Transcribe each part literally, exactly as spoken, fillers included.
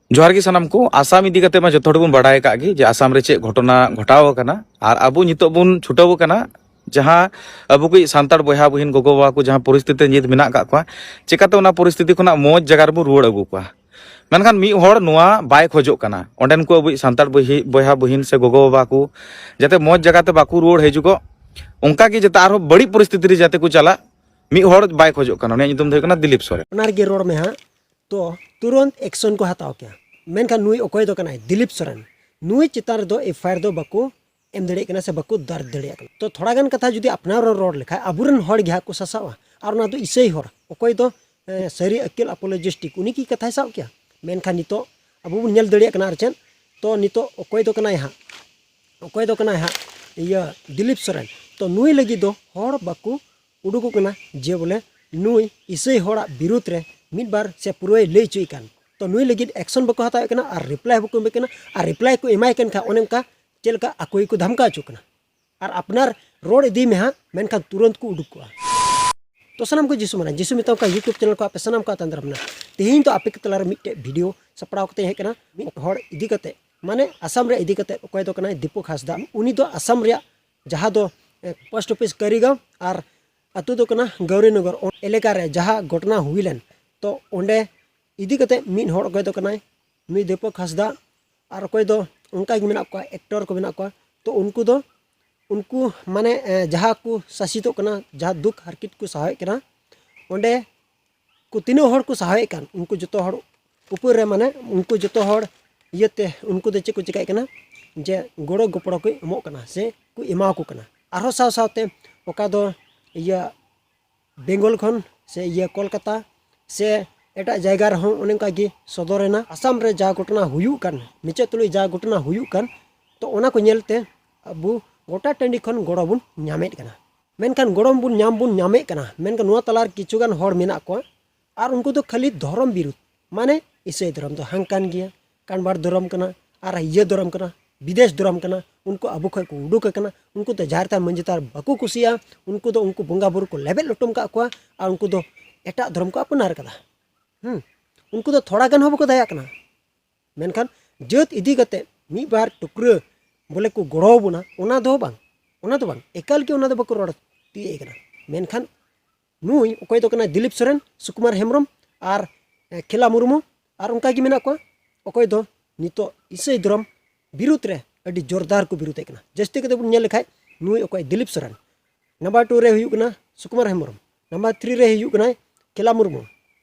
ᱡᱚᱦᱟᱨ ᱜᱮ ᱥᱟᱱᱟᱢ ᱠᱚ᱾ ᱟᱥᱟᱢ ᱤᱫᱤ ᱠᱟᱛᱮ ᱢᱟ ᱡᱚᱛᱚ ᱦᱚᱲ ᱵᱚᱱ ᱵᱟᱰᱟᱭ ᱟᱠᱟᱫ ᱜᱮ ᱡᱮ ᱟᱥᱟᱢ ᱨᱮ ᱪᱮᱫ ᱜᱷᱚᱴᱚᱱᱟ ᱜᱷᱚᱴᱟᱣ ᱟᱠᱟᱱᱟ, ᱟᱨ ᱟᱵᱚ ᱱᱤᱛᱚᱜ ᱵᱚᱱ ᱪᱷᱩᱴᱟᱹᱣ ᱟᱠᱟᱱᱟ ᱡᱟᱦᱟᱸ ᱟᱵᱚ ᱠᱚ ᱥᱟᱱᱛᱟᱲ ᱵᱚᱭᱦᱟ ᱵᱩᱦᱤᱱ ᱜᱚᱜᱚ ᱵᱟᱵᱟ ᱠᱚ ᱡᱟᱦᱟᱸ ᱯᱚᱨᱤᱥᱛᱷᱤᱛᱤ ᱨᱮ ᱱᱤᱛ ᱢᱮᱱᱟᱜ ᱟᱠᱟᱫ ᱠᱚᱣᱟ, ᱪᱮᱠᱟᱛᱮ ᱚᱱᱟ ᱯᱚᱨᱤᱥᱛᱷᱤᱛᱤ ᱠᱷᱚᱱᱟᱜ ᱢᱚᱡᱽ ᱡᱟᱭᱜᱟ ᱨᱮᱵᱚᱱ ᱨᱩᱣᱟᱹᱲ ᱟᱹᱜᱩ ᱠᱚᱣᱟ᱾ ᱢᱮᱱᱠᱷᱟᱱ ᱢᱤᱫ ᱦᱚᱲ ᱱᱚᱣᱟ ᱵᱟᱭ ᱠᱷᱚᱡᱚᱜ ᱠᱟᱱᱟ, ᱚᱸᱰᱮᱱ ᱠᱚ ᱟᱵᱚ ᱥᱟᱱᱛᱟᱲ ᱵᱚᱭᱦᱤ-, ᱵᱚᱭᱦᱟ ᱵᱩᱦᱤᱱ ᱥᱮ ᱜᱚᱜᱚ ᱵᱟᱵᱟ ᱠᱚ ᱡᱟᱛᱮ ᱢᱚᱡᱽ ᱡᱟᱭᱜᱟ ᱛᱮ ᱵᱟᱠᱚ ᱨᱩᱣᱟᱹᱲ ᱦᱤᱡᱩᱜᱚᱜ, ᱚᱱᱠᱟ ᱜᱮ ᱡᱟᱛᱮ ᱟᱨᱦᱚᱸ ᱵᱟᱹᱲᱤᱡ ᱯᱚᱨᱤᱥᱛᱷᱤᱛᱤ ᱨᱮ ᱡᱟᱛᱮ ᱠᱚ ᱪᱟᱞᱟᱜ, ᱢᱤᱫ ᱦᱚᱲ ᱵᱟᱭ ᱠᱷᱚᱡᱚᱜ ᱠᱟᱱᱟ᱾ ᱩᱱᱤᱭᱟᱜ ᱧᱩᱛᱩᱢ ᱫᱚ ᱦᱩᱭᱩᱜ ᱠᱟᱱᱟ ᱫᱤᱞᱤᱯ ᱥᱚᱨᱮᱱ᱾ ᱚᱱᱟ ᱨᱮᱜᱮ ᱨᱚᱲ ᱢᱮ ᱦᱟᱸᱜ᱾ ᱛᱚ ᱛᱩᱨᱚᱱᱛ ᱮᱠᱥᱚᱱ ᱠᱚ ᱦᱟᱛᱟᱣ ᱠᱮᱭᱟ, ᱢᱮᱱᱠᱷᱟᱱ ᱱᱩᱭ ᱚᱠᱚᱭ ᱫᱚ ᱠᱟᱱᱟᱭ? ᱫᱤᱞᱤᱯ ᱥᱚᱨᱮᱱ᱾ ᱱᱩᱭ ᱪᱮᱛᱟᱱ ᱨᱮᱫᱚ ᱮᱯᱷ ᱟᱭ ᱟᱨ ᱫᱚ ᱵᱟᱠᱚ ᱮᱢ ᱫᱟᱲᱮᱭᱟᱜ ᱠᱟᱱᱟ ᱥᱮ ᱵᱟᱠᱚ ᱫᱟᱨᱡᱽ ᱫᱟᱲᱮᱭᱟᱜ ᱠᱟᱱᱟ᱾ ᱛᱚ ᱛᱷᱚᱲᱟ ᱜᱟᱱ ᱠᱟᱛᱷᱟ ᱡᱩᱫᱤ ᱟᱯᱱᱟᱨ ᱨᱚᱲ, ᱨᱚᱲ ᱞᱮᱠᱷᱟᱡ ᱟᱵᱚᱨᱮᱱ ᱦᱚᱲ ᱜᱮ ᱦᱟᱸᱜ ᱠᱚ ᱥᱟᱥᱟᱣᱟ, ᱟᱨ ᱚᱱᱟ ᱫᱚ ᱤᱥᱟᱹᱭ ᱦᱚᱲ, ᱚᱠᱚᱭ ᱫᱚ ᱮ, ᱥᱟᱹᱨᱤ ᱟᱹᱠᱤᱞ ᱟᱯᱳᱞᱳᱡᱤᱥᱴᱤᱠ, ᱩᱱᱤ ᱠᱤ ᱠᱟᱛᱷᱟᱭ ᱥᱟᱵ ᱠᱮᱭᱟ? ᱢᱮᱱᱠᱷᱟᱱ ᱱᱤᱛᱚᱜ ᱟᱵᱚ ᱵᱚᱱ ᱧᱮᱞ ᱫᱟᱲᱮᱭᱟᱜ ᱠᱟᱱᱟ᱾ ᱟᱨ ᱪᱮᱫ? ᱛᱚ ᱱᱤᱛᱚᱜ ᱚᱠᱚᱭ ᱫᱚ ᱠᱟᱱᱟᱭ ᱦᱟᱸᱜ? ᱚᱠᱚᱭ ᱫᱚ ᱠᱟᱱᱟᱭ ᱦᱟᱸᱜ? ᱤᱭᱟᱹ, ᱫᱤᱞᱤᱯ ᱥᱚᱨᱮᱱ᱾ ᱛᱚ ᱱᱩᱭ ᱞᱟᱹᱜᱤᱫ ᱫᱚ ᱦᱚᱲ ᱵᱟᱠᱚ ᱩᱰᱩᱠᱚᱜ ᱠᱟᱱᱟ ᱡᱮ ᱵᱚᱞᱮ ᱱᱩᱭ ᱤᱥᱟᱹᱭ ᱦᱚᱲᱟᱜ ᱵᱤᱨᱩᱫᱽ ᱨᱮ ᱢᱤᱫ ᱵᱟᱨ ᱥᱮ ᱯᱩᱨᱟᱹᱭ ᱞᱟᱹᱭ ᱦᱚᱪᱚᱭᱮᱫ ᱠᱟᱱ᱾ ᱛᱚ ᱱᱩᱭ ᱞᱟᱹᱜᱤᱫ ᱮᱠᱥᱚᱱ ᱵᱟᱠᱚ ᱦᱟᱛᱟᱣᱮᱫ ᱠᱟᱱᱟ ᱟᱨ ᱨᱤᱯᱞᱟᱭ ᱦᱚᱸ ᱵᱟᱠᱚ ᱮᱢᱮᱫ ᱠᱟᱱᱟ᱾ ᱟᱨ ᱨᱤᱯᱞᱟᱭ ᱠᱚ ᱮᱢᱟᱭ ᱠᱟᱱ ᱠᱷᱟᱱ ᱚᱱᱮ ᱚᱱᱠᱟ ᱪᱮᱫ ᱞᱮᱠᱟ ᱟᱠᱚ ᱜᱮᱠᱚ ᱫᱷᱟᱢᱠᱟ ᱦᱚᱪᱚᱜ ᱠᱟᱱᱟ᱾ ᱟᱨ ᱟᱯᱱᱟᱨ ᱨᱚᱲ ᱤᱫᱤ ᱢᱮ ᱦᱟᱸᱜ, ᱢᱮᱱᱠᱷᱟᱱ ᱛᱩᱨᱟᱹᱱᱛ ᱠᱚ ᱩᱰᱩᱠ ᱠᱚᱜᱼᱟ᱾ ᱛᱚ ᱥᱟᱱᱟᱢ ᱠᱚ ᱡᱤᱥᱩ ᱢᱟᱱᱟ, ᱡᱤᱥᱩ ᱢᱮᱛᱟᱢ ᱠᱟᱱᱟ YouTube ᱪᱮᱱᱮᱞ ᱠᱚ ᱟᱯᱮ ᱥᱟᱱᱟᱢ ᱠᱚ ᱟᱛᱟᱝ ᱫᱟᱨᱟᱢ ᱢᱮᱱᱟᱜᱼᱟ᱾ ᱛᱮᱦᱮᱧ ᱫᱚ ᱟᱯᱮ ᱠᱚ ᱛᱟᱞᱟᱨᱮ ᱢᱤᱫᱴᱮᱡ ᱵᱷᱤᱰᱤᱭᱳ ᱥᱟᱯᱲᱟᱣ ᱠᱟᱛᱮ ᱦᱮᱡ ᱠᱟᱱᱟ, ᱢᱤᱫ ᱦᱚᱲ ᱤᱫᱤ ᱠᱟᱛᱮ, ᱢᱟᱱᱮ ᱟᱥᱟᱢ ᱨᱮ ᱤᱫᱤ ᱠᱟᱛᱮ, ᱚᱠᱚᱭ ᱫᱚ ᱠᱟᱱᱟᱭ ᱫᱤᱯᱚᱠ ᱦᱟᱸᱥᱫᱟ᱾ ᱩᱱᱤ ᱫᱚ ᱟᱥᱟᱢ ᱨᱮᱭᱟᱜ ᱡᱟᱦᱟᱸ ᱫᱚ, ᱮ, ᱯᱳᱥᱴ ᱚᱯᱷᱤᱥ ᱠᱟᱹᱨᱤᱜᱟᱸᱣ ᱟᱨ ᱟᱹᱛᱩ ᱫᱚ ᱠᱟᱱᱟ ᱜᱟᱣᱨᱤᱱᱚᱜᱚᱨ, ᱚ-, ᱮᱞᱟᱠᱟ ᱨᱮ ᱡᱟᱦᱟᱸ ᱜᱷᱚᱴᱚᱱᱟ ᱦᱩᱭ ᱞᱮᱱ, ᱛᱚ ᱚᱸᱰᱮ ᱤᱫᱤ ᱠᱟᱛᱮ ᱢᱤᱫ ᱦᱚᱲ ᱚᱠᱚᱭ ᱫᱚ ᱠᱟᱱᱟᱭ ᱱᱩᱭ ᱫᱤᱯᱚᱠ ᱦᱟᱸᱥᱫᱟ, ᱟᱨ ᱚᱠᱚᱭ ᱫᱚ ᱚᱱᱠᱟ ᱜᱮ ᱢᱮᱱᱟᱜ ᱠᱚᱣᱟ, ᱮᱠᱴᱚᱨ ᱠᱚ ᱢᱮᱱᱟᱜ ᱠᱚᱣᱟ᱾ ᱛᱚ ᱩᱱᱠᱩ ᱫᱚ, ᱩᱱᱠᱩ ᱢᱟᱱᱮ, ᱮ, ᱡᱟᱦᱟᱸ ᱠᱚ ᱥᱟᱥᱤᱛᱚᱜ ᱠᱟᱱᱟ, ᱡᱟᱦᱟᱸ ᱫᱩᱠ ᱦᱟᱨᱠᱮᱛ ᱠᱚ ᱥᱟᱦᱟᱣᱮᱫ ᱠᱟᱱᱟ, ᱚᱸᱰᱮ ᱠᱚ ᱛᱤᱱᱟᱹᱜ ᱦᱚᱲ ᱠᱚ ᱥᱟᱦᱟᱣᱮᱫ ᱠᱟᱱ, ᱩᱱᱠᱩ ᱡᱚᱛᱚ ᱦᱚᱲ ᱩᱯᱚᱨ ᱨᱮ, ᱢᱟᱱᱮ ᱩᱱᱠᱩ ᱡᱚᱛᱚ ᱦᱚᱲ ᱤᱭᱟᱹᱛᱮ ᱩᱱᱠᱩ ᱫᱚ ᱪᱮᱫ ᱠᱚ ᱪᱮᱠᱟᱭᱮᱫ ᱠᱟᱱᱟ, ᱡᱮ ᱜᱚᱲᱚ ᱜᱚᱯᱚᱲᱚ ᱠᱚ ᱮᱢᱚᱜ ᱠᱟᱱᱟ ᱥᱮ ᱠᱚ ᱮᱢᱟᱣᱟᱠᱚ ᱠᱟᱱᱟ᱾ ᱟᱨᱦᱚᱸ ᱥᱟᱶ ᱥᱟᱶᱛᱮ ᱚᱠᱟ ᱫᱚ ᱤᱭᱟᱹ ᱵᱮᱝᱜᱚᱞ ᱠᱷᱚᱱ ᱥᱮ ᱤᱭᱟᱹ ᱠᱳᱞᱠᱟᱛᱟ ᱥᱮ ᱮᱴᱟᱜ ᱡᱟᱭᱜᱟ ᱨᱮᱦᱚᱸ ᱚᱱᱮ ᱚᱱᱠᱟ ᱜᱮ ᱥᱚᱫᱚᱨ ᱮᱱᱟ᱾ ᱟᱥᱟᱢ ᱨᱮ ᱡᱟ ᱜᱷᱚᱴᱚᱱᱟ ᱦᱩᱭᱩᱜ ᱠᱟᱱ, ᱢᱩᱪᱟᱹᱫ ᱛᱩᱞᱩᱡ ᱡᱟ ᱜᱷᱚᱴᱚᱱᱟ ᱦᱩᱭᱩᱜ ᱠᱟᱱ, ᱛᱚ ᱚᱱᱟ ᱠᱚ ᱧᱮᱞᱛᱮ ᱟᱵᱚ ᱜᱚᱴᱟ ᱴᱟᱺᱰᱤ ᱠᱷᱚᱱ ᱜᱚᱲᱚ ᱵᱚᱱ ᱧᱟᱢᱮᱫ ᱠᱟᱱᱟ᱾ ᱢᱮᱱᱠᱷᱟᱱ ᱜᱚᱲᱚ ᱵᱚᱱ ᱧᱟᱢ, ᱵᱚᱱ ᱧᱟᱢᱮᱫ ᱠᱟᱱᱟ, ᱢᱮᱱᱠᱷᱟᱱ ᱱᱚᱣᱟ ᱛᱟᱞᱟᱨᱮ ᱠᱤᱪᱷᱩ ᱜᱟᱱ ᱦᱚᱲ ᱢᱮᱱᱟᱜ ᱠᱚᱣᱟ, ᱟᱨ ᱩᱱᱠᱩ ᱫᱚ ᱠᱷᱟᱹᱞᱤ ᱫᱷᱚᱨᱚᱢ ᱵᱤᱨᱩᱫᱷ, ᱢᱟᱱᱮ ᱤᱥᱟᱹᱭ ᱫᱷᱚᱨᱚᱢ ᱫᱚ ᱦᱟᱝᱠᱟᱱ ᱜᱮᱭᱟ, ᱠᱟᱱᱵᱟᱨ ᱫᱷᱚᱨᱚᱢ ᱠᱟᱱᱟ, ᱟᱨ ᱤᱭᱟᱹ ᱫᱷᱚᱨᱚᱢ ᱠᱟᱱᱟ, ᱵᱤᱫᱮᱥ ᱫᱷᱚᱨᱚᱢ ᱠᱟᱱᱟ, ᱩᱱᱠᱩ ᱟᱵᱚ ᱠᱷᱚᱡ ᱠᱚ ᱩᱰᱩᱠ ᱟᱠᱟᱱᱟ, ᱩᱱᱠᱩ ᱫᱚ ᱡᱟᱦᱮᱨ ᱛᱷᱟᱱ ᱢᱟᱹᱡᱷᱤ ᱛᱷᱟᱱ ᱵᱟᱠᱚ ᱠᱩᱥᱤᱭᱟᱜᱼᱟ, ᱩᱱᱠᱩ ᱫᱚ ᱩᱱᱠᱩ ᱵᱚᱸᱜᱟ ᱵᱩᱨᱩ ᱠᱚ ᱞᱮᱵᱮᱫ ᱞᱚᱴᱚᱢ ᱠᱟᱜ ᱠᱚᱣᱟ, ᱟᱨ ᱩᱱᱠᱩ ᱫᱚ ᱮᱴᱟᱜ ᱫᱷᱚᱨᱚᱢ ᱠᱚ ᱟᱯᱱᱟᱨ ᱠᱟᱫᱟ᱾ ᱦᱩᱸ, ᱩᱱᱠᱩ ᱫᱚ ᱛᱷᱚᱲᱟ ᱜᱟᱱ ᱦᱚᱸ ᱵᱟᱠᱚ ᱫᱟᱭᱟᱜ ᱠᱟᱱᱟ᱾ ᱢᱮᱱᱠᱷᱟᱱ ᱡᱟᱹᱛ ᱤᱫᱤ ᱠᱟᱛᱮ ᱢᱤᱫ ᱵᱟᱨ ᱴᱩᱠᱨᱟᱹ ᱵᱚᱞᱮ ᱠᱚ ᱜᱚᱲᱚ ᱟᱵᱚᱱᱟ, ᱚᱱᱟ ᱫᱚ ᱵᱟᱝ, ᱚᱱᱟ ᱫᱚ ᱵᱟᱝ, ᱮᱠᱟᱞ ᱜᱮ ᱚᱱᱟ ᱫᱚ ᱵᱟᱠᱚ ᱨᱚᱲ ᱛᱤᱭᱳᱜ ᱮ ᱠᱟᱱᱟ᱾ ᱢᱮᱱᱠᱷᱟᱱ ᱱᱩᱭ ᱚᱠᱚᱭ ᱫᱚ ᱠᱟᱱᱟᱭ ᱫᱤᱞᱤᱯ ᱥᱚᱨᱮᱱ, ᱥᱩᱠᱩᱢᱟᱨ ᱦᱮᱢᱵᱨᱚᱢ ᱟᱨ, ᱮ, ᱠᱷᱮᱞᱟ ᱢᱩᱨᱢᱩ, ᱟᱨ ᱚᱱᱠᱟ ᱜᱮ ᱢᱮᱱᱟᱜ ᱠᱚᱣᱟ ᱚᱠᱚᱭ ᱫᱚ ᱱᱤᱛᱚᱜ ᱤᱥᱟᱹᱭ ᱫᱷᱚᱨᱚᱢ ᱵᱤᱨᱩᱫᱽ ᱨᱮ ᱟᱹᱰᱤ ᱡᱳᱨᱫᱟᱨ ᱠᱚ ᱵᱤᱨᱩᱫᱮᱫ ᱠᱟᱱᱟ᱾ ᱡᱟᱹᱥᱛᱤ ᱠᱟᱛᱮ ᱵᱚᱱ ᱧᱮᱞ ᱞᱮᱠᱷᱟᱡ ᱱᱩᱭ ᱚᱠᱚᱭ ᱫᱤᱞᱤᱯ ᱥᱚᱨᱮᱱ, ᱱᱟᱢᱵᱟᱨ ᱴᱩ ᱨᱮ ᱦᱩᱭᱩᱜ ᱠᱟᱱᱟ ᱥᱩᱠᱩᱢᱟᱨ ᱦᱮᱢᱵᱨᱚᱢ, ᱱᱟᱢᱵᱟᱨ ᱛᱷᱨᱤ ᱨᱮ ᱦᱩᱭᱩᱜ ᱠᱟᱱᱟᱭ ᱠᱷᱮᱞᱟ ᱢᱩᱨᱢᱩ᱾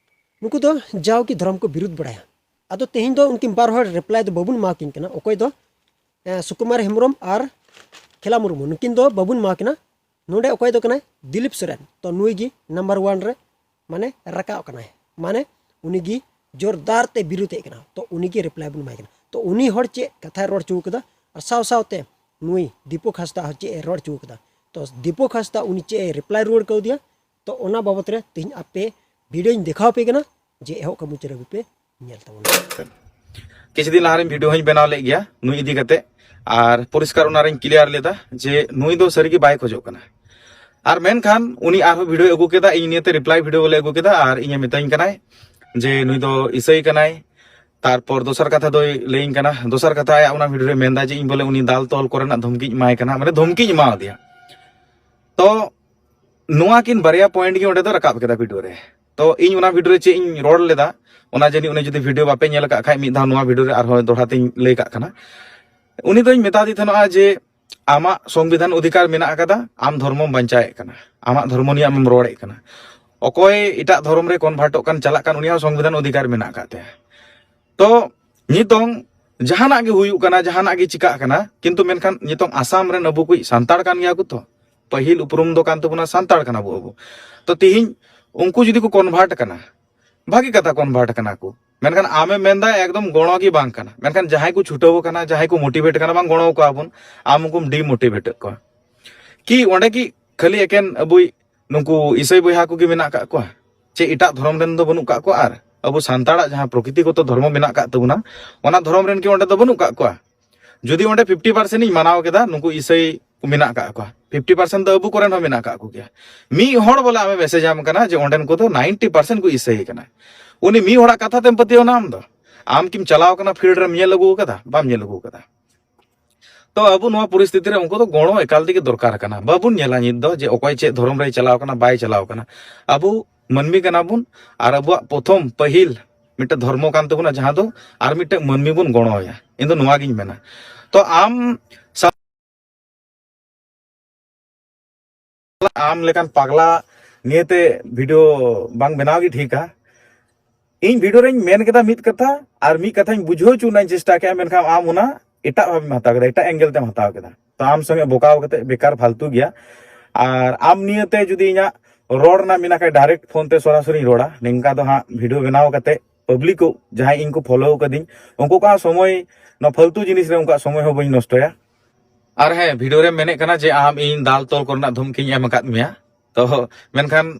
ᱱᱩᱠᱩ ᱫᱚ ᱡᱟᱣ ᱜᱮ ᱫᱷᱚᱨᱚᱢ ᱠᱚ ᱵᱤᱨᱩᱫᱽ ᱵᱟᱲᱟᱭᱟ᱾ ᱟᱫᱚ ᱛᱮᱦᱮᱧ ᱫᱚ ᱩᱱᱠᱤᱱ ᱵᱟᱨ ᱦᱚᱲ ᱨᱤᱯᱞᱟᱭ ᱫᱚ ᱵᱟᱵᱚᱱ ᱮᱢᱟ ᱠᱤᱱ ᱠᱟᱱᱟ, ᱚᱠᱚᱭ ᱫᱚ, ᱮ, ᱥᱩᱠᱩᱢᱟᱨ ᱦᱮᱢᱵᱨᱚᱢ ᱟᱨ ᱠᱷᱮᱞᱟ ᱢᱩᱨᱢᱩ, ᱱᱩᱠᱤᱱ ᱫᱚ ᱵᱟᱵᱚᱱ ᱮᱢᱟ ᱠᱤᱱᱟ᱾ ᱱᱚᱰᱮ ᱚᱠᱚᱭ ᱫᱚ ᱠᱟᱱᱟᱭ ᱫᱤᱞᱤᱯ ᱥᱚᱨᱮᱱ, ᱛᱚ ᱱᱩᱭ ᱜᱮ ᱱᱟᱢᱵᱟᱨ ᱚᱣᱟᱱ ᱨᱮ ᱢᱟᱱᱮ ᱨᱟᱠᱟᱵ ᱠᱟᱱᱟᱭ, ᱢᱟᱱᱮ ᱩᱱᱤ ᱜᱮ ᱡᱳᱨᱫᱟᱨ ᱛᱮ ᱵᱤᱨᱩᱫᱷ ᱮᱫ ᱠᱟᱱᱟ᱾ ᱛᱚ ᱩᱱᱤ ᱜᱮ ᱨᱤᱯᱞᱟᱭ ᱵᱚᱱ ᱮᱢᱟᱭ ᱠᱟᱱᱟ᱾ ᱛᱚ ᱩᱱᱤ ᱦᱚᱲ ᱪᱮᱫ ᱠᱟᱛᱷᱟᱭ ᱨᱚᱲ ᱦᱚᱪᱚ ᱠᱟᱫᱟ, ᱟᱨ ᱥᱟᱶ ᱥᱟᱶᱛᱮ ᱱᱩᱭ ᱫᱤᱯᱚᱠ ᱦᱟᱸᱥᱫᱟ ᱦᱚᱸ ᱪᱮᱫ ᱮ ᱨᱚᱲ ᱦᱚᱪᱚ ᱠᱟᱫᱟ, ᱛᱚ ᱫᱤᱯᱚᱠ ᱦᱟᱸᱥᱫᱟ ᱩᱱᱤ ᱪᱮᱫ ᱮ ᱨᱤᱯᱞᱟᱭ ᱨᱩᱣᱟᱹᱲ ᱠᱟᱣᱫᱮᱭᱟ, ᱛᱚ ᱚᱱᱟ ᱵᱟᱵᱚᱛ ᱨᱮ ᱛᱮᱦᱮᱧ ᱟᱯᱮ ᱵᱷᱤᱰᱤᱭᱳᱧ ᱫᱮᱠᱷᱟᱣ ᱟᱯᱮ ᱠᱟᱱᱟ, ᱡᱮ ᱮᱦᱚᱵ ᱠᱷᱚᱱ ᱢᱩᱪᱟᱹᱫ ᱦᱟᱹᱵᱤᱡ ᱯᱮ ᱧᱮᱞ ᱛᱟᱵᱚᱱᱟ᱾ ᱠᱤᱪᱷᱩ ᱫᱤᱱ ᱞᱟᱦᱟᱨᱮᱧ ᱵᱷᱤᱰᱤᱭᱳ ᱦᱚᱸᱧ ᱵᱮᱱᱟᱣ ᱞᱮᱫ ᱜᱮᱭᱟ ᱱᱩᱭ ᱤᱫᱤ ᱠᱟᱛᱮ, ᱟᱨ ᱯᱚᱨᱤᱥᱠᱟᱨ ᱚᱱᱟᱨᱮᱧ ᱠᱞᱤᱭᱟᱨ ᱞᱮᱫᱟ ᱡᱮ ᱱᱩᱭ ᱫᱚ ᱥᱟᱹᱨᱤᱜᱮ ᱵᱟᱭ ᱠᱷᱚᱡᱚᱜ ᱠᱟᱱᱟ᱾ ᱟᱨ ᱢᱮᱱᱠᱷᱟᱱ ᱩᱱᱤ ᱟᱨᱦᱚᱸ ᱵᱷᱤᱰᱤᱭᱳ ᱟᱹᱜᱩ ᱠᱮᱫᱟ, ᱤᱧ ᱱᱤᱭᱟᱹᱛᱮ ᱨᱤᱯᱞᱟᱭ ᱵᱷᱤᱰᱤᱭᱳ ᱵᱚᱞᱮ ᱟᱹᱜᱩ ᱠᱮᱫᱟ, ᱟᱨ ᱤᱧᱮ ᱢᱮᱛᱟᱹᱧ ᱠᱟᱱᱟᱭ ᱡᱮ ᱱᱩᱭ ᱫᱚ ᱤᱥᱟᱹᱭ ᱠᱟᱱᱟᱭ᱾ ᱛᱟᱨᱯᱚᱨ ᱫᱚᱥᱟᱨ ᱠᱟᱛᱷᱟ ᱫᱚᱭ ᱞᱟᱹᱭᱟᱹᱧ ᱠᱟᱱᱟ, ᱫᱚᱥᱟᱨ ᱠᱟᱛᱷᱟ ᱟᱭᱟᱜ ᱚᱱᱟ ᱵᱷᱤᱰᱤᱭᱳ ᱨᱮ ᱢᱮᱱᱫᱟ ᱡᱮ ᱤᱧ ᱵᱚᱞᱮ ᱩᱱᱤ ᱫᱟᱞ ᱛᱚᱞ ᱠᱚᱨᱮᱱᱟᱜ ᱫᱷᱚᱢᱠᱤᱧ ᱮᱢᱟᱭ ᱠᱟᱱᱟ, ᱢᱟᱱᱮ ᱫᱷᱚᱢᱠᱤᱧ ᱮᱢᱟᱣᱟᱫᱮᱭᱟ᱾ ᱛᱚ ᱱᱚᱣᱟ ᱠᱤᱱ ᱵᱟᱨᱭᱟ ᱯᱚᱭᱮᱱᱴ ᱜᱮ ᱚᱸᱰᱮ ᱫᱚ ᱨᱟᱠᱟᱵ ᱠᱮᱫᱟ ᱵᱷᱤᱰᱤᱭᱳ ᱨᱮ᱾ ᱛᱚ ᱤᱧ ᱚᱱᱟ ᱵᱷᱤᱰᱤᱭᱳ ᱨᱮ ᱪᱮᱫ ᱤᱧ ᱨᱚᱲ ᱞᱮᱫᱟ, ᱚᱱᱟ ᱡᱟᱹᱱᱤᱡ ᱩᱱᱤ ᱡᱩᱫᱤ ᱵᱷᱤᱰᱤᱭᱳ ᱵᱟᱯᱮ ᱧᱮᱞ ᱟᱠᱟᱫ ᱠᱷᱟᱡ, ᱢᱤᱫ ᱫᱷᱟᱣ ᱱᱚᱣᱟ ᱵᱷᱤᱰᱤᱭᱳ ᱨᱮ ᱟᱨᱦᱚᱸ ᱫᱚᱦᱲᱟ ᱛᱤᱧ ᱞᱟᱹᱭ ᱠᱟᱜ ᱠᱟᱱᱟ᱾ ᱩᱱᱤ ᱫᱚᱧ ᱢᱮᱛᱟ ᱫᱮ ᱛᱟᱦᱮᱱᱚᱜᱼᱟ ᱡᱮ ᱟᱢᱟᱜ ᱥᱚᱝᱵᱤᱫᱷᱟᱱ ᱚᱫᱷᱤᱠᱟᱨ ᱢᱮᱱᱟᱜ ᱟᱠᱟᱫᱟ, ᱟᱢ ᱫᱷᱚᱨᱢᱚᱢ ᱵᱟᱧᱪᱟᱣᱮᱫ ᱠᱟᱱᱟ, ᱟᱢᱟᱜ ᱫᱷᱚᱨᱢᱚ ᱱᱤᱭᱮ ᱟᱢᱮᱢ ᱨᱚᱲᱮᱫ ᱠᱟᱱᱟ᱾ ᱚᱠᱚᱭ ᱮᱴᱟᱜ ᱫᱷᱚᱨᱚᱢ ᱨᱮ ᱠᱚᱱᱵᱷᱟᱨᱴᱚᱜ ᱠᱟᱱ, ᱪᱟᱞᱟᱜ ᱠᱟᱱ, ᱩᱱᱤᱭᱟᱜ ᱦᱚᱸ ᱥᱚᱝᱵᱤᱫᱷᱟᱱ ᱚᱫᱷᱤᱠᱟᱨ ᱢᱮᱱᱟᱜ ᱟᱠᱟᱫ ᱛᱟᱭᱟ᱾ ᱛᱚ ᱱᱤᱛᱚᱝ ᱡᱟᱦᱟᱱᱟᱜ ᱜᱮ ᱦᱩᱭᱩᱜ ᱠᱟᱱᱟ, ᱡᱟᱦᱟᱱᱟᱜ ᱜᱮ ᱪᱤᱠᱟᱜ ᱠᱟᱱᱟ, ᱠᱤᱱᱛᱩ ᱢᱮᱱᱠᱷᱟᱱ ᱱᱤᱛᱚᱝ ᱟᱥᱟᱢ ᱨᱮᱱ ᱟᱵᱚ ᱠᱚ ᱥᱟᱱᱛᱟᱲ ᱠᱟᱱ ᱜᱮᱭᱟ ᱠᱚ, ᱛᱚ ᱯᱟᱹᱦᱤᱞ ᱩᱯᱨᱩᱢ ᱫᱚ ᱠᱟᱱ ᱛᱟᱵᱚᱱᱟ ᱥᱟᱱᱛᱟᱲ ᱠᱟᱱᱟ ᱵᱚ ᱟᱵᱚ᱾ ᱛᱚ ᱛᱤᱦᱤᱧ ᱩᱱᱠᱩ ᱡᱩᱫᱤ ᱠᱚ ᱠᱚᱱᱵᱷᱟᱨᱴ ᱠᱟᱱᱟ, ᱵᱷᱟᱜᱤ ᱠᱟᱛᱷᱟ, ᱠᱚᱱᱵᱷᱟᱨᱴ ᱠᱟᱱᱟ ᱠᱚ, ᱢᱮᱱᱠᱷᱟᱱ ᱟᱢᱮᱢ ᱢᱮᱱᱫᱟ ᱮᱠᱫᱚᱢ ᱜᱚᱲᱚ ᱜᱮ ᱵᱟᱝ ᱠᱟᱱᱟ, ᱢᱮᱱᱠᱷᱟᱱ ᱡᱟᱦᱟᱸᱭ ᱠᱚ ᱪᱷᱩᱴᱟᱹᱣ ᱟᱠᱟᱱᱟ, ᱡᱟᱦᱟᱸᱭ ᱠᱚ ᱢᱳᱴᱤᱵᱷᱮᱴ ᱠᱟᱱᱟ, ᱵᱟᱝ ᱜᱚᱲᱚ ᱟᱠᱚᱣᱟ ᱵᱚᱱ, ᱟᱢ ᱩᱱᱠᱩᱢ ᱰᱤᱢᱳᱴᱤᱵᱷᱮᱴ ᱮᱫ ᱠᱚᱣᱟ᱾ ᱠᱤ ᱚᱸᱰᱮ ᱠᱤ ᱠᱷᱟᱹᱞᱤ ᱮᱠᱮᱱ ᱟᱵᱚᱭᱤᱡ ᱱᱩᱠᱩ ᱤᱥᱟᱹᱭ ᱵᱚᱭᱦᱟ ᱠᱚᱜᱮ ᱢᱮᱱᱟᱜ ᱟᱠᱟᱫ ᱠᱚᱣᱟ? ᱪᱮ ᱮᱴᱟᱜ ᱫᱷᱚᱨᱚᱢ ᱨᱮᱱ ᱫᱚ ᱵᱟᱹᱱᱩᱜ ᱟᱠᱟᱫ ᱠᱚᱣᱟ? ᱟᱨ ᱟᱵᱚ ᱥᱟᱱᱛᱟᱲᱟᱜ ᱡᱟᱦᱟᱸ ᱯᱨᱚᱠᱤᱛᱤᱜᱚᱛᱚ ᱫᱷᱚᱨᱢᱚ ᱢᱮᱱᱟᱜ ᱟᱠᱟᱫ ᱛᱟᱵᱚᱱᱟ, ᱚᱱᱟ ᱫᱷᱚᱨᱚᱢ ᱨᱮᱱ ᱠᱤ ᱚᱸᱰᱮ ᱫᱚ ᱵᱟᱹᱱᱩᱜ ᱟᱠᱟᱫ ᱠᱚᱣᱟ? ᱡᱩᱫᱤ ᱚᱸᱰᱮ ᱯᱷᱤᱯᱴᱤ ᱯᱟᱨᱥᱮᱱᱴ ᱤᱧ ᱢᱟᱱᱟᱣ ᱠᱮᱫᱟ, ᱱᱩᱠᱩ ᱤᱥᱟᱹᱭ ᱠᱚ ᱢᱮᱱᱟᱜ ᱟᱠᱟᱫ ᱠᱚᱣᱟ, ᱯᱷᱤᱯᱴᱤ ᱯᱟᱨᱥᱮᱱᱴ ᱫᱚ ᱟᱵᱚ ᱠᱚᱨᱮᱱ ᱦᱚᱸ ᱢᱮᱱᱟᱜ ᱟᱠᱟᱫ ᱠᱚᱜᱮᱭᱟ᱾ ᱢᱤᱫ ᱦᱚᱲ ᱵᱚᱞᱮ ᱟᱢᱮ ᱢᱮᱥᱮᱡᱽ ᱟᱢ ᱠᱟᱱᱟ ᱡᱮ ᱚᱸᱰᱮᱱ ᱠᱚᱫᱚ ᱱᱟᱭᱤᱱᱴᱤ ᱯᱟᱨᱥᱮᱱᱴ ᱠᱚ ᱤᱥᱟᱹᱭ ᱠᱟᱱᱟ, ᱩᱱᱤ ᱢᱤᱫ ᱦᱚᱲᱟᱜ ᱠᱟᱛᱷᱟ ᱛᱮᱢ ᱯᱟᱹᱛᱭᱟᱹᱣ ᱮᱱᱟ ᱟᱢ ᱫᱚ? ᱟᱢ ᱠᱤᱢ ᱪᱟᱞᱟᱣ ᱠᱟᱱᱟ ᱯᱷᱤᱞᱰ ᱨᱮᱢ ᱧᱮᱞ ᱟᱹᱜᱩ ᱟᱠᱟᱫᱟ? ᱵᱟᱢ ᱧᱮᱞ ᱟᱹᱜᱩ ᱟᱠᱟᱫᱟ᱾ ᱛᱚ ᱟᱵᱚ ᱱᱚᱣᱟ ᱯᱚᱨᱤᱥᱛᱷᱤᱛᱤ ᱨᱮ ᱩᱱᱠᱩ ᱫᱚ ᱜᱚᱲᱚ ᱮᱠᱟᱞ ᱛᱮᱜᱮ ᱫᱚᱨᱠᱟᱨ ᱠᱟᱱᱟ᱾ ᱵᱟᱵᱚᱱ ᱧᱮᱞᱟ ᱱᱤᱛ ᱫᱚ ᱡᱮ ᱚᱠᱚᱭ ᱪᱮᱫ ᱫᱷᱚᱨᱚᱢ ᱨᱮᱭ ᱪᱟᱞᱟᱣ ᱠᱟᱱᱟ, ᱵᱟᱭ ᱪᱟᱞᱟᱣ ᱠᱟᱱᱟ᱾ ᱟᱵᱚ ᱢᱟᱹᱱᱢᱤ ᱠᱟᱱᱟ ᱵᱚᱱ, ᱟᱨ ᱟᱵᱚᱣᱟᱜ ᱯᱨᱚᱛᱷᱚᱢ ᱯᱟᱹᱦᱤᱞ ᱢᱤᱫᱴᱮᱱ ᱫᱷᱚᱨᱢᱚ ᱠᱟᱱ ᱛᱟᱵᱚᱱᱟ, ᱡᱟᱦᱟᱸ ᱫᱚ ᱟᱨ ᱢᱤᱫᱴᱮᱱ ᱢᱟᱹᱱᱢᱤ ᱵᱚᱱ ᱜᱚᱲᱚ ᱟᱭᱟ᱾ ᱤᱧ ᱫᱚ ᱱᱚᱣᱟ ᱜᱤᱧ ᱢᱮᱱᱟ᱾ ᱛᱚ ᱟᱢ ᱥᱟ- ᱟᱢ ᱞᱮᱠᱟᱱ ᱯᱟᱜᱽᱞᱟ ᱱᱤᱭᱟᱹᱛᱮ ᱵᱷᱤᱰᱤᱭᱳ ᱵᱟᱝ ᱵᱮᱱᱟᱣ ᱜᱮ ᱴᱷᱤᱠᱟ᱾ ᱤᱧ ᱵᱷᱤᱰᱤᱭᱳ ᱨᱮᱧ ᱢᱮᱱ ᱠᱮᱫᱟ ᱢᱤᱫ ᱠᱟᱛᱷᱟ, ᱟᱨ ᱢᱤᱫ ᱠᱟᱛᱷᱟᱧ ᱵᱩᱡᱷᱟᱹᱣ ᱦᱚᱪᱚ ᱨᱮᱱᱟᱜ ᱤᱧ ᱪᱮᱥᱴᱟ ᱠᱮᱫᱟ, ᱢᱮᱱᱠᱷᱟᱱ ᱟᱢ ᱚᱱᱟ ᱮᱴᱟᱜ ᱵᱷᱟᱵᱮᱢ ᱦᱟᱛᱟᱣ ᱠᱮᱫᱟ, ᱮᱴᱟᱜ ᱮᱝᱜᱮᱞ ᱛᱮᱢ ᱦᱟᱛᱟᱣ ᱠᱮᱫᱟ᱾ ᱛᱚ ᱟᱢ ᱥᱚᱸᱜᱮ ᱵᱚᱠᱟᱣ ᱠᱟᱛᱮ ᱵᱮᱠᱟᱨ ᱯᱷᱟᱞᱛᱩ ᱜᱮᱭᱟ᱾ ᱟᱨ ᱟᱢ ᱱᱤᱭᱟᱹᱛᱮ ᱡᱩᱫᱤ ᱤᱧᱟᱹᱜ ᱨᱚᱲ ᱨᱮᱱᱟᱜ ᱢᱮᱱᱟᱜ ᱠᱷᱟᱡ, ᱰᱟᱭᱨᱮᱠᱴ ᱯᱷᱳᱱ ᱛᱮ ᱥᱚᱨᱟᱥᱚᱨᱤᱧ ᱨᱚᱲᱟ᱾ ᱱᱤᱝᱠᱟ ᱫᱚ ᱦᱟᱸᱜ ᱵᱷᱤᱰᱤᱭᱳ ᱵᱮᱱᱟᱣ ᱠᱟᱛᱮ ᱯᱟᱵᱽᱞᱤᱠ ᱠᱚ, ᱡᱟᱦᱟᱸᱭ ᱤᱧ ᱠᱚ ᱯᱷᱚᱞᱳ ᱠᱟᱫᱤᱧ, ᱩᱱᱠᱩ ᱠᱚᱣᱟᱜ ᱥᱚᱢᱚᱭ, ᱱᱚᱣᱟ ᱯᱷᱟᱞᱛᱩ ᱡᱤᱱᱤᱥ ᱨᱮ ᱩᱱᱠᱩᱣᱟᱜ ᱥᱚᱢᱚᱭ ᱦᱚᱸ ᱵᱟᱹᱧ ᱱᱚᱥᱴᱚᱭᱟ᱾ ᱟᱨ ᱦᱮᱸ, ᱵᱷᱤᱰᱤᱭᱳ ᱨᱮ ᱢᱮᱱᱮᱫ ᱠᱟᱱᱟ ᱡᱮ ᱟᱢ ᱤᱧ ᱫᱟᱞ ᱛᱚᱞ ᱠᱚᱨᱮᱱᱟᱜ ᱫᱷᱚᱢᱠᱤᱧ ᱮᱢ ᱟᱠᱟᱫ ᱢᱮᱭᱟ᱾ ᱛᱚ ᱢᱮᱱᱠᱷᱟᱱ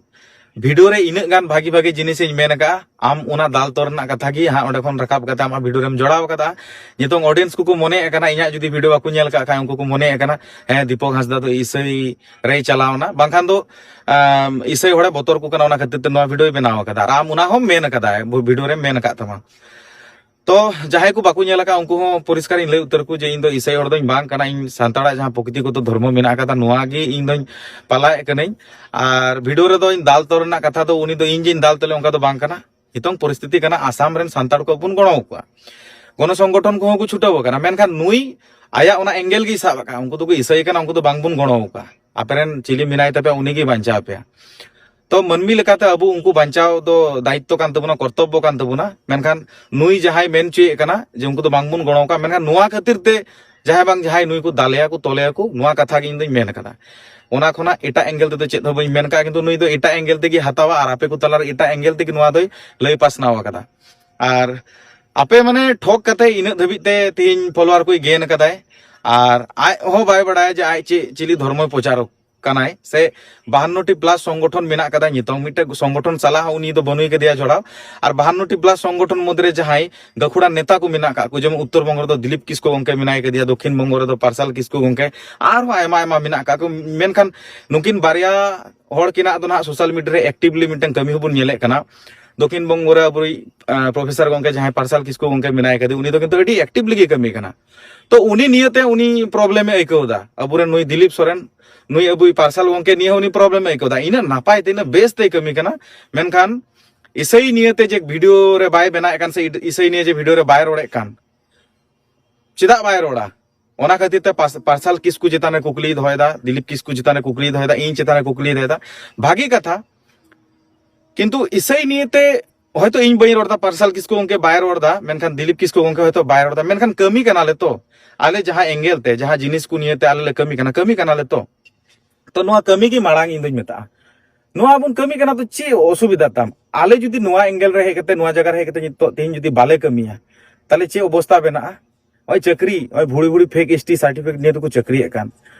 ᱵᱷᱤᱰᱤᱭᱳ ᱨᱮ ᱤᱱᱟᱹᱜ ᱜᱟᱱ ᱵᱷᱟᱹᱜᱤ ᱵᱷᱟᱹᱜᱤ ᱡᱤᱱᱤᱥᱤᱧ ᱢᱮᱱ ᱟᱠᱟᱫᱼᱟ, ᱟᱢ ᱚᱱᱟ ᱫᱟᱞ ᱛᱚᱞ ᱨᱮᱱᱟᱜ ᱠᱟᱛᱷᱟ ᱜᱮ ᱦᱟᱸᱜ ᱚᱸᱰᱮ ᱠᱷᱚᱱ ᱨᱟᱠᱟᱵ ᱠᱟᱛᱮ ᱟᱢᱟᱜ ᱵᱷᱤᱰᱤᱭᱳ ᱨᱮᱢ ᱡᱚᱲᱟᱣ ᱟᱠᱟᱫᱟ᱾ ᱱᱤᱛᱚᱝ ᱚᱰᱤᱭᱮᱱᱥ ᱠᱚᱠᱚ ᱢᱚᱱᱮᱭᱮᱫ ᱠᱟᱱᱟ, ᱤᱧᱟᱹᱜ ᱡᱩᱫᱤ ᱵᱷᱤᱰᱤᱭᱳ ᱵᱟᱠᱚ ᱧᱮᱞ ᱠᱟᱜ ᱠᱷᱟᱱ, ᱩᱱᱠᱩ ᱠᱚ ᱢᱚᱱᱮᱭᱮᱫ ᱠᱟᱱᱟ, ᱦᱮᱸ, ᱫᱤᱯᱚᱠ ᱦᱟᱸᱥᱫᱟ ᱫᱚ ᱤᱥᱟᱹᱭ ᱨᱮᱭ ᱪᱟᱞᱟᱣ ᱮᱱᱟ, ᱵᱟᱝᱠᱷᱟᱱ ᱫᱚ ᱟᱢ, ᱤᱥᱟᱹᱭ ᱦᱚᱲᱮ ᱵᱚᱛᱚᱨ ᱠᱚ ᱠᱟᱱᱟ, ᱚᱱᱟ ᱠᱷᱟᱹᱛᱤᱨ ᱛᱮ ᱱᱚᱣᱟ ᱵᱷᱤᱰᱤᱭᱳᱭ ᱵᱮᱱᱟᱣ ᱟᱠᱟᱫᱟ᱾ ᱟᱨ ᱟᱢ ᱚᱱᱟ ᱦᱚᱸᱢ ᱢᱮᱱ ᱟᱠᱟᱫᱟ, ᱵᱷᱤᱰᱤᱭᱳ ᱨᱮᱢ ᱢᱮᱱ ᱟᱠᱟᱫ ᱛᱟᱢᱟ᱾ ᱛᱚ ᱡᱟᱦᱟᱸᱭ ᱠᱚ ᱵᱟᱠᱚ ᱧᱮᱞ ᱟᱠᱟᱫ, ᱩᱱᱠᱩ ᱦᱚᱸ ᱯᱚᱨᱤᱥᱠᱟᱨ ᱤᱧ ᱞᱟᱹᱭ ᱩᱛᱟᱹᱨ ᱟᱠᱚ ᱡᱮ ᱤᱧ ᱫᱚ ᱤᱥᱟᱹᱭ ᱦᱚᱲ ᱫᱚᱧ ᱵᱟᱝ ᱠᱟᱱᱟ, ᱤᱧ ᱥᱟᱱᱛᱟᱲᱟᱜ ᱡᱟᱦᱟᱸ ᱯᱨᱚᱠᱤᱛᱤᱜᱚᱛᱚ ᱫᱷᱚᱨᱢᱚ ᱢᱮᱱᱟᱜ ᱟᱠᱟᱫᱟ, ᱱᱚᱣᱟ ᱜᱮ ᱤᱧ ᱫᱚᱧ ᱯᱟᱞᱟᱣᱮᱫ ᱠᱟᱹᱱᱟᱹᱧ᱾ ᱟᱨ ᱵᱷᱤᱰᱤᱭᱳ ᱨᱮᱫᱚᱧ ᱫᱟᱞ ᱛᱚᱞ ᱨᱮᱱᱟᱜ ᱠᱟᱛᱷᱟ ᱫᱚ ᱩᱱᱤ ᱫᱚ ᱤᱧ ᱡᱮᱧ ᱫᱟᱞ ᱛᱚᱞᱮ, ᱚᱱᱠᱟ ᱫᱚ ᱵᱟᱝ ᱠᱟᱱᱟ᱾ ᱱᱤᱛᱚᱝ ᱯᱚᱨᱤᱥᱛᱷᱤᱛᱤ ᱠᱟᱱᱟ, ᱟᱥᱟᱢ ᱨᱮᱱ ᱥᱟᱱᱛᱟᱲ ᱠᱚ ᱵᱚᱱ ᱜᱚᱲᱚ ᱟᱠᱚᱣᱟ, ᱜᱚᱱᱚ ᱥᱚᱝᱜᱚᱴᱷᱚᱱ ᱠᱚᱦᱚᱸ ᱠᱚ ᱪᱷᱩᱴᱟᱹᱣ ᱟᱠᱟᱱᱟ, ᱢᱮᱱᱠᱷᱟᱱ ᱱᱩᱭ ᱟᱭᱟᱜ ᱚᱱᱟ ᱮᱝᱜᱮᱞ ᱜᱮᱭ ᱥᱟᱵ ᱟᱠᱟᱫᱼᱟ᱾ ᱩᱱᱠᱩ ᱫᱚᱠᱚ ᱤᱥᱟᱹᱭ ᱠᱟᱱᱟ, ᱩᱱᱠᱩ ᱫᱚ ᱵᱟᱝ ᱵᱚᱱ ᱜᱚᱲᱚ ᱟᱠᱚᱣᱟ, ᱟᱯᱮ ᱨᱮᱱ ᱪᱤᱞᱤ ᱢᱮᱱᱟᱭ ᱛᱟᱯᱮᱭᱟ, ᱩᱱᱤ ᱜᱮ ᱵᱟᱧᱪᱟᱣ ᱯᱮᱭᱟ᱾ ᱛᱚ ᱢᱟᱹᱱᱢᱤ ᱞᱮᱠᱟᱛᱮ ᱟᱵᱚ ᱩᱱᱠᱩ ᱵᱟᱧᱪᱟᱣ ᱫᱚ ᱫᱟᱭᱤᱛᱛᱚ ᱠᱟᱱ ᱛᱟᱵᱚᱱᱟ, ᱠᱚᱨᱛᱚᱵᱵᱚ ᱠᱟᱱ ᱛᱟᱵᱚᱱᱟ᱾ ᱢᱮᱱᱠᱷᱟᱱ ᱱᱩᱭ ᱡᱟᱦᱟᱸᱭ ᱢᱮᱱ ᱦᱚᱪᱚᱭᱮᱫ ᱠᱟᱱᱟ ᱡᱮ ᱩᱱᱠᱩ ᱫᱚ ᱵᱟᱝ ᱵᱚᱱ ᱜᱚᱲᱚ ᱟᱠᱚᱣᱟ, ᱢᱮᱱᱠᱷᱟᱱ ᱱᱚᱣᱟ ᱠᱷᱟᱹᱛᱤᱨ ᱛᱮ ᱡᱟᱦᱟᱸᱭ ᱵᱟᱝ ᱡᱟᱦᱟᱸᱭ ᱱᱩᱭ ᱠᱚ ᱫᱟᱞᱮᱭᱟ ᱠᱚ, ᱛᱚᱞᱮᱭᱟ ᱠᱚ, ᱱᱚᱣᱟ ᱠᱟᱛᱷᱟ ᱜᱮ ᱤᱧ ᱫᱚᱧ ᱢᱮᱱ ᱟᱠᱟᱫᱟ᱾ ᱚᱱᱟ ᱠᱷᱚᱱᱟᱜ ᱮᱴᱟᱜ ᱮᱝᱜᱮᱞ ᱛᱮᱫᱚ ᱪᱮᱫ ᱦᱚᱸ ᱵᱟᱹᱧ ᱢᱮᱱ ᱟᱠᱟᱫᱟ, ᱠᱤᱱᱛᱩ ᱱᱩᱭ ᱫᱚ ᱮᱴᱟᱜ ᱮᱝᱜᱮᱞ ᱛᱮᱜᱮ ᱦᱟᱛᱟᱣᱟ ᱟᱨ ᱟᱯᱮ ᱠᱚ ᱛᱟᱞᱟᱨᱮ ᱮᱴᱟᱜ ᱮᱝᱜᱮᱞ ᱛᱮᱜᱮ ᱱᱚᱣᱟ ᱫᱚᱭ ᱞᱟᱹᱭ ᱯᱟᱥᱱᱟᱣ ᱟᱠᱟᱫᱟ᱾ ᱟᱨ ᱟᱯᱮ ᱢᱟᱱᱮ ᱴᱷᱚᱠ ᱠᱟᱛᱮ ᱤᱱᱟᱹᱜ ᱫᱷᱟᱹᱵᱤᱡ ᱛᱮ ᱛᱮᱦᱤᱧ ᱯᱷᱚᱞᱳᱣᱟᱨ ᱠᱚᱭ ᱜᱮᱱ ᱟᱠᱟᱫᱟᱭ, ᱟᱨ ᱟᱡ ᱦᱚᱸ ᱵᱟᱭ ᱵᱟᱲᱟᱭᱟ ᱡᱮ ᱟᱡ ᱪᱮᱫ ᱪᱤᱞᱤ ᱫᱷᱚᱨᱢᱚᱭ ᱯᱨᱚᱪᱟᱨ ᱠᱟᱱᱟᱭ, ᱥᱮ ᱵᱟᱦᱟᱱᱱᱚ ᱴᱤ ᱯᱞᱟᱥ ᱥᱚᱝᱜᱚᱴᱷᱚᱱ ᱢᱮᱱᱟᱜ ᱠᱟᱫᱟ, ᱱᱤᱛᱚᱝ ᱢᱤᱫᱴᱮᱡ ᱥᱚᱝᱜᱚᱴᱷᱚᱱ ᱥᱟᱞᱟᱜ ᱦᱚᱸ ᱩᱱᱤ ᱫᱚ ᱵᱟᱹᱱᱩᱭ ᱠᱟᱫᱮᱭᱟ ᱡᱚᱲᱟᱣ᱾ ᱟᱨ ᱵᱟᱦᱟᱱᱱᱚ ᱴᱤ ᱯᱞᱟᱥ ᱥᱚᱝᱜᱚᱴᱷᱚᱱ ᱢᱚᱫᱽᱫᱷᱮ ᱨᱮ ᱡᱟᱦᱟᱸᱭ ᱜᱟᱹᱠᱷᱩᱲᱟᱱ ᱱᱮᱛᱟ ᱠᱚ ᱢᱮᱱᱟᱜ ᱠᱟᱜ ᱠᱚ, ᱡᱮᱢᱚᱱ ᱩᱛᱛᱚᱨ ᱵᱚᱝᱜᱚ ᱨᱮᱫᱚ ᱫᱤᱞᱤᱯ ᱠᱤᱥᱠᱩ ᱜᱚᱝᱠᱮ ᱢᱮᱱᱟᱭ ᱠᱟᱫᱮᱭᱟ, ᱫᱚᱠᱠᱷᱤᱱ ᱵᱚᱝᱜᱚ ᱨᱮᱫᱚ ᱯᱟᱨᱥᱟᱞ ᱠᱤᱥᱠᱩ ᱜᱚᱝᱠᱮ, ᱟᱨᱦᱚᱸ ᱟᱭᱢᱟ ᱟᱭᱢᱟ ᱢᱮᱱᱟᱜ ᱠᱟᱜ ᱠᱚ᱾ ᱢᱮᱱᱠᱷᱟᱱ ᱱᱩᱠᱤᱱ ᱵᱟᱨᱭᱟ ᱦᱚᱲ ᱠᱤᱱᱟᱜ ᱫᱚ ᱱᱟᱦᱟᱜ ᱥᱳᱥᱟᱞ ᱢᱤᱰᱤᱭᱟ ᱨᱮ ᱮᱠᱴᱤᱵᱷᱞᱤ ᱢᱤᱫᱴᱟᱝ ᱠᱟᱹᱢᱤ ᱦᱚᱸᱵᱚᱱ ᱧᱮᱞᱮᱫ ᱠᱟᱱᱟ᱾ ᱫᱚᱠᱷᱤᱱ ᱵᱚᱝᱜᱚ ᱨᱮ ᱟᱵᱚᱨᱤᱡ ᱯᱨᱚᱯᱷᱮᱥᱚᱨ ᱜᱚᱝᱠᱮ ᱡᱟᱦᱟᱸᱭ ᱯᱟᱨᱥᱟᱞ ᱠᱤᱥᱠᱩ ᱜᱚᱝᱠᱮ ᱢᱮᱱᱟᱭ ᱠᱟᱫᱮ, ᱩᱱᱤ ᱫᱚ ᱠᱤᱱᱛᱩ ᱟᱹᱰᱤ ᱮᱠᱴᱤᱵᱷᱞᱤ ᱜᱮ ᱠᱟᱹᱢᱤ ᱠᱟᱱᱟ᱾ ᱛᱚ ᱩᱱᱤ ᱱᱤᱭᱮᱛᱮ ᱩᱱᱤ ᱯᱨᱚᱵᱞᱮᱢ ᱮ ᱟᱹᱭᱠᱟᱹᱣ ᱮᱫᱟ, ᱟᱵᱚᱨᱮᱱ ᱱᱩᱭ ᱫᱤᱞᱤᱯ ᱥᱚᱨᱮᱱ, ᱱᱩᱭ ᱟᱵᱚᱭᱤᱡ ᱯᱟᱨᱥᱟᱞ ᱜᱚᱝᱠᱮ ᱱᱤᱭᱮ ᱩᱱᱤ ᱯᱨᱚᱵᱞᱮᱢ ᱮ ᱟᱹᱭᱠᱟᱹᱣ ᱮᱫᱟ᱾ ᱤᱱᱟᱹᱜ ᱱᱟᱯᱟᱭ ᱛᱮ, ᱤᱱᱟᱹᱜ ᱵᱮᱥ ᱛᱮᱭ ᱠᱟᱹᱢᱤ ᱠᱟᱱᱟ, ᱢᱮᱱᱠᱷᱟᱱ ᱤᱥᱟᱹᱭ ᱱᱤᱭᱮᱛᱮ ᱡᱮ ᱵᱷᱤᱰᱤᱭᱳ ᱨᱮ ᱵᱟᱭ ᱵᱮᱱᱟᱣᱮᱫ ᱠᱟᱱ ᱥᱮ ᱤᱥᱟᱹᱭ ᱱᱤᱭᱮ ᱡᱮ ᱵᱷᱤᱰᱤᱭᱳ ᱨᱮ ᱵᱟᱭ ᱨᱚᱲᱮᱫ ᱠᱟᱱ, ᱪᱮᱫᱟᱜ ᱵᱟᱭ ᱨᱚᱲᱟ? ᱚᱱᱟ ᱠᱷᱟᱹᱛᱤᱨ ᱛᱮ ᱯᱟᱨᱥᱟᱞ ᱠᱤᱥᱠᱩ ᱪᱮᱛᱟᱱ ᱨᱮ ᱠᱩᱠᱞᱤᱭ ᱫᱚᱦᱚᱭᱮᱫᱟ, ᱫᱤᱞᱤᱯ ᱠᱤᱥᱠᱩ ᱪᱮᱛᱟᱱ ᱨᱮ ᱠᱩᱠᱞᱤᱭ ᱫᱚᱦᱚᱭᱮᱫᱟ, ᱤᱧ ᱪᱮᱛᱟᱱ ᱨᱮ ᱠᱩᱠᱞᱤᱭ ᱫᱚᱦᱚᱭᱮᱫᱟ᱾ ᱵᱷᱟᱹᱜᱤ ᱠᱟᱛᱷᱟ, ᱠᱤᱱᱛᱩ ᱤᱥᱟᱹᱭ ᱱᱤᱭᱮᱛᱮ ᱦᱚᱭᱛᱳ ᱤᱧ ᱵᱟᱹᱧ ᱨᱚᱲ ᱮᱫᱟ, ᱯᱟᱨᱥᱟᱞ ᱠᱤᱥᱠᱩ ᱜᱚᱝᱠᱮ ᱵᱟᱭ ᱨᱚᱲ ᱮᱫᱟ, ᱢᱮᱱᱠᱷᱟᱱ ᱫᱤᱞᱤᱯ ᱠᱤᱥᱠᱩ ᱜᱚᱝᱠᱮ ᱦᱚᱭᱛᱳ ᱵᱟᱭ ᱨᱚᱲ ᱮᱫᱟ, ᱢᱮᱱᱠᱷᱟᱱ ᱠᱟᱹᱢᱤ ᱠᱟᱱᱟᱞᱮ ᱛᱚ᱾ ᱟᱞᱮ ᱡᱟᱦᱟᱸ ᱮᱝᱜᱮᱞ ᱛᱮ, ᱡᱟᱦᱟᱸ ᱡᱤᱱᱤᱥ ᱠᱚ ᱱᱤᱭᱮᱛᱮ ᱟᱞᱮ ᱞᱮ ᱠᱟᱹᱢᱤ ᱠᱟᱱᱟ, ᱠᱟᱹᱢᱤ ᱠᱟᱱᱟᱞᱮ ᱛᱚ᱾ ᱛᱚ ᱱᱚᱣᱟ ᱠᱟᱹᱢᱤ ᱜᱮ ᱢᱟᱲᱟᱝ ᱤᱧ ᱫᱩᱧ ᱢᱮᱛᱟᱜᱼᱟ᱾ ᱱᱚᱣᱟ ᱵᱚᱱ ᱠᱟᱹᱢᱤ ᱠᱟᱱᱟ ᱛᱚ ᱪᱮᱫ ᱚᱥᱩᱵᱤᱫᱷᱟ ᱛᱟᱢ? ᱟᱞᱮ ᱡᱩᱫᱤ ᱱᱚᱣᱟ ᱮᱝᱜᱮᱞ ᱨᱮ ᱦᱮᱡ ᱠᱟᱛᱮ, ᱱᱚᱣᱟ ᱡᱟᱭᱜᱟ ᱨᱮ ᱦᱮᱡ ᱠᱟᱛᱮ ᱱᱤᱛᱚᱜ ᱛᱮᱦᱮᱧ ᱡᱩᱫᱤ ᱵᱟᱞᱮ ᱠᱟᱹᱢᱤᱭᱟ, ᱛᱟᱦᱞᱮ ᱪᱮᱫ ᱚᱵᱚᱥᱛᱟ ᱵᱮᱱᱟᱜᱼᱟ? ᱱᱚᱜᱼᱚᱭ ᱪᱟᱹᱠᱨᱤ, ᱱᱚᱜᱼᱚᱭ ᱵᱷᱩᱲᱤ ᱵᱷᱩᱲᱤ ᱯᱷᱮᱠ ᱮᱥ ᱴᱤ ᱥᱟᱨᱴᱤᱯᱷᱤᱠᱮᱴ ᱱᱤᱭᱮ ᱛᱮᱠᱚ ᱪᱟᱹᱠᱨᱤᱭᱮᱫ ᱠᱟᱱ,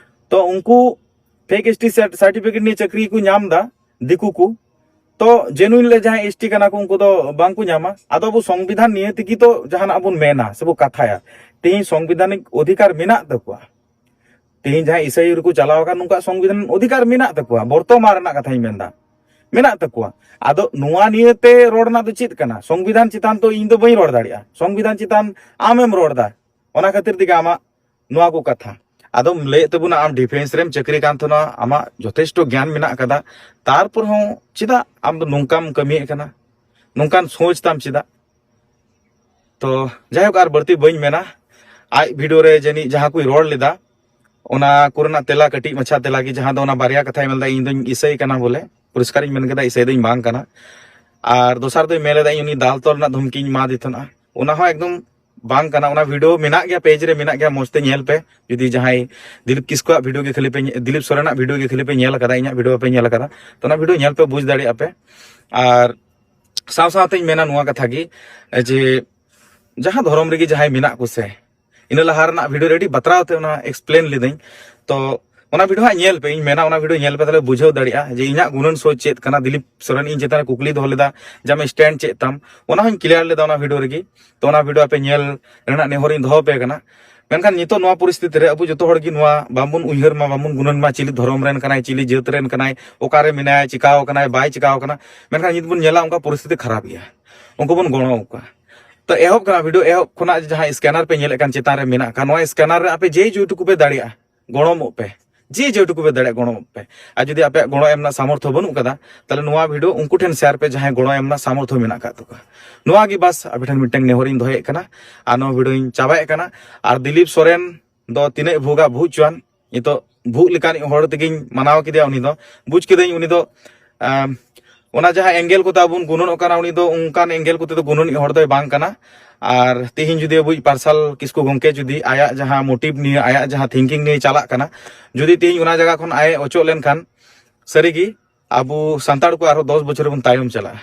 ᱛᱚ ᱩᱱᱠᱩ ᱯᱷᱮᱠ ᱮᱥ ᱴᱤ ᱥᱟᱨᱴᱤᱯᱷᱤᱠᱮᱴ ᱱᱤᱭᱮ ᱪᱟᱹᱠᱨᱤ ᱠᱚ ᱧᱟᱢ ᱮᱫᱟ ᱫᱤᱠᱩ ᱠᱚ᱾ ᱛᱚ ᱡᱮᱱᱩᱭᱤᱱ ᱞᱮ ᱡᱟᱦᱟᱸᱭ ᱮᱥ ᱴᱤ ᱠᱟᱱᱟ ᱠᱚ, ᱩᱱᱠᱩ ᱫᱚ ᱵᱟᱝ ᱠᱚ ᱧᱟᱢᱟ᱾ ᱟᱫᱚ ᱟᱵᱚ ᱥᱚᱝᱵᱤᱫᱷᱟᱱ ᱱᱤᱭᱮ ᱛᱮᱜᱮ ᱛᱚ ᱡᱟᱦᱟᱱᱟᱜ ᱵᱚᱱ ᱢᱮᱱᱟ ᱥᱮᱵᱚ ᱠᱟᱛᱷᱟᱭᱟ᱾ ᱛᱮᱦᱮᱧ ᱥᱚᱝᱵᱤᱫᱷᱟᱱᱤᱠ ᱚᱫᱷᱤᱠᱟᱨ ᱢᱮᱱᱟᱜ ᱛᱟᱠᱚᱣᱟ᱾ ᱛᱮᱦᱮᱧ ᱡᱟᱦᱟᱸᱭ ᱤᱥᱟᱹᱭ ᱨᱮᱠᱚ ᱪᱟᱞᱟᱣ ᱟᱠᱟᱱ, ᱩᱱᱠᱩᱣᱟᱜ ᱥᱚᱝᱵᱤᱫᱷᱟᱱ ᱚᱫᱷᱤᱠᱟᱨ ᱢᱮᱱᱟᱜ ᱛᱟᱠᱚᱣᱟ, ᱵᱚᱨᱛᱚᱢᱟᱱ ᱨᱮᱱᱟᱜ ᱠᱟᱛᱷᱟᱧ ᱢᱮᱱᱫᱟ, ᱢᱮᱱᱟᱜ ᱛᱟᱠᱚᱣᱟ᱾ ᱟᱫᱚ ᱱᱚᱣᱟ ᱱᱤᱭᱮ ᱛᱮ ᱨᱚᱲ ᱨᱮᱱᱟᱜ ᱫᱚ ᱪᱮᱫ ᱠᱟᱱᱟ? ᱥᱚᱝᱵᱤᱫᱷᱟᱱ ᱪᱮᱛᱟᱱ ᱛᱚ ᱤᱧ ᱫᱚ ᱵᱟᱹᱧ ᱨᱚᱲ ᱫᱟᱲᱮᱭᱟᱜᱼᱟ, ᱥᱚᱝᱵᱤᱫᱷᱟᱱ ᱪᱮᱛᱟᱱ ᱟᱢᱮᱢ ᱨᱚᱲ ᱮᱫᱟ᱾ ᱚᱱᱟ ᱠᱷᱟᱹᱛᱤᱨ ᱛᱮᱜᱮ ᱟᱢᱟᱜ ᱱᱚᱣᱟ ᱠᱚ ᱠᱟᱛᱷᱟ᱾ ᱟᱫᱚᱢ ᱞᱟᱹᱭᱮᱫ ᱛᱟᱵᱚᱱᱟ ᱟᱢ ᱰᱤᱯᱷᱮᱱᱥ ᱨᱮᱢ ᱪᱟᱹᱠᱨᱤ ᱠᱟᱱ ᱛᱟᱦᱮᱱᱟ, ᱟᱢᱟᱜ ᱡᱚᱛᱷᱮᱥᱴᱚ ᱜᱮᱭᱟᱱ ᱢᱮᱱᱟᱜ ᱟᱠᱟᱫᱟ, ᱛᱟᱨᱯᱚᱨ ᱦᱚᱸ ᱪᱮᱫᱟᱜ ᱟᱢ ᱫᱚ ᱱᱚᱝᱠᱟᱢ ᱠᱟᱹᱢᱤᱭᱮᱫ ᱠᱟᱱᱟ? ᱱᱚᱝᱠᱟᱱ ᱥᱳᱪ ᱛᱟᱢ ᱪᱮᱫᱟᱜ? ᱛᱚ ᱡᱟᱭᱦᱳᱠ, ᱟᱨ ᱵᱟᱹᱲᱛᱤ ᱵᱟᱹᱧ ᱢᱮᱱᱟ᱾ ᱟᱡ ᱵᱷᱤᱰᱤᱭᱳ ᱨᱮ ᱡᱟᱹᱱᱤᱡ ᱡᱟᱦᱟᱸ ᱠᱚᱭ ᱨᱚᱲ ᱞᱮᱫᱟ, ᱚᱱᱟ ᱠᱚᱨᱮᱱᱟᱜ ᱛᱮᱞᱟ, ᱠᱟᱹᱴᱤᱡ ᱢᱟᱪᱷᱟ ᱛᱮᱞᱟ ᱜᱮ, ᱡᱟᱦᱟᱸ ᱫᱚ ᱚᱱᱟ ᱵᱟᱨᱭᱟ ᱠᱟᱛᱷᱟᱭ ᱢᱮᱱ ᱞᱮᱫᱟ, "ᱤᱧ ᱫᱚᱧ ᱤᱥᱟᱹᱭ ᱠᱟᱱᱟ", ᱵᱚᱞᱮ ᱯᱚᱨᱤᱥᱠᱟᱨᱤᱧ ᱢᱮᱱ ᱠᱮᱫᱟ, "ᱤᱥᱟᱹᱭ ᱫᱚᱧ ᱵᱟᱝ ᱠᱟᱱᱟ", ᱟᱨ ᱫᱚᱥᱟᱨ ᱫᱚᱭ ᱢᱮᱱ ᱞᱮᱫᱟ, "ᱤᱧ ᱩᱱᱤ ᱫᱟᱞ ᱛᱚᱞ ᱨᱮᱱᱟᱜ ᱫᱷᱩᱢᱠᱤᱧ ᱮᱢᱟᱫᱮ ᱛᱟᱦᱮᱱᱟ", ᱚᱱᱟ ᱦᱚᱸ ᱮᱠᱫᱚᱢ ᱵᱟᱝ ᱠᱟᱱᱟ᱾ ᱚᱱᱟ ᱵᱷᱤᱰᱤᱭᱳ ᱢᱮᱱᱟᱜ ᱜᱮᱭᱟ, ᱯᱮᱡᱽ ᱨᱮ ᱢᱮᱱᱟᱜ ᱜᱮᱭᱟ, ᱢᱚᱸᱡᱽ ᱛᱮ ᱧᱮᱞ ᱯᱮ᱾ ᱡᱩᱫᱤ ᱡᱟᱦᱟᱸᱭ ᱫᱤᱞᱤᱯ ᱠᱤᱥᱠᱩᱣᱟᱜ ᱵᱷᱤᱰᱤᱭᱳ ᱜᱮ ᱠᱷᱟᱹᱞᱤ ᱯᱮ ᱧᱮ-, ᱫᱤᱞᱤᱯ ᱥᱚᱨᱮᱱᱟᱜ ᱵᱷᱤᱰᱤᱭᱳ ᱜᱮ ᱠᱷᱟᱹᱞᱤ ᱯᱮ ᱧᱮᱞ ᱟᱠᱟᱫᱟ, ᱤᱧᱟᱹᱜ ᱵᱷᱤᱰᱤᱭᱳ ᱵᱟᱯᱮ ᱧᱮᱞ ᱟᱠᱟᱫᱟ, ᱛᱚ ᱚᱱᱟ ᱵᱷᱤᱰᱤᱭᱳ ᱧᱮᱞ ᱯᱮ, ᱵᱩᱡᱽ ᱫᱟᱲᱮᱭᱟᱜᱼᱟ ᱯᱮ᱾ ᱟᱨ ᱥᱟᱶ ᱥᱟᱶᱛᱮᱧ ᱢᱮᱱᱟ ᱱᱚᱣᱟ ᱠᱟᱛᱷᱟ ᱜᱮ, ᱡᱮ ᱡᱟᱦᱟᱸ ᱫᱷᱚᱨᱚᱢ ᱨᱮᱜᱮ ᱡᱟᱦᱟᱸᱭ ᱢᱮᱱᱟᱜ ᱠᱚ ᱥᱮ, ᱤᱱᱟᱹ ᱞᱟᱦᱟ ᱨᱮᱱᱟᱜ ᱵᱷᱤᱰᱤᱭᱳ ᱨᱮ ᱟᱹᱰᱤ ᱵᱟᱛᱨᱟᱣ ᱛᱮ ᱚᱱᱟ ᱮᱠᱥᱯᱞᱮᱱ ᱞᱤᱫᱟᱹᱧ, ᱛᱚ ᱚᱱᱟ ᱵᱷᱤᱰᱤᱭᱳ ᱦᱟᱸᱜ ᱧᱮᱞ ᱯᱮ, ᱤᱧ ᱢᱮᱱᱟ ᱚᱱᱟ ᱵᱷᱤᱰᱤᱭᱳ ᱧᱮᱞ ᱯᱮ, ᱛᱟᱦᱞᱮ ᱵᱩᱡᱷᱟᱹᱣ ᱫᱟᱲᱮᱭᱟᱜᱼᱟ ᱡᱮ ᱤᱧᱟᱹᱜ ᱜᱩᱱᱟᱹᱱ ᱥᱳᱪ ᱪᱮᱫ ᱠᱟᱱᱟ᱾ ᱫᱤᱞᱤᱯ ᱥᱚᱨᱮᱱ ᱤᱧ ᱪᱮᱛᱟᱱ ᱨᱮ ᱠᱩᱠᱞᱤ ᱫᱚᱦᱚ ᱞᱮᱫᱟ ᱡᱮ ᱟᱢᱟᱜ ᱥᱴᱮᱱᱰ ᱪᱮᱫ ᱛᱟᱢ, ᱚᱱᱟ ᱦᱚᱸᱧ ᱠᱞᱤᱭᱟᱨ ᱞᱮᱫᱟ ᱚᱱᱟ ᱵᱷᱤᱰᱤᱭᱳ ᱨᱮᱜᱮ᱾ ᱛᱚ ᱚᱱᱟ ᱵᱷᱤᱰᱤᱭᱳ ᱟᱯᱮ ᱧᱮᱞ ᱨᱮᱱᱟᱜ ᱱᱮᱦᱚᱨᱤᱧ ᱫᱚᱦᱚ ᱯᱮ ᱠᱟᱱᱟ᱾ ᱢᱮᱱᱠᱷᱟᱱ ᱱᱤᱛᱚᱜ ᱱᱚᱣᱟ ᱯᱚᱨᱤᱥᱛᱷᱤᱛᱤ ᱨᱮ ᱟᱵᱚ ᱡᱚᱛᱚ ᱦᱚᱲ ᱜᱮ ᱱᱚᱣᱟ ᱵᱟᱵᱚᱱ ᱩᱭᱦᱟᱹᱨ ᱢᱟ, ᱵᱟᱵᱚᱱ ᱜᱩᱱᱟᱹᱱ ᱢᱟ, ᱪᱤᱞᱤ ᱫᱷᱚᱨᱚᱢ ᱨᱮᱱ ᱠᱟᱱᱟᱭ, ᱪᱤᱞᱤ ᱡᱟᱹᱛ ᱨᱮᱱ ᱠᱟᱱᱟᱭ, ᱚᱠᱟᱨᱮ ᱢᱮᱱᱟᱭᱟ, ᱪᱤᱠᱟᱣ ᱠᱟᱱᱟᱭ, ᱵᱟᱭ ᱪᱤᱠᱟᱣ ᱠᱟᱱᱟ᱾ ᱢᱮᱱᱠᱷᱟᱱ ᱱᱤᱛ ᱵᱚᱱ ᱧᱮᱞᱟ ᱚᱱᱠᱟ ᱯᱚᱨᱤᱥᱛᱷᱤᱛᱤ ᱠᱷᱟᱨᱟᱯ ᱜᱮᱭᱟ, ᱩᱱᱠᱩ ᱵᱚᱱ ᱜᱚᱲᱚ ᱟᱠᱚᱣᱟ᱾ ᱛᱚ ᱮᱦᱚᱵ ᱠᱟᱱᱟ ᱵᱷᱤᱰᱤᱭᱳ, ᱮᱦᱚᱵ ᱠᱷᱚᱱᱟᱜ ᱡᱟᱦᱟᱸ ᱥᱠᱮᱱᱟᱨ ᱯᱮ ᱧᱮᱞᱮᱫ ᱠᱟᱱ ᱪᱮᱛᱟᱱ ᱨᱮ ᱢᱮᱱᱟᱜ ᱠᱟᱱ, ᱱᱚᱣᱟ ᱥᱠᱮᱱᱟᱨ ᱨᱮ ᱟᱯᱮ ᱡᱮ ᱡᱮᱴᱩᱠᱩ ᱯᱮ ᱫᱟᱲᱮᱭᱟᱜᱼᱟ ᱜᱚᱲᱚᱢᱚᱜ ᱯᱮ, ᱡᱮ ᱡᱮᱴᱩᱠᱩ ᱯᱮ ᱫᱟᱲᱮᱭᱟᱜᱼᱟ ᱜᱚᱲᱚᱢᱚᱜ ᱯᱮ᱾ ᱟᱨ ᱡᱩᱫᱤ ᱟᱯᱮᱭᱟᱜ ᱜᱚᱲᱚ ᱮᱢ ᱨᱮᱱᱟᱜ ᱥᱟᱢᱚᱨᱛᱷᱚ ᱵᱟᱹᱱᱩᱜ ᱠᱟᱫᱟ, ᱛᱟᱦᱞᱮ ᱱᱚᱣᱟ ᱵᱷᱤᱰᱤᱭᱳ ᱩᱱᱠᱩ ᱴᱷᱮᱱ ᱥᱮᱭᱟᱨ ᱯᱮ ᱡᱟᱦᱟᱸᱭ ᱜᱚᱲᱚ ᱮᱢ ᱨᱮᱱᱟᱜ ᱥᱟᱢᱚᱨᱛᱷᱚ ᱢᱮᱱᱟᱜ ᱟᱠᱟᱫ ᱛᱟᱠᱚᱣᱟ᱾ ᱱᱚᱣᱟ ᱜᱮ ᱵᱟᱥ ᱟᱯᱮ ᱴᱷᱮᱱ ᱢᱤᱫᱴᱟᱝ ᱱᱮᱦᱚᱨᱤᱧ ᱫᱚᱦᱚᱭᱮᱫ ᱠᱟᱱᱟ᱾ ᱟᱨ ᱱᱚᱣᱟ ᱵᱷᱤᱰᱤᱭᱳᱧ ᱪᱟᱵᱟᱭᱮᱫ ᱠᱟᱱᱟ᱾ ᱟᱨ ᱫᱤᱞᱤᱯ ᱥᱚᱨᱮᱱ ᱫᱚ ᱛᱤᱱᱟᱹᱜ ᱵᱷᱩᱜᱟ ᱵᱷᱩᱜ ᱪᱚᱣᱟᱱ, ᱱᱤᱛᱚᱜ ᱵᱷᱩᱜ ᱞᱮᱠᱟᱱᱤᱡ ᱦᱚᱲ ᱛᱮᱜᱮᱧ ᱢᱟᱱᱟᱣ ᱠᱮᱫᱮᱭᱟ᱾ ᱩᱱᱤ ᱫᱚ ᱵᱩᱡᱽ ᱠᱮᱫᱟᱹᱧ, ᱩᱱᱤ ᱫᱚ ᱟᱢ, ᱚᱱᱟ ᱡᱟᱦᱟᱸ ᱮᱝᱜᱮᱞ ᱠᱚᱛᱮ ᱟᱵᱚ ᱵᱚᱱ ᱜᱩᱱᱟᱹᱱᱚᱜ ᱠᱟᱱᱟ, ᱩᱱᱤ ᱫᱚ ᱚᱱᱠᱟᱱ ᱮᱝᱜᱮᱞ ᱠᱚᱛᱮ ᱫᱚ ᱜᱩᱱᱟᱹᱱᱤᱡ ᱦᱚᱲ ᱫᱚᱭ ᱵᱟᱝ ᱠᱟᱱᱟ᱾ ᱟᱨ ᱛᱤᱦᱤᱧ ᱡᱩᱫᱤ ᱟᱵᱚᱭᱤᱡ ᱯᱟᱨᱥᱟᱞ ᱠᱤᱥᱠᱩ ᱜᱚᱢᱠᱮ ᱡᱩᱫᱤ ᱟᱭᱟᱜ ᱡᱟᱦᱟᱸ ᱢᱳᱴᱤᱵᱷ ᱱᱤᱭᱮ, ᱟᱭᱟᱜ ᱡᱟᱦᱟᱸ ᱛᱷᱤᱝᱠᱤᱝ ᱱᱤᱭᱮ ᱪᱟᱞᱟᱜ ᱠᱟᱱᱟ, ᱡᱩᱫᱤ ᱛᱤᱦᱤᱧ ᱚᱱᱟ ᱡᱟᱭᱜᱟ ᱠᱷᱚᱱ ᱟᱡ ᱚᱪᱚᱜ ᱞᱮᱱᱠᱷᱟᱱ, ᱥᱟᱹᱨᱤᱜᱮ ᱟᱵᱚ ᱥᱟᱱᱛᱟᱲ ᱠᱚ ᱟᱨᱦᱚᱸ ᱫᱚᱥ ᱵᱚᱪᱷᱚᱨ ᱵᱚᱱ ᱛᱟᱭᱚᱢ ᱪᱟᱞᱟᱜᱼᱟ᱾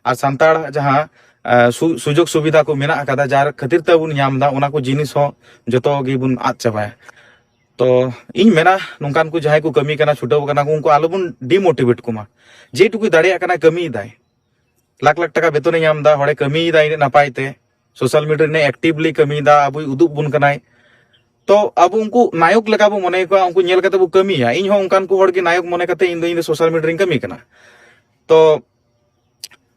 ᱟᱨ ᱥᱟᱱᱛᱟᱲ ᱡᱟᱦᱟᱸ ᱮ, ᱥᱩ-, ᱥᱩᱡᱳᱜᱽ ᱥᱩᱵᱤᱫᱷᱟ ᱠᱚ ᱢᱮᱱᱟᱜ ᱟᱠᱟᱫᱟ, ᱡᱟᱨ ᱠᱷᱟᱹᱛᱤᱨ ᱛᱮ ᱵᱚᱱ ᱧᱟᱢ ᱮᱫᱟ, ᱚᱱᱟ ᱠᱚ ᱡᱤᱱᱤᱥ ᱦᱚᱸ ᱡᱚᱛᱚ ᱜᱮᱵᱚᱱ ᱟᱫ ᱪᱟᱵᱟᱭᱟ᱾ ᱛᱚ ᱤᱧ ᱢᱮᱱᱟ, ᱱᱚᱝᱠᱟᱱ ᱠᱚ ᱡᱟᱦᱟᱸᱭ ᱠᱚ ᱠᱟᱹᱢᱤ ᱠᱟᱱᱟ, ᱪᱷᱩᱴᱟᱹᱣ ᱠᱟᱱᱟ ᱠᱚ, ᱩᱱᱠᱩ ᱟᱞᱚᱵᱚᱱ ᱰᱤᱢᱳᱴᱤᱵᱷᱮᱴ ᱠᱚᱢᱟ᱾ ᱡᱮᱴᱩᱠᱩᱭ ᱫᱟᱲᱮᱭᱟᱜ ᱠᱟᱱᱟᱭ, ᱠᱟᱹᱢᱤᱭᱮᱫᱟᱭ, ᱞᱟᱠᱷ ᱞᱟᱠᱷ ᱴᱟᱠᱟ ᱵᱮᱛᱚᱱᱮ ᱧᱟᱢ ᱮᱫᱟ, ᱦᱚᱲᱮ ᱠᱟᱹᱢᱤᱭᱮᱫᱟ ᱤᱱᱟᱹᱜ ᱱᱟᱯᱟᱭ ᱛᱮ, ᱥᱳᱥᱟᱞ ᱢᱤᱰᱤᱭᱟ ᱨᱮ ᱮᱠᱴᱤᱵᱷᱞᱤ ᱠᱟᱹᱢᱤᱭᱮᱫᱟ, ᱟᱵᱚᱭ ᱩᱫᱩᱜ ᱵᱚᱱ ᱠᱟᱱᱟᱭ᱾ ᱛᱚ ᱟᱵᱚ ᱩᱱᱠᱩ ᱱᱟᱭᱚᱠ ᱞᱮᱠᱟ ᱵᱚ ᱢᱚᱱᱮ ᱠᱚᱣᱟ, ᱩᱱᱠᱩ ᱧᱮᱞ ᱠᱟᱛᱮ ᱵᱚ ᱠᱟᱹᱢᱤᱭᱟ᱾ ᱤᱧ ᱦᱚᱸ ᱚᱱᱠᱟᱱ ᱠᱚ ᱦᱚᱲ ᱜᱮ ᱱᱟᱭᱚᱠ ᱢᱚᱱᱮ ᱠᱟᱛᱮ ᱤᱧ ᱫᱚ, ᱤᱧ ᱫᱚ ᱥᱳᱥᱟᱞ ᱢᱤᱰᱤᱭᱟ ᱨᱮᱧ ᱠᱟᱹᱢᱤ ᱠᱟᱱᱟ᱾ ᱛᱚ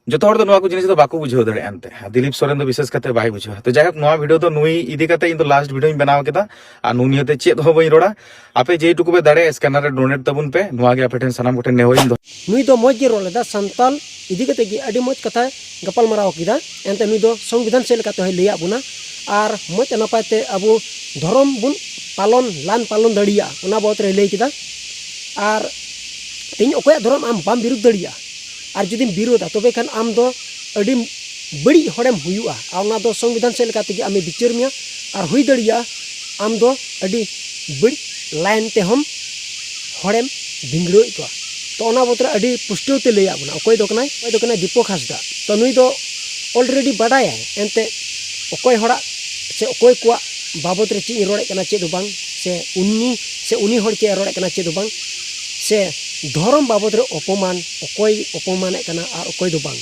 ᱡᱚᱛᱚ ᱦᱚᱲ ᱫᱚ ᱱᱚᱣᱟ ᱠᱚ ᱡᱤᱱᱤᱥ ᱫᱚ ᱵᱟᱠᱚ ᱵᱩᱡᱷᱟᱹᱣ ᱫᱟᱲᱮᱭᱟᱜᱼᱟ ᱮᱱᱛᱮ, ᱫᱤᱞᱤᱯ ᱥᱚᱨᱮᱱ ᱫᱚ ᱵᱤᱥᱮᱥ ᱠᱟᱛᱮ ᱵᱟᱭ ᱵᱩᱡᱷᱟᱹᱣᱟ᱾ ᱛᱚ ᱡᱟᱭᱦᱳᱠ, ᱱᱚᱣᱟ ᱵᱷᱤᱰᱤᱭᱳ ᱫᱚ ᱱᱩᱭ ᱤᱫᱤ ᱠᱟᱛᱮ ᱤᱧ ᱫᱚ ᱞᱟᱥᱴ ᱵᱷᱤᱰᱤᱭᱳᱧ ᱵᱮᱱᱟᱣ ᱠᱮᱫᱟ᱾ ᱟᱨ ᱱᱩᱭ ᱱᱤᱭᱟᱹᱛᱮ ᱪᱮᱫ ᱦᱚᱸ ᱵᱟᱹᱧ ᱨᱚᱲᱟ᱾ ᱟᱯᱮ ᱡᱮᱴᱩᱠᱩ ᱯᱮ ᱫᱟᱲᱮᱭᱟᱜᱼᱟ, ᱥᱠᱮᱱᱟᱨ ᱨᱮ ᱰᱳᱱᱮᱴ ᱛᱟᱵᱚᱱ ᱯᱮ, ᱱᱚᱣᱟ ᱜᱮ ᱟᱯᱮ ᱴᱷᱮᱱ ᱥᱟᱱᱟᱢ ᱠᱚᱴᱷᱮᱱ ᱱᱮᱦᱚᱨᱤᱧ ᱫᱚᱦᱚ᱾ ᱱᱩᱭ ᱫᱚ ᱢᱚᱡᱽ ᱜᱮ ᱨᱚᱲ ᱞᱮᱫᱟ, ᱥᱟᱱᱛᱟᱞ ᱤᱫᱤ ᱠᱟᱛᱮ ᱜᱮ ᱟᱹᱰᱤ ᱢᱚᱡᱽ ᱠᱟᱛᱷᱟᱭ ᱜᱟᱯᱟᱞ ᱢᱟᱨᱟᱣ ᱠᱮᱫᱟ᱾ ᱮᱱᱛᱮ ᱱᱩᱭ ᱫᱚ ᱥᱚᱝᱵᱤᱫᱷᱟᱱ ᱪᱮᱫ ᱞᱮᱠᱟᱛᱮ ᱦᱚᱸᱭ ᱞᱟᱹᱭᱟᱫ ᱵᱚᱱᱟ ᱟᱨ ᱢᱚᱡᱽ ᱱᱟᱯᱟᱭ ᱛᱮ ᱟᱵᱚ ᱫᱷᱚᱨᱚᱢ ᱵᱚᱱ ᱯᱟᱞᱚᱱ, ᱞᱟᱱ ᱯᱟᱞᱚᱱ ᱫᱟᱲᱮᱭᱟᱜᱼᱟ, ᱚᱱᱟ ᱵᱟᱵᱚᱫ ᱨᱮᱭ ᱞᱟᱹᱭ ᱠᱮᱫᱟ᱾ ᱟᱨ ᱛᱮᱦᱮᱧ ᱚᱠᱚᱭᱟᱜ ᱫᱷᱚᱨᱚᱢ ᱟᱢ ᱵᱟᱢ ᱵᱤᱨᱩᱫᱷ ᱫᱟᱲᱮᱭᱟᱜᱼᱟ, ᱟᱨ ᱡᱩᱫᱤᱢ ᱵᱤᱨᱳᱫᱟ, ᱛᱚᱵᱮ ᱠᱷᱟᱱ ᱟᱢ ᱫᱚ ᱟᱹᱰᱤ ᱵᱟᱹᱲᱤᱡ ᱦᱚᱲᱮᱢ ᱦᱩᱭᱩᱜᱼᱟ᱾ ᱟᱨ ᱚᱱᱟ ᱫᱚ ᱥᱚᱝᱵᱤᱫᱷᱟᱱ ᱥᱮᱫ ᱞᱮᱠᱟ ᱛᱮᱜᱮ ᱟᱢᱮ ᱵᱤᱪᱟᱹᱨ ᱢᱮᱭᱟ᱾ ᱟᱨ ᱦᱩᱭ ᱫᱟᱲᱮᱭᱟᱜᱼᱟ ᱟᱢ ᱫᱚ ᱟᱹᱰᱤ ᱵᱟᱹᱲᱤᱡ ᱞᱟᱭᱤᱱ ᱛᱮᱦᱚᱸᱢ ᱦᱚᱲᱮᱢ ᱵᱷᱤᱸᱫᱽᱲᱟᱹᱣᱮᱫ ᱠᱚᱣᱟ᱾ ᱛᱚ ᱚᱱᱟ ᱵᱚᱫᱚᱞ ᱨᱮ ᱟᱹᱰᱤ ᱯᱩᱥᱴᱟᱹᱣ ᱛᱮ ᱞᱟᱹᱭᱟᱫ ᱵᱚᱱᱟ, ᱚᱠᱚᱭ ᱫᱚ ᱠᱟᱱᱟᱭ, ᱚᱠᱚᱭ ᱫᱚ ᱠᱟᱱᱟᱭ ᱫᱤᱯᱚᱠ ᱦᱟᱸᱥᱫᱟ᱾ ᱛᱚ ᱱᱩᱭ ᱫᱚ ᱚᱞᱨᱮᱰᱤ ᱵᱟᱰᱟᱭᱟᱭ, ᱮᱱᱛᱮ ᱚᱠᱚᱭ ᱦᱚᱲᱟᱜ ᱥᱮ ᱚᱠᱚᱭ ᱠᱚᱣᱟᱜ ᱵᱟᱵᱚᱫ ᱨᱮ ᱪᱮᱫ ᱤᱧ ᱨᱚᱲᱮᱫ ᱠᱟᱱᱟ ᱪᱮᱫ ᱦᱚᱸ ᱵᱟᱝ, ᱥᱮ ᱩᱱᱤ ᱥᱮ ᱩᱱᱤ ᱦᱚᱲ ᱪᱮᱫ ᱮ ᱨᱚᱲᱮᱫ ᱠᱟᱱᱟ ᱪᱮᱫ ᱦᱚᱸ ᱵᱟᱝ, ᱥᱮ ᱫᱷᱚᱨᱚᱢ ᱵᱟᱵᱚᱫ ᱨᱮ ᱚᱯᱚᱢᱟᱱ, ᱚᱠᱚᱭ ᱚᱯᱚᱢᱟᱱᱮᱫ ᱠᱟᱱᱟ ᱟᱨ ᱚᱠᱚᱭ ᱫᱚ ᱵᱟᱝ,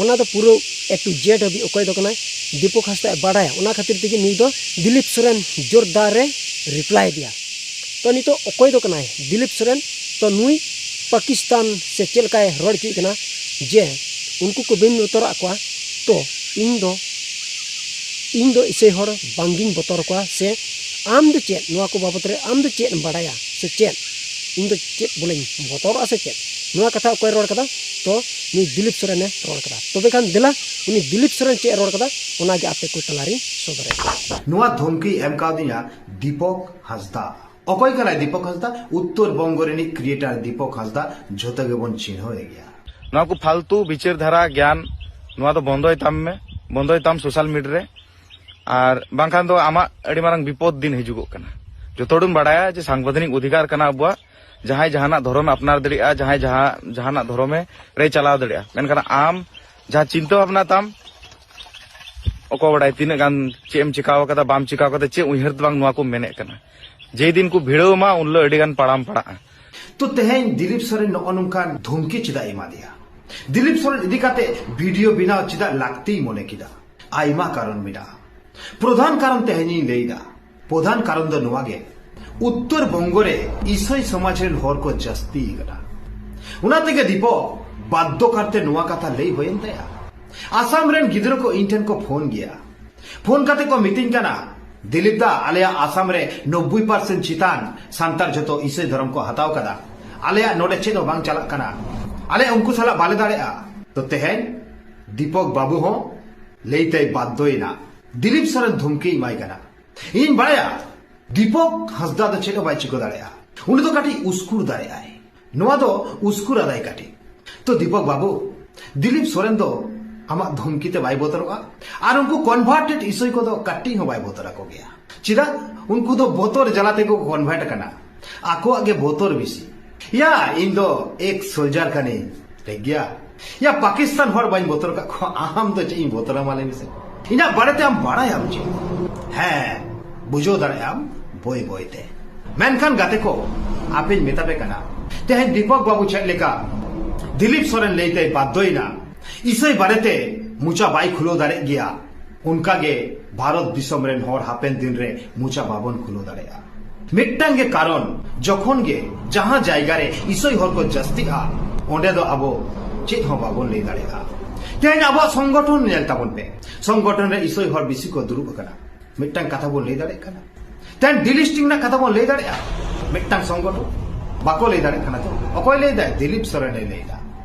ᱚᱱᱟ ᱫᱚ ᱯᱩᱨᱟᱹ A to Z ᱦᱟᱹᱵᱤᱡ ᱚᱠᱚᱭ ᱫᱚ ᱠᱟᱱᱟᱭ, ᱫᱤᱯᱚᱠ ᱦᱟᱸᱥᱫᱟ ᱮ ᱵᱟᱰᱟᱭᱟ᱾ ᱚᱱᱟ ᱠᱷᱟᱹᱛᱤᱨ ᱛᱮᱜᱮ ᱱᱩᱭ ᱫᱚ ᱫᱤᱞᱤᱯ ᱥᱚᱨᱮᱱ ᱡᱳᱨᱫᱟᱨ ᱮ ᱨᱤᱯᱞᱟᱭ ᱟᱫᱮᱭᱟ᱾ ᱛᱚ ᱱᱤᱛᱚᱜ ᱚᱠᱚᱭ ᱫᱚ ᱠᱟᱱᱟᱭ ᱫᱤᱞᱤᱯ ᱥᱚᱨᱮᱱ? ᱛᱚ ᱱᱩᱭ ᱯᱟᱠᱤᱥᱛᱟᱱ ᱥᱮ ᱪᱮᱫ ᱞᱮᱠᱟᱭ ᱨᱚᱲ ᱦᱚᱪᱚᱭᱮᱫ ᱠᱟᱱᱟ ᱡᱮ ᱩᱱᱠᱩ ᱠᱚ ᱵᱟᱹᱧ ᱵᱚᱛᱚᱨᱟᱜ ᱠᱚᱣᱟ, ᱛᱚ ᱤᱧ ᱫᱚ ᱤᱧ ᱫᱚ ᱤᱥᱟᱹᱭ ᱦᱚᱲ ᱵᱟᱝᱜᱤᱧ ᱵᱚᱛᱚᱨ ᱟᱠᱚᱣᱟ, ᱥᱮ ᱟᱢ ᱫᱚ ᱪᱮᱫ ᱱᱚᱣᱟ ᱠᱚ ᱵᱟᱵᱚᱛ ᱨᱮ ᱟᱢ ᱫᱚ ᱪᱮᱫ ᱮᱢ ᱵᱟᱰᱟᱭᱟ ᱥᱮ ᱪᱮᱫ? ᱤᱧ ᱫᱚ ᱪᱮᱫ ᱵᱚᱞᱮᱧ ᱵᱚᱛᱚᱨᱚᱜᱼᱟ ᱥᱮ ᱪᱮᱫ? ᱱᱚᱣᱟ ᱠᱟᱛᱷᱟ ᱚᱠᱚᱭ ᱨᱚᱲ ᱠᱟᱫᱟ? ᱛᱚ ᱱᱩᱭ ᱫᱤᱞᱤᱯ ᱥᱚᱨᱮᱱᱮ ᱨᱚᱲ ᱠᱟᱫᱟ᱾ ᱛᱚᱵᱮ ᱠᱷᱟᱱ ᱫᱮᱞᱟ ᱩᱱᱤ ᱫᱤᱞᱤᱯ ᱥᱚᱨᱮᱱ ᱪᱮᱫ ᱮ ᱨᱚᱲ ᱠᱟᱫᱟ, ᱚᱱᱟᱜᱮ ᱟᱯᱮ ᱠᱚ ᱛᱟᱞᱟᱨᱤᱧ ᱥᱚᱫᱚᱨᱮᱫ ᱠᱟᱱᱟ᱾ ᱱᱚᱣᱟ ᱫᱷᱩᱢᱠᱤ ᱮᱢ ᱠᱟᱣᱫᱤᱧᱟ ᱫᱤᱯᱚᱠ ᱦᱟᱸᱥᱫᱟ᱾ ᱚᱠᱚᱭ ᱠᱟᱱᱟᱭ ᱫᱤᱯᱚᱠ ᱦᱟᱸᱥᱫᱟ? ᱩᱛᱛᱚᱨ ᱵᱚᱝᱜᱚ ᱨᱤᱱᱤᱡ ᱠᱨᱤᱭᱮᱴᱟᱨ ᱫᱤᱯᱚᱠ ᱦᱟᱸᱥᱫᱟ, ᱡᱷᱚᱛᱚ ᱜᱮᱵᱚᱱ ᱪᱤᱱᱦᱟᱹᱣ ᱮ ᱜᱮᱭᱟ᱾ ᱱᱚᱣᱟ ᱠᱚ ᱯᱷᱟᱞᱛᱩ ᱵᱤᱪᱟᱹᱨ ᱫᱷᱟᱨᱟ ᱜᱮᱭᱟᱱ, ᱱᱚᱣᱟ ᱫᱚ ᱵᱚᱱᱫᱚᱭ ᱛᱟᱢ ᱢᱮ, ᱵᱚᱱᱫᱚᱭ ᱛᱟᱢ ᱥᱳᱥᱟᱞ ᱢᱤᱰᱤᱭᱟ ᱨᱮ, ᱟᱨ ᱵᱟᱝᱠᱷᱟᱱ ᱫᱚ ᱟᱢᱟᱜ ᱟᱹᱰᱤ ᱢᱟᱨᱟᱝ ᱵᱤᱯᱚᱫ ᱫᱤᱱ ᱦᱤᱡᱩᱜᱚᱜ ᱠᱟᱱᱟ᱾ ᱡᱚᱛᱚ ᱦᱚᱲ ᱵᱚᱱ ᱵᱟᱲᱟᱭᱟ ᱡᱮ ᱥᱟᱝᱵᱤᱫᱷᱟᱱᱤᱠ ᱚᱫᱷᱤᱠᱟᱨ ᱠᱟᱱᱟ ᱟᱵᱚᱣᱟᱜ, ᱡᱟᱦᱟᱸᱭ ᱡᱟᱦᱟᱱᱟᱜ ᱫᱷᱚᱨᱚᱢ ᱮ ᱟᱯᱱᱟᱨ ᱫᱟᱲᱮᱭᱟᱜᱼᱟ, ᱡᱟᱦᱟᱸᱭ ᱡᱟᱦᱟᱸ ᱡᱟᱦᱟᱱᱟᱜ ᱫᱷᱚᱨᱚᱢᱮ ᱨᱮ ᱪᱟᱞᱟᱣ ᱫᱟᱲᱮᱭᱟᱜᱼᱟ, ᱢᱮᱱᱠᱷᱟᱱ ᱟᱢ ᱡᱟᱦᱟᱸ ᱪᱤᱱᱛᱟᱹ ᱵᱷᱟᱵᱽᱱᱟ ᱛᱟᱢ, ᱚᱠᱚᱭ ᱵᱟᱰᱟᱭ ᱛᱤᱱᱟᱹᱜ ᱜᱟᱱ ᱪᱮᱫ ᱮᱢ ᱪᱤᱠᱟᱹᱣ ᱠᱟᱫᱟ, ᱵᱟᱢ ᱪᱤᱠᱟᱹᱣ ᱠᱟᱫᱟ, ᱪᱮᱫ ᱩᱭᱦᱟᱹᱨ ᱛᱮ ᱵᱟᱝ ᱱᱚᱣᱟ ᱠᱚᱢ ᱢᱮᱱᱮᱫ ᱠᱟᱱᱟ᱾ ᱡᱮ ᱫᱤᱱ ᱠᱚ ᱵᱷᱤᱲᱟᱹᱣ ᱟᱢᱟ, ᱩᱱ ᱦᱤᱞᱳᱜ ᱟᱹᱰᱤ ᱜᱟᱱ ᱯᱟᱲᱟᱢ ᱯᱟᱲᱟᱜᱼᱟ᱾ ᱛᱚ ᱛᱮᱦᱮᱧ ᱫᱤᱞᱤᱯ ᱥᱚᱨᱮᱱ ᱱᱚᱜᱼᱚ ᱱᱚᱝᱠᱟᱱ ᱫᱷᱩᱢᱠᱤ ᱪᱮᱫᱟᱜ ᱮ ᱮᱢᱟ ᱫᱮᱭᱟ? ᱫᱤᱞᱤᱯ ᱥᱚᱨᱮᱱ ᱤᱫᱤ ᱠᱟᱛᱮ ᱵᱷᱤᱰᱤᱭᱳ ᱵᱮᱱᱟᱣ ᱪᱮᱫᱟᱜ ᱞᱟᱹᱠᱛᱤᱭ ᱢᱚᱱᱮ ᱠᱮᱫᱟ? ᱟᱭᱢᱟ ᱠᱟᱨᱚᱱ ᱢᱮᱱᱟᱜᱼᱟ᱾ ᱯᱨᱚᱫᱷᱟᱱ ᱠᱟᱨᱚᱱ ᱛᱮᱦᱮᱧᱤᱧ ᱞᱟᱹᱭᱫᱟ᱾ ᱯᱨᱚᱫᱷᱟᱱ ᱠᱟᱨᱚᱱ ᱫᱚ ᱱᱚᱣᱟ ᱜᱮ, ᱩᱛᱛᱚᱨ ᱵᱚᱝᱜᱚ ᱨᱮ ᱤᱥᱟᱹᱭ ᱥᱚᱢᱟᱡᱽ ᱨᱮᱱ ᱦᱚᱲ ᱠᱚ ᱡᱟᱹᱥᱛᱤ ᱟᱠᱟᱱᱟ᱾ ᱚᱱᱟ ᱛᱮᱜᱮ ᱫᱤᱯᱚᱠ ᱵᱟᱫᱽᱫᱷᱚ ᱠᱟᱨᱛᱮ ᱱᱚᱣᱟ ᱠᱟᱛᱷᱟ ᱞᱟᱹᱭ ᱦᱩᱭᱮᱱ ᱛᱟᱭᱟ᱾ ᱟᱥᱟᱢ ᱨᱮᱱ ᱜᱤᱫᱽᱨᱟᱹ ᱠᱚ ᱤᱧ ᱴᱷᱮᱱ ᱠᱚ ᱯᱷᱳᱱ ᱜᱮᱭᱟ᱾ ᱯᱷᱳᱱ ᱠᱟᱛᱮ ᱠᱚ ᱢᱤᱛᱟᱹᱧ ᱠᱟᱱᱟ, "ᱫᱤᱞᱤᱯ ᱫᱟ, ᱟᱞᱮᱭᱟᱜ ᱟᱥᱟᱢ ᱨᱮ ᱱᱚᱵᱵᱳᱭ ᱯᱟᱨᱥᱮᱱᱴ ᱪᱮᱛᱟᱱ ᱥᱟᱱᱛᱟᱲ ᱡᱷᱚᱛᱚ ᱤᱥᱟᱹᱭ ᱫᱷᱚᱨᱚᱢ ᱠᱚ ᱦᱟᱛᱟᱣ ᱠᱟᱫᱟ᱾ ᱟᱞᱮᱭᱟᱜ ᱱᱚᱰᱮ ᱪᱮᱫ ᱦᱚᱸ ᱵᱟᱝ ᱪᱟᱞᱟᱜ ᱠᱟᱱᱟ᱾ ᱟᱞᱮ ᱩᱱᱠᱩ ᱥᱟᱞᱟᱜ ᱵᱟᱞᱮ ᱫᱟᱲᱮᱭᱟᱜᱼᱟ᱾" ᱛᱚ ᱛᱮᱦᱮᱧ ᱫᱤᱯᱚᱠ ᱵᱟᱹᱵᱩ ᱦᱚᱸ ᱞᱟᱹᱭ ᱛᱮᱭ ᱵᱟᱫᱽᱫᱷᱚᱭᱮᱱᱟ᱾ ᱫᱤᱞᱤᱯ ᱥᱚᱨᱮᱱ ᱫᱷᱩᱢᱠᱤᱭ ᱮᱢᱟᱭ ᱠᱟᱱᱟ᱾ ᱤᱧ ᱵᱟᱲᱟᱭᱟ ᱫᱤᱯᱚᱠ ᱦᱟᱸᱥᱫᱟ ᱫᱚ ᱪᱮᱫ ᱦᱚᱸ ᱵᱟᱭ ᱪᱤᱠᱟᱹ ᱫᱟᱲᱮᱭᱟᱜᱼᱟ᱾ ᱩᱱᱤ ᱫᱚ ᱠᱟᱹᱴᱤᱡ ᱩᱥᱠᱩᱨ ᱫᱟᱲᱮᱭᱟᱜᱼᱟᱭ᱾ ᱱᱚᱣᱟ ᱫᱚ ᱩᱥᱠᱩᱨ ᱟᱫᱟᱭ ᱠᱟᱹᱴᱤᱡ᱾ ᱛᱚ ᱫᱤᱯᱚᱠ ᱵᱟᱹᱵᱩ, ᱫᱤᱞᱤᱯ ᱥᱚᱨᱮᱱ ᱫᱚ ᱟᱢᱟᱜ ᱫᱷᱩᱢᱠᱤ ᱛᱮ ᱵᱟᱭ ᱵᱚᱛᱚᱨᱚᱜᱼᱟ᱾ ᱟᱨ ᱩᱱᱠᱩ ᱠᱚᱱᱵᱷᱟᱨᱴᱮᱰ ᱤᱥᱟᱹᱭ ᱠᱚᱫᱚ ᱠᱟᱹᱴᱤᱡ ᱦᱚᱸ ᱵᱟᱭ ᱵᱚᱛᱚᱨ ᱟᱠᱚ ᱜᱮᱭᱟ᱾ ᱪᱮᱫᱟᱜ? ᱩᱱᱠᱩ ᱫᱚ ᱵᱚᱛᱚᱨ ᱡᱟᱞᱟ ᱛᱮᱠᱚ ᱠᱚᱱᱵᱷᱟᱨᱴ ᱟᱠᱟᱱᱟ᱾ ᱟᱠᱚᱣᱟᱜ ᱜᱮ ᱵᱚᱛᱚᱨ ᱵᱮᱥᱤ᱾ ᱭᱟ, ᱤᱧ ᱫᱚ ᱮᱠᱥ ᱥᱳᱞᱡᱟᱨ ᱠᱟᱹᱱᱟᱹᱧ, ᱴᱷᱤᱠ ᱜᱮᱭᱟ? ᱭᱟ, ᱯᱟᱠᱤᱥᱛᱟᱱ ᱦᱚᱲ ᱵᱟᱹᱧ ᱵᱚᱛᱚᱨ ᱟᱠᱟᱫ ᱠᱚᱣᱟ, ᱟᱢ ᱫᱚ ᱪᱮᱫ ᱤᱧ ᱵᱚᱛᱚᱨᱟᱢᱟ, ᱞᱟᱹᱭ ᱢᱮᱥᱮ? ᱤᱧᱟᱹᱜ ᱵᱟᱨᱮᱛᱮ ᱟᱢ ᱵᱟᱲᱟᱭᱟᱢ ᱪᱮᱫ? ᱦᱮᱸ, ᱵᱩᱡᱷᱟᱹᱣ ᱫᱟᱲᱮᱭᱟᱜ ᱟᱢ ᱵᱳᱭ ᱵᱳᱭ ᱛᱮ᱾ ᱢᱮᱱᱠᱷᱟᱱ ᱜᱟᱛᱮ ᱠᱚ, ᱟᱯᱮᱧ ᱢᱮᱛᱟ ᱯᱮ ᱠᱟᱱᱟ, ᱛᱮᱦᱮᱧ ᱫᱤᱯᱚᱠ ᱵᱟᱹᱵᱩ ᱪᱮᱫ ᱞᱮᱠᱟ ᱫᱤᱞᱤᱯ ᱥᱚᱨᱮᱱ ᱞᱟᱹᱭᱛᱮᱭ ᱵᱟᱫᱽᱫᱷᱚᱭᱮᱱᱟ, ᱤᱥᱟᱹᱭ ᱵᱟᱨᱮᱛᱮ ᱢᱚᱪᱟ ᱵᱟᱭ ᱠᱷᱩᱞᱟᱹᱣ ᱫᱟᱲᱮᱭᱟᱜ ᱜᱮᱭᱟ, ᱚᱱᱠᱟ ᱜᱮ ᱵᱷᱟᱨᱚᱛ ᱫᱤᱥᱚᱢ ᱨᱮᱱ ᱦᱚᱲ ᱦᱟᱯᱮᱱ ᱫᱤᱱ ᱨᱮ ᱢᱚᱪᱟ ᱵᱟᱵᱚᱱ ᱠᱷᱩᱞᱟᱹᱣ ᱫᱟᱲᱮᱭᱟᱜᱼᱟ᱾ ᱢᱤᱫᱴᱟᱝ ᱜᱮ ᱠᱟᱨᱚᱱ, ᱡᱚᱠᱷᱚᱱ ᱜᱮ ᱡᱟᱦᱟᱸ ᱡᱟᱭᱜᱟ ᱨᱮ ᱤᱥᱚᱭ ᱦᱚᱲ ᱠᱚ ᱡᱟᱹᱥᱛᱤᱜᱼᱟ, ᱚᱸᱰᱮ ᱫᱚ ᱟᱵᱚ ᱪᱮᱫ ᱦᱚᱸ ᱵᱟᱵᱚᱱ ᱞᱟᱹᱭ ᱫᱟᱲᱮᱭᱟᱜᱼᱟ᱾ ᱛᱮᱦᱮᱧ ᱟᱵᱚᱣᱟᱜ ᱥᱚᱝᱜᱚᱴᱷᱚᱱ ᱧᱮᱞ ᱛᱟᱵᱚᱱ ᱯᱮ, ᱥᱚᱝᱜᱚᱴᱷᱚᱱ ᱨᱮ ᱤᱥᱚᱭ ᱦᱚᱲ ᱵᱮᱥᱤ ᱠᱚ ᱫᱩᱲᱩᱵ ᱟᱠᱟᱱᱟ, ᱢᱤᱫᱴᱟᱝ ᱠᱟᱛᱷᱟ ᱵᱚᱱ ᱞᱟᱹᱭ ᱫᱟᱲᱮᱭᱟᱜ ᱠᱟᱱᱟ? ᱛᱮᱦᱮᱧ ᱰᱤᱞᱤᱥᱴᱤᱝ ᱨᱮᱱᱟᱜ ᱠᱟᱛᱷᱟ ᱵᱚᱱ ᱞᱟᱹᱭ ᱫᱟᱲᱮᱭᱟᱜᱼᱟ? ᱢᱤᱫᱴᱟᱝ ᱥᱚᱝᱜᱚᱴᱷᱚᱱ ᱵᱟᱠᱚ ᱞᱟᱹᱭ ᱫᱟᱲᱮᱭᱟᱜ ᱠᱟᱱᱟ᱾ ᱛᱚ ᱚᱠᱚᱭ ᱞᱟᱹᱭ ᱫᱟᱭ? ᱫᱤᱞᱤᱯ ᱥᱚᱨᱮᱱ ᱮ ᱞᱟᱹᱭ ᱫᱟ᱾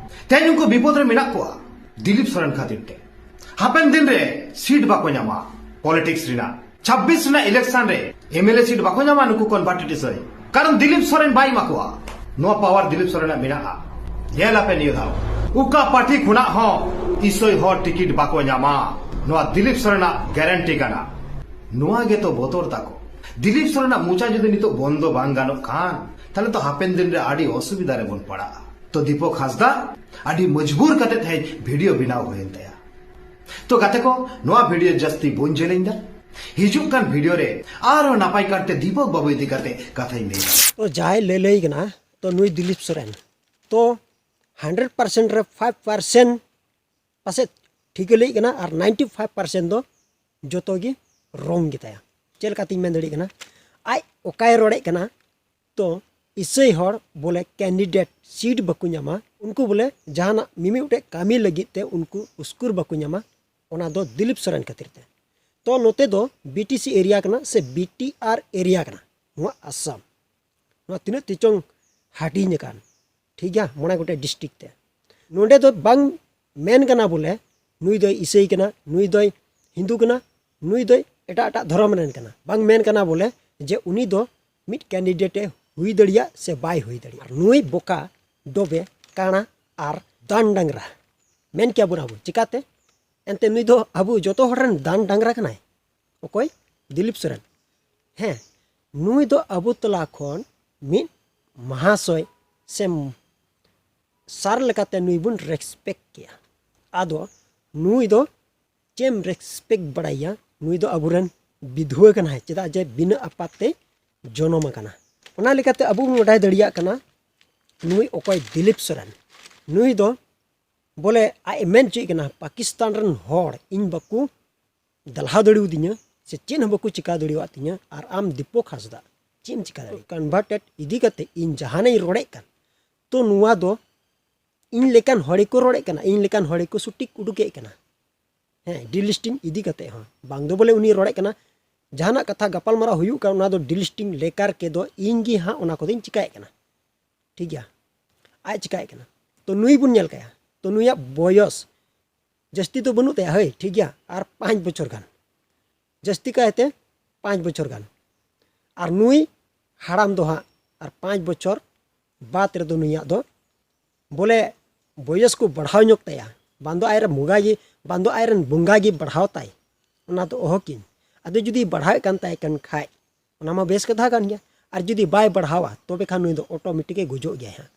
ᱛᱮᱦᱮᱧ ᱩᱱᱠᱩ ᱵᱤᱯᱚᱫ ᱨᱮ ᱢᱮᱱᱟᱜ ᱠᱚᱣᱟ ᱫᱤᱞᱤᱯ ᱥᱚᱨᱮᱱ ᱠᱷᱟᱹᱛᱤᱨ ᱛᱮ᱾ ᱦᱟᱯᱮᱱ ᱫᱤᱱ ᱨᱮ ᱥᱤᱴ ᱵᱟᱠᱚ ᱧᱟᱢᱟ ᱯᱚᱞᱤᱴᱤᱠᱥ ᱨᱮᱱᱟᱜ᱾ ᱪᱷᱟᱵᱵᱤᱥ ᱨᱮᱱᱟᱜ ᱤᱞᱮᱠᱥᱚᱱ ᱨᱮ ᱮᱢᱮᱞᱮ ᱥᱤᱴ ᱵᱟᱠᱚ ᱧᱟᱢᱟ ᱱᱩᱠᱩ ᱠᱚᱱᱵᱷᱟᱨᱴᱮᱰ ᱤᱥᱟᱹᱭ, ᱠᱟᱨᱚᱱ ᱫᱤᱞᱤᱯ ᱥᱚᱨᱮᱱ ᱵᱟᱭ ᱮᱢᱟ ᱠᱚᱣᱟ᱾ ᱱᱚᱣᱟ ᱯᱟᱣᱟᱨ ᱫᱤᱞᱤᱯ ᱥᱚᱨᱮᱱᱟᱜ ᱢᱮᱱᱟᱜᱼᱟ᱾ ᱧᱮᱞ ᱟᱯᱮ ᱱᱤᱭᱟᱹ ᱫᱷᱟᱣ ᱚᱠᱟ ᱯᱟᱨᱴᱤ ᱠᱷᱚᱱᱟᱜ ᱦᱚᱸ ᱤᱥᱟᱹᱭ ᱦᱚᱲ ᱴᱤᱠᱤᱴ ᱵᱟᱠᱚ ᱧᱟᱢᱟ, ᱱᱚᱣᱟ ᱫᱤᱞᱤᱯ ᱥᱚᱨᱮᱱᱟᱜ ᱜᱮᱨᱮᱱᱴᱤ ᱠᱟᱱᱟ᱾ ᱱᱚᱣᱟ ᱜᱮᱛᱚ ᱵᱚᱛᱚᱨ ᱛᱟᱠᱚ᱾ ᱫᱤᱞᱤᱯ ᱥᱚᱨᱮᱱᱟᱜ ᱢᱚᱪᱟ ᱡᱩᱫᱤ ᱱᱤᱛᱚᱜ ᱵᱚᱱᱫᱚ ᱵᱟᱝ ᱜᱟᱱᱚᱜ ᱠᱷᱟᱱ, ᱛᱟᱦᱞᱮ ᱛᱚ ᱦᱟᱯᱮᱱ ᱫᱤᱱ ᱨᱮ ᱟᱹᱰᱤ ᱚᱥᱩᱵᱤᱫᱷᱟ ᱨᱮᱵᱚᱱ ᱯᱟᱲᱟᱜᱼᱟ᱾ ᱛᱚ ᱫᱤᱯᱚᱠ ᱦᱟᱸᱥᱫᱟ ᱟᱹᱰᱤ ᱢᱚᱡᱽᱵᱩᱨ ᱠᱟᱛᱮ ᱛᱮᱦᱮᱧ ᱵᱷᱤᱰᱤᱭᱳ ᱵᱮᱱᱟᱣ ᱦᱩᱭᱮᱱ ᱛᱟᱭᱟ᱾ ᱛᱚ ᱜᱟᱛᱮ ᱠᱚ, ᱱᱚᱣᱟ ᱵᱷᱤᱰᱤᱭᱳ ᱡᱟᱹᱥᱛᱤ ᱵᱟᱹᱧ ᱡᱮᱞᱮᱧ ᱫᱟ᱾ ᱦᱤᱡᱩᱜ ᱠᱟᱱ ᱵᱷᱤᱰᱤᱭᱳ ᱨᱮ ᱟᱨᱦᱚᱸ ᱱᱟᱯᱟᱭ ᱠᱟᱨᱛᱮ ᱫᱤᱯᱚᱠ ᱵᱟᱹᱵᱩ ᱤᱫᱤ ᱠᱟᱛᱮ ᱠᱟᱛᱷᱟᱧ ᱞᱟᱹᱭᱟ᱾ ᱛᱚ ᱡᱟᱦᱟᱸᱭ ᱞᱟᱹᱞᱟᱹᱭ ᱠᱟᱱᱟ, ᱛᱚ ᱱᱩᱭ ᱫᱤᱞᱤᱯ ᱥᱚᱨᱮᱱ, ᱛᱚ ᱦᱟᱱᱰᱨᱮᱰ ᱯᱟᱨᱥᱮᱱᱴ ᱨᱮ ᱯᱷᱟᱭᱤᱵᱷ ᱯᱟᱨᱥᱮᱱᱴ ᱯᱟᱥᱮᱡ ᱴᱷᱤᱠᱮ ᱞᱟᱹᱭᱮᱫ ᱠᱟᱱᱟ, ᱟᱨ ᱱᱟᱭᱤᱱᱴᱤ ᱯᱷᱟᱭᱤᱵᱷ ᱯᱟᱨᱥᱮᱱᱴ ᱫᱚ ᱡᱚᱛᱚ ᱜᱮ ᱨᱚᱝ ᱜᱮᱛᱟᱭᱟ᱾ ᱪᱮᱫ ᱞᱮᱠᱟᱛᱤᱧ ᱢᱮᱱ ᱫᱟᱲᱮᱭᱟᱜ ᱠᱟᱱᱟ, ᱟᱡ ᱚᱠᱟᱭ ᱨᱚᱲᱮᱫ ᱠᱟᱱᱟ, ᱛᱚ ᱤᱥᱟᱹᱭ ᱦᱚᱲ ᱵᱚᱞᱮ ᱠᱮᱱᱰᱤᱰᱮᱴ ᱥᱤᱴ ᱵᱟᱠᱚ ᱧᱟᱢᱟ, ᱩᱱᱠᱩ ᱵᱚᱞᱮ ᱡᱟᱦᱟᱱᱟᱜ ᱢᱤᱢᱤᱫ ᱜᱚᱴᱮᱡ ᱠᱟᱹᱢᱤ ᱞᱟᱹᱜᱤᱫ ᱛᱮ ᱩᱱᱠᱩ ᱩᱥᱠᱩᱨ ᱵᱟᱠᱚ ᱧᱟᱢᱟ, ᱚᱱᱟ ᱫᱚ ᱫᱤᱞᱤᱯ ᱥᱚᱨᱮᱱ ᱠᱷᱟᱹᱛᱤᱨ ᱛᱮ᱾ ᱛᱚ ᱱᱚᱛᱮ ᱫᱚ ᱵᱤ ᱴᱤ ᱥᱤ ᱮᱨᱤᱭᱟ ᱠᱟᱱᱟ ᱥᱮ ᱵᱤ ᱴᱤ ᱟᱨ ᱮᱨᱤᱭᱟ ᱠᱟᱱᱟ ᱱᱚᱣᱟ ᱟᱥᱟᱢ᱾ ᱱᱚᱣᱟ ᱛᱤᱱᱟᱹᱜ ᱛᱮᱪᱚᱝ ᱦᱟᱹᱴᱤᱧ ᱟᱠᱟᱱ, ᱴᱷᱤᱠ ᱜᱮᱭᱟ, ᱢᱚᱬᱮ ᱜᱚᱴᱮᱡ ᱰᱤᱥᱴᱨᱤᱠᱴ ᱛᱮ᱾ ᱱᱚᱰᱮ ᱫᱚ ᱵᱟᱝ ᱢᱮᱱ ᱠᱟᱱᱟ ᱵᱚᱞᱮ ᱱᱩᱭ ᱫᱚᱭ ᱤᱥᱟᱹᱭ ᱠᱟᱱᱟ, ᱱᱩᱭ ᱫᱚᱭ ᱦᱤᱱᱫᱩ ᱠᱟᱱᱟ, ᱱᱩᱭ ᱫᱚᱭ ᱮᱴᱟᱜ ᱮᱴᱟᱜ ᱫᱷᱚᱨᱚᱢ ᱨᱮᱱ ᱠᱟᱱᱟ, ᱵᱟᱝ ᱢᱮᱱ ᱠᱟᱱᱟ ᱵᱚᱞᱮ ᱡᱮ ᱩᱱᱤ ᱫᱚ ᱢᱤᱫ ᱠᱮᱱᱰᱤᱰᱮᱴ ᱮ ᱦᱩᱭ ᱫᱟᱲᱮᱭᱟᱜ ᱥᱮ ᱵᱟᱭ ᱦᱩᱭ ᱫᱟᱲᱮᱭᱟᱜ᱾ ᱟᱨ ᱱᱩᱭ ᱵᱚᱠᱟ, ᱰᱚᱵᱮ, ᱠᱟᱬᱟ ᱟᱨ ᱫᱟᱱ ᱰᱟᱝᱨᱟ ᱢᱮᱱ ᱠᱮᱭᱟ ᱵᱚᱱ ᱟᱵᱚ᱾ ᱪᱤᱠᱟᱛᱮ? ᱮᱱᱛᱮ ᱱᱩᱭ ᱫᱚ ᱟᱵᱚ ᱡᱚᱛᱚ ᱦᱚᱲ ᱨᱮᱱ ᱫᱟᱱ ᱰᱟᱝᱨᱟ ᱠᱟᱱᱟᱭ᱾ ᱚᱠᱚᱭ? ᱫᱤᱞᱤᱯ ᱥᱚᱨᱮᱱ᱾ ᱦᱮᱸ, ᱱᱩᱭ ᱫᱚ ᱟᱵᱚ ᱛᱟᱞᱟ ᱠᱷᱚᱱ ᱢᱤᱫ ᱢᱟᱦᱟᱥᱚᱭ ᱥᱮ ᱥᱟᱨ ᱞᱮᱠᱟᱛᱮ ᱱᱩᱭ ᱵᱚᱱ ᱨᱮᱥᱯᱮᱠᱴ ᱠᱮᱭᱟ᱾ ᱟᱫᱚ ᱱᱩᱭ ᱫᱚ ᱪᱮᱫ ᱮᱢ ᱨᱮᱥᱯᱮᱠᱴ ᱵᱟᱲᱟᱭᱟ? ᱱᱩᱭ ᱫᱚ ᱟᱵᱚᱨᱮᱱ ᱵᱤᱫᱷᱩᱣᱟᱹ ᱠᱟᱱᱟᱭ, ᱪᱮᱫᱟᱜ ᱡᱮ ᱵᱤᱱᱟᱹ ᱟᱯᱟᱛ ᱛᱮ ᱡᱚᱱᱚᱢ ᱟᱠᱟᱱᱟ᱾ ᱚᱱᱟ ᱞᱮᱠᱟᱛᱮ ᱟᱵᱚ ᱵᱚᱱ ᱵᱟᱰᱟᱭ ᱫᱟᱲᱮᱭᱟᱜ ᱠᱟᱱᱟ ᱱᱩᱭ ᱚᱠᱚᱭ ᱫᱤᱞᱤᱯ ᱥᱚᱨᱮᱱ, ᱱᱩᱭ ᱫᱚ ᱵᱚᱞᱮ ᱟᱡ ᱮ ᱢᱮᱱ ᱦᱚᱪᱚᱭᱮᱫ ᱠᱟᱱᱟ, ᱯᱟᱠᱤᱥᱛᱟᱱ ᱨᱮᱱ ᱦᱚᱲ ᱤᱧ ᱵᱟᱠᱚ ᱫᱟᱞᱦᱟᱣ ᱫᱟᱲᱮᱭᱟᱫᱤᱧᱟ ᱥᱮ ᱪᱮᱫ ᱦᱚᱸ ᱵᱟᱠᱚ ᱪᱤᱠᱟ ᱫᱟᱲᱮᱭᱟᱫ ᱛᱤᱧᱟ, ᱟᱨ ᱟᱢ ᱫᱤᱯᱚᱠ ᱦᱟᱸᱥᱫᱟ ᱪᱮᱫ ᱮᱢ ᱪᱤᱠᱟ ᱫᱟᱲᱮᱭᱟᱜᱼᱟ? ᱠᱚᱱᱵᱷᱟᱨᱴᱮᱰ ᱤᱫᱤ ᱠᱟᱛᱮ ᱤᱧ ᱡᱟᱦᱟᱱᱟᱜ ᱤᱧ ᱨᱚᱲᱮᱫ ᱠᱟᱱ, ᱛᱚ ᱱᱚᱣᱟ ᱫᱚ ᱤᱧ ᱞᱮᱠᱟᱱ ᱦᱚᱲ ᱜᱮᱠᱚ ᱨᱚᱲᱮᱫ ᱠᱟᱱᱟ, ᱤᱧ ᱞᱮᱠᱟᱱ ᱦᱚᱲ ᱜᱮᱠᱚ ᱥᱚᱴᱷᱤᱠ ᱩᱰᱩᱠᱮᱫ ᱠᱟᱱᱟ᱾ ᱦᱮᱸ, ᱰᱤᱞᱤᱥᱴᱤᱝ ᱤᱫᱤ ᱠᱟᱛᱮ ᱦᱚᱸ ᱵᱟᱝ ᱫᱚ ᱵᱚᱞᱮ ᱩᱱᱤ ᱨᱚᱲᱮᱫ ᱠᱟᱱᱟ, ᱡᱟᱦᱟᱱᱟᱜ ᱠᱟᱛᱷᱟ ᱜᱟᱯᱟᱞᱢᱟᱨᱟᱣ ᱦᱩᱭᱩᱜ ᱠᱟᱱ, ᱚᱱᱟ ᱫᱚ ᱰᱤᱞᱤᱥᱴᱤᱝ ᱞᱮᱠᱟᱨ ᱠᱮ ᱫᱚ ᱤᱧ ᱜᱮ ᱦᱟᱸᱜ ᱚᱱᱟ ᱠᱚᱫᱚᱧ ᱪᱤᱠᱟᱭᱮᱫ ᱠᱟᱱᱟ᱾ ᱴᱷᱤᱠ ᱜᱮᱭᱟ, ᱟᱡ ᱪᱤᱠᱟᱭᱮᱫ ᱠᱟᱱᱟ᱾ ᱛᱚ ᱱᱩᱭ ᱵᱚᱱ ᱧᱮᱞ ᱠᱟᱭᱟ, ᱛᱚ ᱱᱩᱭᱟᱜ ᱵᱚᱭᱚᱥ ᱡᱟᱹᱥᱛᱤ ᱫᱚ ᱵᱟᱹᱱᱩᱜ ᱛᱟᱭᱟ, ᱦᱳᱭ, ᱴᱷᱤᱠ ᱜᱮᱭᱟ, ᱟᱨ ᱯᱟᱸᱪ ᱵᱚᱪᱷᱚᱨ ᱜᱟᱱ, ᱡᱟᱹᱥᱛᱤ ᱠᱟᱭᱛᱮ ᱯᱟᱸᱪ ᱵᱚᱪᱷᱚᱨ ᱜᱟᱱ᱾ ᱟᱨ ᱱᱩᱭ ᱦᱟᱲᱟᱢ ᱫᱚ ᱦᱟᱸᱜ ᱟᱨ ᱯᱟᱸᱪ ᱵᱚᱪᱷᱚᱨ ᱵᱟᱫ ᱨᱮᱫᱚ ᱱᱩᱭᱟᱜ ᱫᱚ ᱵᱚᱞᱮ ᱵᱚᱭᱚᱥ ᱠᱚ ᱵᱟᱲᱦᱟᱣ ᱧᱚᱜ ᱛᱟᱭᱟ, ᱵᱟᱝ ᱫᱚ ᱟᱡᱨᱮᱱ ᱵᱚᱸᱜᱟ ᱜᱮ, ᱵᱟᱝ ᱫᱚ ᱟᱡᱨᱮᱱ ᱵᱚᱸᱜᱟ ᱜᱮ ᱵᱟᱲᱦᱟᱣ ᱛᱟᱭ, ᱚᱱᱟ ᱫᱚ ᱚᱦᱚᱠᱤᱱ᱾ ᱟᱫᱚ ᱡᱩᱫᱤ ᱵᱟᱲᱦᱟᱣᱮᱫ ᱠᱟᱱ ᱛᱟᱭ ᱠᱟᱱ ᱠᱷᱟᱡ, ᱚᱱᱟ ᱢᱟ ᱵᱮᱥ ᱠᱟᱛᱷᱟ ᱠᱟᱱ ᱜᱮᱭᱟ᱾ ᱟᱨ ᱡᱩᱫᱤ ᱵᱟᱭ ᱵᱟᱲᱦᱟᱣᱟ, ᱛᱚᱵᱮ ᱠᱷᱟᱱ ᱱᱩᱭ ᱫᱚ ᱚᱴᱳᱢᱮᱴᱤᱠᱮ ᱜᱩᱡᱩᱜ ᱜᱮᱭᱟᱭ ᱦᱟᱸᱜ᱾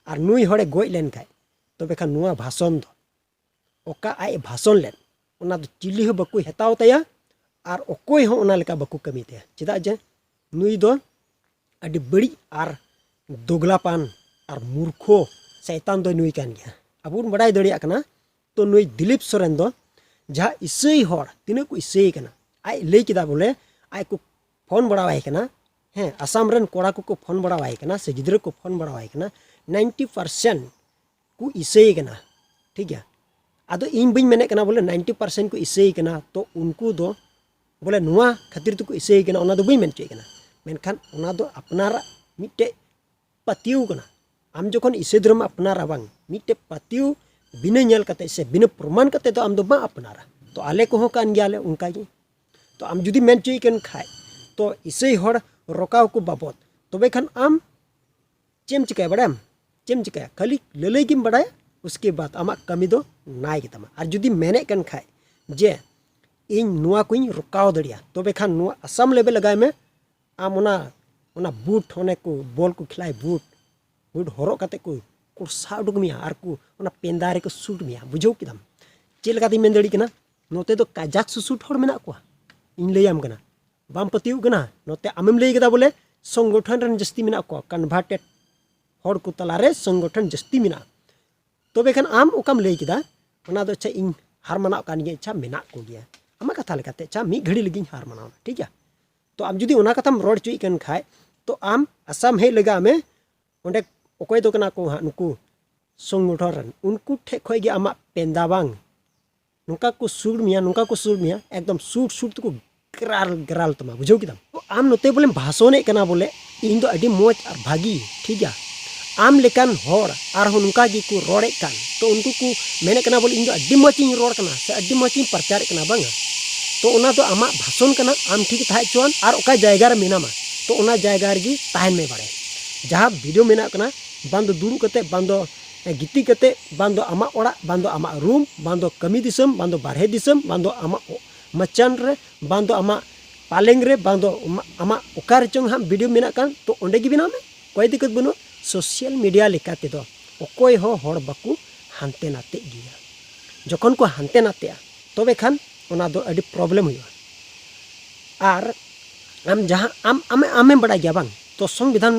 ᱟᱨ ᱱᱩᱭ ᱦᱚᱲᱮ ᱜᱚᱡ ᱞᱮᱱ ᱠᱷᱟᱡ, ᱛᱚᱵᱮ ᱠᱷᱟᱱ ᱱᱚᱣᱟ ᱵᱷᱟᱥᱚᱱ ᱫᱚ, ᱚᱠᱟ ᱟᱡ ᱮ ᱵᱷᱟᱥᱚᱱ ᱞᱮᱫ, ᱚᱱᱟ ᱫᱚ ᱪᱤᱞᱤ ᱦᱚᱸ ᱵᱟᱠᱚ ᱦᱟᱛᱟᱣ ᱛᱟᱭᱟ ᱟᱨ ᱚᱠᱚᱭ ᱦᱚᱸ ᱚᱱᱟ ᱞᱮᱠᱟ ᱵᱟᱠᱚ ᱠᱟᱹᱢᱤ ᱛᱟᱭᱟ᱾ ᱪᱮᱫᱟᱜ ᱡᱮ ᱱᱩᱭ ᱫᱚ ᱟᱹᱰᱤ ᱵᱟᱹᱲᱤᱡ ᱟᱨ ᱫᱳᱜᱽᱞᱟᱯᱟᱱ ᱟᱨ ᱢᱩᱨᱠᱷᱚ ᱥᱟᱭᱛᱟᱱ ᱫᱚᱭ ᱱᱩᱭ ᱠᱟᱱ ᱜᱮᱭᱟ᱾ ᱟᱵᱚ ᱵᱚᱱ ᱵᱟᱲᱟᱭ ᱫᱟᱲᱮᱭᱟᱜ ᱠᱟᱱᱟ, ᱛᱚ ᱱᱩᱭ ᱫᱤᱞᱤᱯ ᱥᱚᱨᱮᱱ ᱫᱚ ᱡᱟᱦᱟᱸ ᱤᱥᱟᱹᱭ ᱦᱚᱲ ᱛᱤᱱᱟᱹᱜ ᱠᱚ ᱤᱥᱟᱹᱭ ᱠᱟᱱᱟ, ᱟᱡ ᱞᱟᱹᱭ ᱠᱮᱫᱟ ᱵᱚᱞᱮ ᱟᱡ ᱠᱚ ᱯᱷᱳᱱ ᱵᱟᱲᱟᱣᱟᱭ ᱠᱟᱱᱟ, ᱦᱮᱸ, ᱟᱥᱟᱢ ᱨᱮᱱ ᱠᱚᱲᱟ ᱠᱚᱠᱚ ᱯᱷᱳᱱ ᱵᱟᱲᱟᱣᱟᱭ ᱠᱟᱱᱟ ᱥᱮ ᱜᱤᱫᱽᱨᱟᱹ ᱠᱚ ᱯᱷᱳᱱ ᱵᱟᱲᱟᱣᱟᱭ ᱠᱟᱱᱟ, ᱱᱟᱭᱤᱱᱴᱤ ᱯᱟᱨᱥᱮᱱᱴ ᱠᱚ ᱤᱥᱟᱹᱭ ᱠᱟᱱᱟ᱾ ᱴᱷᱤᱠ ᱜᱮᱭᱟ, ᱟᱫᱚ ᱤᱧ ᱵᱟᱹᱧ ᱢᱮᱱᱮᱫ ᱠᱟᱱᱟ ᱵᱚᱞᱮ ᱱᱟᱭᱤᱱᱴᱤ ᱯᱟᱨᱥᱮᱱᱴ ᱠᱚ ᱤᱥᱟᱹᱭ ᱠᱟᱱᱟ, ᱛᱚ ᱩᱱᱠᱩ ᱫᱚ ᱵᱚᱞᱮ ᱱᱚᱣᱟ ᱠᱷᱟᱹᱛᱤᱨ ᱛᱮᱠᱚ ᱤᱥᱟᱹᱭ ᱠᱟᱱᱟ, ᱚᱱᱟ ᱫᱚ ᱵᱟᱹᱧ ᱢᱮᱱ ᱦᱚᱪᱚᱭᱮᱫ ᱠᱟᱱᱟ᱾ ᱢᱮᱱᱠᱷᱟᱱ ᱚᱱᱟ ᱫᱚ ᱟᱯᱱᱟᱨᱟᱜ ᱢᱤᱫᱴᱮᱡ ᱯᱟᱹᱛᱭᱟᱹᱣ ᱠᱟᱱᱟ᱾ ᱟᱢ ᱡᱚᱠᱷᱚᱱ ᱤᱥᱟᱹᱭ ᱫᱷᱚᱨᱚᱢ ᱟᱯᱱᱟᱨᱟ ᱵᱟᱝ, ᱢᱤᱫᱴᱮᱡ ᱯᱟᱹᱛᱭᱟᱹᱣ ᱵᱤᱱᱟᱹ ᱧᱮᱞ ᱠᱟᱛᱮ ᱥᱮ ᱵᱤᱱᱟᱹ ᱯᱨᱚᱢᱟᱱ ᱠᱟᱛᱮ ᱫᱚ ᱟᱢ ᱫᱚ ᱵᱟᱝ ᱟᱯᱱᱟᱨᱟ᱾ ᱛᱚ ᱟᱞᱮ ᱠᱚᱦᱚᱸ ᱠᱟᱱ ᱜᱮᱭᱟᱞᱮ ᱚᱱᱠᱟ ᱜᱮ᱾ ᱛᱚ ᱟᱢ ᱡᱩᱫᱤ ᱢᱮᱱ ᱦᱚᱪᱚᱭᱮᱫ ᱠᱟᱱ ᱠᱷᱟᱡ, ᱛᱚ ᱤᱥᱟᱹᱭ ᱦᱚᱲ ᱨᱚᱠᱟᱣ ᱠᱚ ᱵᱟᱵᱚᱫ, ᱛᱚᱵᱮ ᱠᱷᱟᱱ ᱟᱢ ᱪᱮᱫ ᱮᱢ ᱪᱤᱠᱟᱹᱭᱟ ᱵᱟᱲᱟᱭᱟᱢ? ᱪᱮᱫ ᱮᱢ ᱪᱤᱠᱟᱹᱭᱟ? ᱠᱷᱟᱹᱞᱤ ᱞᱟᱹᱞᱟᱹᱭ ᱜᱮᱢ ᱵᱟᱲᱟᱭᱟ, ᱩᱥᱠᱮ ᱵᱟᱫ ᱟᱢᱟᱜ ᱠᱟᱹᱢᱤ ᱫᱚ ᱱᱟᱭ ᱜᱮᱛᱟᱢᱟ᱾ ᱟᱨ ᱡᱩᱫᱤ ᱢᱮᱱᱮᱫ ᱠᱟᱱ ᱠᱷᱟᱡ ᱡᱮ ᱤᱧ ᱱᱚᱣᱟ ᱠᱚᱧ ᱨᱚᱠᱟᱣ ᱫᱟᱲᱮᱭᱟᱜᱼᱟ, ᱛᱚᱵᱮ ᱠᱷᱟᱱ ᱱᱚᱣᱟ ᱟᱥᱟᱢ ᱞᱮᱵᱮᱞ ᱞᱟᱜᱟᱭ ᱢᱮ᱾ ᱟᱢ ᱚᱱᱟ, ᱚᱱᱟ ᱵᱩᱴ, ᱚᱱᱮ ᱠᱚ ᱵᱚᱞ ᱠᱚ ᱠᱷᱮᱞᱟᱭ ᱵᱩᱴ, ᱵᱩᱴ ᱦᱚᱨᱚᱜ ᱠᱟᱛᱮ ᱠᱚ ᱠᱚᱲᱥᱟ ᱩᱰᱩᱠ ᱢᱮᱭᱟ ᱟᱨ ᱠᱚ ᱚᱱᱟ ᱯᱮᱸᱫᱟ ᱨᱮᱠᱚ ᱥᱩᱴ ᱢᱮᱭᱟ᱾ ᱵᱩᱡᱷᱟᱹᱣ ᱠᱮᱫᱟᱢ ᱪᱮᱫ ᱞᱮᱠᱟᱛᱤᱧ ᱢᱮᱱ ᱫᱟᱲᱮᱭᱟᱜ ᱠᱟᱱᱟ? ᱱᱚᱛᱮ ᱫᱚ ᱠᱟᱡᱟᱠ ᱥᱩᱥᱩᱴ ᱦᱚᱲ ᱢᱮᱱᱟᱜ ᱠᱚᱣᱟ, ᱤᱧ ᱞᱟᱹᱭᱟᱢ ᱠᱟᱱᱟ, ᱵᱟᱢ ᱯᱟᱹᱛᱭᱟᱹᱣ ᱠᱟᱱᱟ? ᱱᱚᱛᱮ ᱟᱢᱮᱢ ᱞᱟᱹᱭ ᱠᱮᱫᱟ ᱵᱚᱞᱮ ᱥᱚᱝᱜᱚᱴᱷᱚᱱ ᱨᱮᱱ ᱡᱟᱹᱥᱛᱤ ᱢᱮᱱᱟᱜ ᱠᱚᱣᱟ, ᱠᱚᱱᱵᱷᱟᱨᱴᱮᱰ ᱦᱚᱲ ᱠᱚ ᱛᱟᱞᱟᱨᱮ ᱥᱚᱝᱜᱚᱴᱷᱚᱱ ᱡᱟᱹᱥᱛᱤ ᱢᱮᱱᱟᱜᱼᱟ᱾ ᱛᱚᱵᱮ ᱠᱷᱟᱱ ᱟᱢ ᱚᱠᱟᱢ ᱞᱟᱹᱭ ᱠᱮᱫᱟ, ᱚᱱᱟ ᱫᱚ ᱟᱪᱪᱷᱟ ᱤᱧ ᱦᱟᱨ ᱢᱟᱱᱟᱣ ᱠᱟᱱ ᱜᱮᱭᱟ, ᱟᱪᱪᱷᱟ ᱢᱮᱱᱟᱜ ᱠᱚᱜᱮᱭᱟ, ᱟᱢᱟᱜ ᱠᱟᱛᱷᱟ ᱞᱮᱠᱟᱛᱮ ᱟᱪᱪᱷᱟ ᱢᱤᱫ ᱜᱷᱟᱹᱲᱤ ᱞᱟᱹᱜᱤᱫ ᱤᱧ ᱦᱟᱨ ᱢᱟᱱᱟᱣ ᱮᱱᱟ, ᱴᱷᱤᱠ ᱜᱮᱭᱟ᱾ ᱛᱚ ᱟᱢ ᱡᱩᱫᱤ ᱚᱱᱟ ᱠᱟᱛᱷᱟᱢ ᱨᱚᱲ ᱦᱚᱪᱚᱭᱮᱫ ᱠᱟᱱ ᱠᱷᱟᱡ, ᱛᱚ ᱟᱢ ᱟᱥᱟᱢ ᱦᱮᱡ ᱞᱟᱜᱟᱜ ᱢᱮ᱾ ᱚᱸᱰᱮ ᱚᱠᱚᱭ ᱫᱚ ᱠᱟᱱᱟ ᱠᱚ ᱦᱟᱸᱜ ᱱᱩᱠᱩ ᱥᱚᱝᱜᱚᱴᱷᱚᱱ ᱨᱮᱱ, ᱩᱱᱠᱩ ᱴᱷᱮᱡ ᱠᱷᱚᱡ ᱜᱮ ᱟᱢᱟᱜ ᱯᱮᱸᱫᱟ ᱵᱟᱝ, ᱱᱚᱝᱠᱟ ᱠᱚ ᱥᱩᱨ ᱢᱮᱭᱟ, ᱱᱚᱝᱠᱟ ᱠᱚ ᱥᱩᱨ ᱢᱮᱭᱟ, ᱮᱠᱫᱚᱢ ᱥᱩᱨ ᱥᱩᱨ ᱛᱮᱠᱚ ᱜᱨᱟᱞ ᱜᱨᱟᱞ ᱛᱟᱢᱟ, ᱵᱩᱡᱷᱟᱹᱣ ᱠᱮᱫᱟᱢ? ᱛᱚ ᱟᱢ ᱱᱚᱛᱮ ᱵᱚᱞᱮᱢ ᱵᱷᱟᱥᱚᱱᱮᱫ ᱠᱟᱱᱟ ᱵᱚᱞᱮ ᱤᱧ ᱫᱚ ᱟᱹᱰᱤ ᱢᱚᱡᱽ ᱟᱨ ᱵᱷᱟᱹᱜᱤ, ᱴᱷᱤᱠ ᱜᱮᱭᱟ᱾ ᱟᱢ ᱞᱮᱠᱟᱱ ᱦᱚᱲ ᱟᱨᱦᱚᱸ ᱱᱚᱝᱠᱟ ᱜᱮᱠᱚ ᱨᱚᱲᱮᱫ ᱠᱟᱱ, ᱛᱚ ᱩᱱᱠᱩ ᱠᱚ ᱢᱮᱱᱮᱫ ᱠᱟᱱᱟ ᱵᱚᱞᱮ ᱤᱧ ᱫᱚ ᱟᱹᱰᱤ ᱢᱚᱡᱽ ᱤᱧ ᱨᱚᱲ ᱠᱟᱱᱟ ᱥᱮ ᱟᱹᱰᱤ ᱢᱚᱡᱽ ᱤᱧ ᱯᱨᱚᱪᱟᱨᱮᱫ ᱠᱟᱱᱟ, ᱵᱟᱝᱟ? ᱛᱚ ᱚᱱᱟ ᱫᱚ ᱟᱢᱟᱜ ᱵᱷᱟᱥᱚᱱ ᱠᱟᱱᱟ, ᱟᱢ ᱴᱷᱤᱠ ᱛᱟᱦᱮᱸ ᱦᱚᱪᱚᱣᱟᱱ ᱟᱨ ᱚᱠᱟ ᱡᱟᱭᱜᱟ ᱨᱮ ᱢᱮᱱᱟᱢᱟ, ᱛᱚ ᱚᱱᱟ ᱡᱟᱭᱜᱟ ᱨᱮᱜᱮ ᱛᱟᱦᱮᱱ ᱢᱮ ᱵᱟᱲᱮ᱾ ᱡᱟᱦᱟᱸ ᱵᱷᱤᱰᱤᱭᱳ ᱢᱮᱱᱟᱜ ᱠᱟᱱᱟ, ᱵᱟᱝ ᱫᱚ ᱫᱩᱲᱩᱵ ᱠᱟᱛᱮ, ᱵᱟᱝ ᱫᱚ ᱜᱤᱛᱤᱡ ᱠᱟᱛᱮ, ᱵᱟᱝ ᱫᱚ ᱟᱢᱟᱜ ᱚᱲᱟᱜ, ᱵᱟᱝ ᱫᱚ ᱟᱢᱟᱜ ᱨᱩᱢ, ᱵᱟᱝ ᱫᱚ ᱠᱟᱹᱢᱤ ᱫᱤᱥᱚᱢ, ᱵᱟᱝ ᱫᱚ ᱵᱟᱨᱦᱮ ᱫᱤᱥᱚᱢ, ᱵᱟᱝ ᱫᱚ ᱟᱢᱟᱜ ᱢᱟᱪᱟᱱ ᱨᱮ, ᱵᱟᱝ ᱫᱚ ᱟᱢᱟᱜ ᱯᱟᱞᱮᱝ ᱨᱮ, ᱵᱟᱝ ᱫᱚ ᱟᱢᱟᱜ, ᱟᱢᱟᱜ ᱚᱠᱟ ᱨᱮᱪᱚᱝ ᱦᱟᱸᱜ ᱵᱷᱤᱰᱤᱭᱳ ᱢᱮᱱᱟᱜ ᱠᱟᱱ, ᱛᱚ ᱚᱸᱰᱮ ᱜᱮ ᱵᱮᱱᱟᱣ ᱢᱮ, ᱠᱚᱭ ᱫᱤᱠᱠᱟᱛ ᱵᱟᱹᱱᱩᱜᱼᱟ᱾ ᱥᱳᱥᱟᱞ ᱢᱤᱰᱤᱭᱟ ᱞᱮᱠᱟ ᱛᱮᱫᱚ ᱚᱠᱚᱭ ᱦᱚᱸ ᱦᱚᱲ ᱵᱟᱠᱚ ᱦᱟᱱᱛᱮ ᱱᱟᱛᱮᱜ ᱜᱮᱭᱟ᱾ ᱡᱚᱠᱷᱚᱱ ᱠᱚ ᱦᱟᱱᱛᱮ ᱱᱟᱛᱮᱜᱼᱟ, ᱛᱚᱵᱮ ᱠᱷᱟᱱ ᱚᱱᱟ ᱫᱚ ᱟᱹᱰᱤ ᱯᱨᱚᱵᱞᱮᱢ ᱦᱩᱭᱩᱜᱼᱟ᱾ ᱟᱨ ᱟᱢ ᱡᱟᱦᱟᱸ ᱟᱢ ᱟᱢᱮ ᱟᱢᱮᱢ ᱵᱟᱲᱟᱭ ᱜᱮᱭᱟ ᱵᱟᱝ? ᱛᱚ ᱥᱚᱝᱵᱤᱫᱷᱟᱱ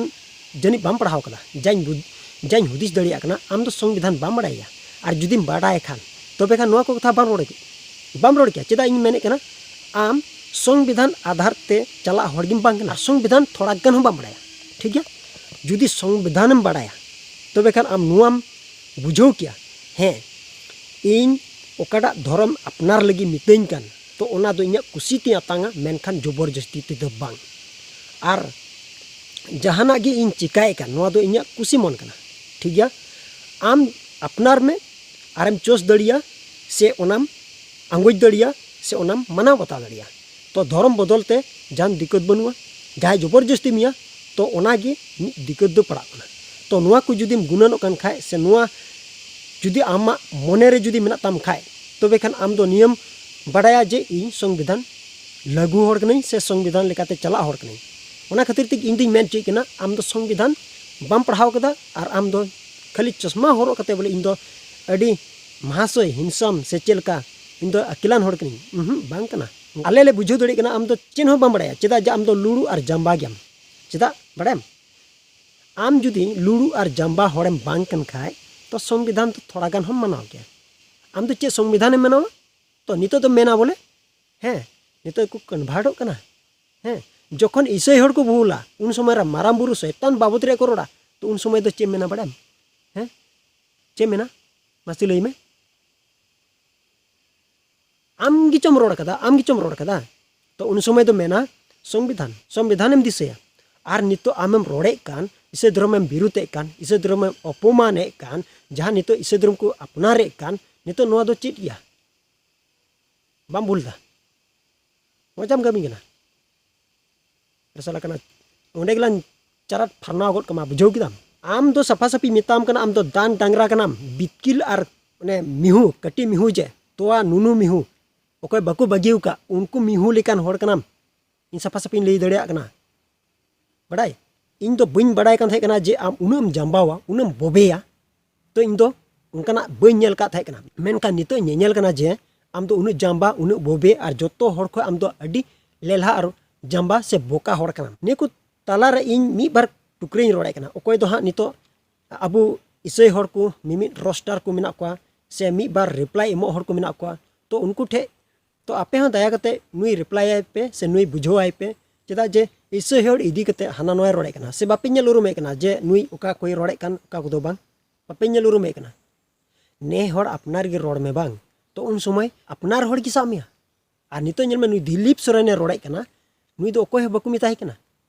ᱡᱟᱹᱱᱤᱡ ᱵᱟᱢ ᱯᱟᱲᱦᱟᱣ ᱠᱟᱫᱟ, ᱡᱟᱧ ᱵᱩᱡᱽ ᱡᱟᱧ ᱦᱩᱫᱤᱥ ᱫᱟᱲᱮᱭᱟᱜ ᱠᱟᱱᱟ, ᱟᱢ ᱫᱚ ᱥᱚᱝᱵᱤᱫᱷᱟᱱ ᱵᱟᱢ ᱵᱟᱲᱟᱭᱟ᱾ ᱟᱨ ᱡᱩᱫᱤᱢ ᱵᱟᱰᱟᱭ ᱠᱷᱟᱱ, ᱛᱚᱵᱮ ᱠᱷᱟᱱ ᱱᱚᱣᱟ ᱠᱚ ᱠᱟᱛᱷᱟ ᱵᱟᱢ ᱨᱚᱲ ᱠᱮ- ᱵᱟᱢ ᱨᱚᱲ ᱠᱮᱭᱟ᱾ ᱪᱮᱫᱟᱜ ᱤᱧ ᱢᱮᱱᱮᱫ ᱠᱟᱱᱟ, ᱟᱢ ᱥᱚᱝᱵᱤᱫᱷᱟᱱ ᱟᱫᱷᱟᱨ ᱛᱮ ᱪᱟᱞᱟᱜ ᱦᱚᱲ ᱜᱮᱢ ᱵᱟᱝ ᱠᱟᱱᱟ, ᱟᱨ ᱥᱚᱝᱵᱤᱫᱷᱟᱱ ᱛᱷᱚᱲᱟ ᱜᱟᱱ ᱦᱚᱸ ᱵᱟᱢ ᱵᱟᱲᱟᱭᱟ, ᱴᱷᱤᱠ ᱜᱮᱭᱟ? ᱡᱩᱫᱤ ᱥᱚᱝᱵᱤᱫᱷᱟᱱᱮᱢ ᱵᱟᱲᱟᱭᱟ, ᱛᱚᱵᱮ ᱠᱷᱟᱱ ᱟᱢ ᱱᱚᱣᱟᱢ ᱵᱩᱡᱷᱟᱹᱣ ᱠᱮᱭᱟ, ᱦᱮᱸ, ᱤᱧ ᱚᱠᱟᱴᱟᱜ ᱫᱷᱚᱨᱚᱢ ᱟᱯᱱᱟᱨ ᱞᱟᱹᱜᱤᱫ ᱢᱤᱛᱟᱹᱧ ᱠᱟᱱ, ᱛᱚ ᱚᱱᱟ ᱫᱚ ᱤᱧᱟᱹᱜ ᱠᱩᱥᱤ ᱛᱤᱧ ᱟᱛᱟᱝᱟ, ᱢᱮᱱᱠᱷᱟᱱ ᱡᱚᱵᱚᱨ ᱡᱚᱥᱛᱤ ᱛᱮᱫᱚ ᱵᱟᱝ᱾ ᱟᱨ ᱡᱟᱦᱟᱱᱟᱜ ᱜᱮ ᱤᱧ ᱪᱤᱠᱟᱭᱮᱫ ᱠᱟᱱ, ᱱᱚᱣᱟ ᱫᱚ ᱤᱧᱟᱹᱜ ᱠᱩᱥᱤ ᱢᱚᱱ ᱠᱟᱱᱟ, ᱴᱷᱤᱠ ᱜᱮᱭᱟ? ᱟᱢ ᱟᱯᱱᱟᱨ ᱢᱮ, ᱟᱨᱮᱢ ᱪᱚᱥ ᱫᱟᱲᱮᱭᱟᱜᱼᱟ ᱥᱮ ᱚᱱᱟᱢ ᱟᱸᱜᱚᱪ ᱫᱟᱲᱮᱭᱟᱜᱼᱟ ᱥᱮ ᱚᱱᱟᱢ ᱢᱟᱱᱟᱣ ᱵᱟᱛᱟᱣ ᱫᱟᱲᱮᱭᱟᱜᱼᱟ᱾ ᱛᱚ ᱫᱷᱚᱨᱚᱢ ᱵᱚᱫᱚᱞ ᱛᱮ ᱡᱟᱦᱟᱱ ᱫᱤᱠᱠᱟᱹᱛ ᱵᱟᱹᱱᱩᱜᱼᱟ᱾ ᱡᱟᱦᱟᱸᱭ ᱡᱚᱵᱚᱨ ᱡᱚᱥᱛᱤ ᱢᱮᱭᱟ, ᱛᱚ ᱚᱱᱟᱜᱮ ᱢᱤᱫ ᱫᱤᱠᱠᱟᱹᱛ ᱫᱚ ᱯᱟᱲᱟᱜ ᱠᱟᱱᱟ᱾ ᱛᱚ ᱱᱚᱣᱟ ᱠᱚ ᱡᱩᱫᱤᱢ ᱜᱩᱱᱟᱹᱱᱚᱜ ᱠᱟᱱ ᱠᱷᱟᱡ ᱥᱮ ᱱᱚᱣᱟ ᱡᱩᱫᱤ ᱟᱢᱟᱜ ᱢᱚᱱᱮ ᱨᱮ ᱡᱩᱫᱤ ᱢᱮᱱᱟᱜ ᱛᱟᱢ ᱠᱷᱟᱡ, ᱛᱚᱵᱮ ᱠᱷᱟᱱ ᱟᱢ ᱫᱚ ᱱᱤᱭᱟᱹᱢ ᱵᱟᱰᱟᱭᱟ ᱡᱮ ᱤᱧ ᱥᱚᱝᱵᱤᱫᱷᱟᱱ ᱞᱟᱹᱜᱩ ᱦᱚᱲ ᱠᱟᱹᱱᱟᱹᱧ ᱥᱮ ᱥᱚᱝᱵᱤᱫᱷᱟᱱ ᱞᱮᱠᱟᱛᱮ ᱪᱟᱞᱟᱜ ᱦᱚᱲ ᱠᱟᱹᱱᱟᱹᱧ᱾ ᱚᱱᱟ ᱠᱷᱟᱹᱛᱤᱨ ᱛᱮ ᱤᱧ ᱫᱩᱧ ᱢᱮᱱ ᱦᱚᱪᱚᱭᱮᱫ ᱠᱟᱱᱟ, ᱟᱢ ᱫᱚ ᱥᱚᱝᱵᱤᱫᱷᱟᱱ ᱵᱟᱢ ᱯᱟᱲᱦᱟᱣ ᱠᱟᱫᱟ ᱟᱨ ᱟᱢ ᱫᱚ ᱠᱷᱟᱹᱞᱤ ᱪᱚᱥᱢᱟ ᱦᱚᱨᱚᱜ ᱠᱟᱛᱮ ᱵᱚᱞᱮ ᱤᱧ ᱫᱚ ᱟᱹᱰᱤ ᱢᱟᱦᱟᱥᱚᱭ, ᱦᱮᱱᱰᱥᱟᱢ ᱥᱮ ᱪᱮᱫ ᱞᱮᱠᱟ, ᱤᱧ ᱫᱚ ᱟᱹᱠᱤᱞᱟᱱ ᱦᱚᱲ ᱠᱟᱹᱱᱟᱹᱧ, ᱩᱦᱩᱸ, ᱵᱟᱝ ᱠᱟᱱᱟ᱾ ᱟᱞᱮ ᱞᱮ ᱵᱩᱡᱷᱟᱹᱣ ᱫᱟᱲᱮᱭᱟᱜ ᱠᱟᱱᱟ ᱟᱢ ᱫᱚ ᱪᱮᱫ ᱦᱚᱸ ᱵᱟᱢ ᱵᱟᱲᱟᱭᱟ, ᱪᱮᱫᱟᱜ ᱡᱮ ᱟᱢ ᱫᱚ ᱞᱩᱲᱩ ᱟᱨ ᱡᱟᱢᱵᱟ ᱜᱮᱭᱟᱢ᱾ ᱪᱮᱫᱟᱜ ᱵᱟᱲᱟᱭᱟᱢ? ᱟᱢ ᱡᱩᱫᱤ ᱞᱩᱲᱩ ᱟᱨ ᱡᱟᱢᱵᱟ ᱦᱚᱲᱮᱢ ᱵᱟᱝ ᱠᱟᱱ ᱠᱷᱟᱡ, ᱛᱚ ᱥᱚᱝᱵᱤᱫᱷᱟᱱ ᱫᱚ ᱛᱷᱚᱲᱟ ᱜᱟᱱ ᱦᱚᱸᱢ ᱢᱟᱱᱟᱣ ᱜᱮᱭᱟ᱾ ᱟᱢ ᱫᱚ ᱪᱮᱫ ᱥᱚᱝᱵᱤᱫᱷᱟᱱᱮᱢ ᱢᱟᱱᱟᱣᱟ? ᱛᱚ ᱱᱤᱛᱚᱜ ᱫᱚ ᱢᱮᱱᱟ ᱵᱚᱞᱮ, ᱦᱮᱸ, ᱱᱤᱛᱚᱜ ᱠᱚ ᱠᱚᱱᱵᱷᱟᱨᱴᱚᱜ ᱠᱟᱱᱟ᱾ ᱦᱮᱸ, ᱡᱚᱠᱷᱚᱱ ᱤᱥᱟᱹᱭ ᱦᱚᱲ ᱠᱚ ᱵᱷᱩᱞᱟ, ᱩᱱ ᱥᱚᱢᱚᱭ ᱨᱮ ᱢᱟᱨᱟᱝ ᱵᱩᱨᱩ ᱥᱚᱭᱛᱟᱱ ᱵᱟᱵᱚᱫ ᱨᱮ ᱠᱚ ᱨᱚᱲᱟ, ᱛᱚ ᱩᱱ ᱥᱚᱢᱚᱭ ᱫᱚ ᱪᱮᱫ ᱢᱮᱱᱟ ᱵᱟᱲᱟᱭᱟᱢ? ᱦᱮᱸ, ᱪᱮᱫ ᱢᱮᱱᱟ? ᱢᱟᱥᱮ ᱞᱟᱹᱭ ᱢᱮ᱾ ᱟᱢ ᱜᱮᱪᱚᱢ ᱨᱚᱲ ᱠᱟᱫᱟ, ᱟᱢ ᱜᱮᱪᱚᱢ ᱨᱚᱲ ᱠᱟᱫᱟ᱾ ᱛᱚ ᱩᱱ ᱥᱚᱢᱚᱭ ᱫᱚ ᱢᱮᱱᱟ ᱥᱚᱝᱵᱤᱫᱷᱟᱱ, ᱥᱚᱝᱵᱤᱫᱷᱟᱱᱮᱢ ᱫᱤᱥᱟᱹᱭᱟ᱾ ᱟᱨ ᱱᱤᱛᱚᱜ ᱟᱢᱮᱢ ᱨᱚᱲᱮᱫ ᱠᱟᱱ, ᱤᱥᱟᱹᱭ ᱫᱷᱚᱨᱚᱢᱮᱢ ᱵᱤᱨᱩᱛᱮᱫ ᱠᱟᱱ, ᱤᱥᱟᱹᱭ ᱫᱷᱚᱨᱚᱢᱮᱢ ᱚᱯᱚᱢᱟᱱᱮᱫ ᱠᱟᱱ, ᱡᱟᱦᱟᱸ ᱱᱤᱛᱚᱜ ᱤᱥᱟᱹᱭ ᱫᱷᱚᱨᱚᱢ ᱠᱚ ᱟᱯᱱᱟᱨᱮᱫ ᱠᱟᱱ, ᱱᱤᱛᱚᱜ ᱱᱚᱣᱟ ᱫᱚ ᱪᱮᱫ ᱜᱮᱭᱟ? ᱵᱟᱢ ᱵᱷᱩᱞ ᱫᱟ? ᱢᱚᱡᱟᱢ ᱠᱟᱹᱢᱤ ᱠᱟᱱᱟ᱾ ᱨᱮᱥᱟᱞᱟ ᱠᱟᱱᱟ᱾ ᱚᱸᱰᱮ ᱜᱮᱞᱟᱝ ᱪᱟᱨᱟᱴ ᱯᱷᱟᱨᱱᱟᱣ ᱜᱚᱫ ᱠᱟᱢᱟ, ᱵᱩᱡᱷᱟᱹᱣ ᱠᱮᱫᱟᱢ? ᱟᱢ ᱫᱚ ᱥᱟᱯᱷᱟ ᱥᱟᱹᱯᱷᱤ ᱢᱮᱛᱟᱢ ᱠᱟᱱᱟ, ᱟᱢ ᱫᱚ ᱫᱟᱱ ᱰᱟᱝᱨᱟ ᱠᱟᱱᱟᱢ, ᱵᱤᱛᱠᱤᱞ ᱟᱨ ᱚᱱᱮ ᱢᱤᱦᱩ, ᱠᱟᱹᱴᱤᱡ ᱢᱤᱦᱩ ᱡᱮ, ᱛᱚᱣᱟ ᱱᱩᱱᱩ ᱢᱤᱦᱩ, ᱚᱠᱚᱭ ᱵᱟᱠᱚ ᱵᱟᱹᱜᱤᱣ ᱠᱟᱜ, ᱩᱱᱠᱩ ᱢᱤᱦᱩ ᱞᱮᱠᱟᱱ ᱦᱚᱲ ᱠᱟᱱᱟᱢ᱾ ᱤᱧ ᱥᱟᱯᱷᱟ ᱥᱟᱹᱯᱷᱤᱧ ᱞᱟᱹᱭ ᱫᱟᱲᱮᱭᱟᱜ ᱠᱟᱱᱟ, ᱵᱟᱰᱟᱭ? ᱤᱧ ᱫᱚ ᱵᱟᱹᱧ ᱵᱟᱰᱟᱭ ᱠᱟᱱ ᱛᱟᱦᱮᱸ ᱠᱟᱱᱟ ᱡᱮ ᱟᱢ ᱩᱱᱟᱹᱜ ᱮᱢ ᱡᱟᱢᱵᱟᱣᱟ, ᱩᱱᱟᱹᱜ ᱮᱢ ᱵᱚᱵᱮᱭᱟ᱾ ᱛᱚ ᱤᱧ ᱫᱚ ᱚᱱᱠᱟᱱᱟᱜ ᱵᱟᱹᱧ ᱧᱮᱞ ᱟᱠᱟᱫ ᱛᱟᱦᱮᱸ ᱠᱟᱱᱟ, ᱢᱮᱱᱠᱷᱟᱱ ᱱᱤᱛᱚᱜ ᱤᱧ ᱧᱮᱧᱮᱞ ᱠᱟᱱᱟ ᱡᱮ ᱟᱢ ᱫᱚ ᱩᱱᱟᱹᱜ ᱡᱟᱢᱵᱟ, ᱩᱱᱟᱹᱜ ᱵᱚᱵᱮ ᱟᱨ ᱡᱚᱛᱚ ᱦᱚᱲ ᱠᱷᱚᱱ ᱟᱢ ᱫᱚ ᱟᱹᱰᱤ ᱞᱮᱞᱦᱟ ᱟᱨ ᱡᱟᱢᱵᱟ ᱥᱮ ᱵᱚᱠᱟ ᱦᱚᱲ ᱠᱟᱱᱟᱢ᱾ ᱱᱤᱭᱟᱹ ᱠᱚ ᱛᱟᱞᱟᱨᱮ ᱤᱧ ᱢᱤᱫ ᱵᱟᱨ ᱴᱩᱠᱨᱟᱹᱧ ᱨᱚᱲᱮᱫ ᱠᱟᱱᱟ᱾ ᱚᱠᱚᱭ ᱫᱚ ᱦᱟᱸᱜ ᱱᱤᱛᱚᱜ ᱟᱵᱚ ᱤᱥᱟᱹᱭ ᱦᱚᱲ ᱠᱚ ᱢᱤᱢᱤᱫ ᱨᱳᱥᱴᱟᱨ ᱠᱚ ᱢᱮᱱᱟᱜ ᱠᱚᱣᱟ ᱥᱮ ᱢᱤᱫ ᱵᱟᱨ ᱨᱤᱯᱞᱟᱭ ᱮᱢᱚᱜ ᱦᱚᱲ ᱠᱚ ᱢᱮᱱᱟᱜ ᱠᱚᱣᱟ, ᱛᱚ ᱩᱱᱠᱩ ᱴᱷᱮᱡ ᱛᱚ ᱟᱯᱮ ᱦᱚᱸ ᱫᱟᱭᱟ ᱠᱟᱛᱮ ᱱᱩᱭ ᱨᱤᱯᱞᱟᱭ ᱟᱭ ᱯᱮ ᱥᱮ ᱱᱩᱭ ᱵᱩᱡᱷᱟᱹᱣ ᱟᱭ ᱯᱮ, ᱪᱮᱫᱟᱜ ᱡᱮ ᱤᱥᱟᱹᱭ ᱦᱚᱲ ᱤᱫᱤ ᱠᱟᱛᱮ ᱦᱟᱱᱟ ᱱᱚᱣᱟᱭ ᱨᱚᱲᱮᱫ ᱠᱟᱱᱟ ᱥᱮ ᱵᱟᱯᱮ ᱧᱮᱞ ᱩᱨᱩᱢᱮᱫ ᱠᱟᱱᱟ ᱡᱮ ᱱᱩᱭ ᱚᱠᱟ ᱠᱚᱭ ᱨᱚᱲᱮᱫ ᱠᱟᱱ, ᱚᱠᱟ ᱠᱚᱫᱚ ᱵᱟᱝ, ᱵᱟᱯᱮ ᱧᱮᱞ ᱩᱨᱩᱢᱮᱫ ᱠᱟᱱᱟ᱾ ᱱᱮ ᱦᱚᱲ ᱟᱯᱱᱟᱨ ᱜᱮ ᱨᱚᱲ ᱢᱮ ᱵᱟᱝ, ᱛᱚ ᱩᱱ ᱥᱚᱢᱚᱭ ᱟᱯᱱᱟᱨ ᱦᱚᱲ ᱜᱮ ᱥᱟᱵ ᱢᱮᱭᱟ᱾ ᱟᱨ ᱱᱤᱛᱚᱜ ᱧᱮᱞ ᱢᱮ, ᱱᱩᱭ ᱫᱤᱞᱤᱯ ᱥᱚᱨᱮᱱᱮ ᱨᱚᱲᱮᱫ ᱠᱟᱱᱟ, ᱱᱩᱭ ᱫᱚ ᱚᱠᱚᱭ ᱦᱚᱸ ᱵᱟᱠᱚ ᱢᱮᱛᱟᱭ ᱠᱟᱱᱟ᱾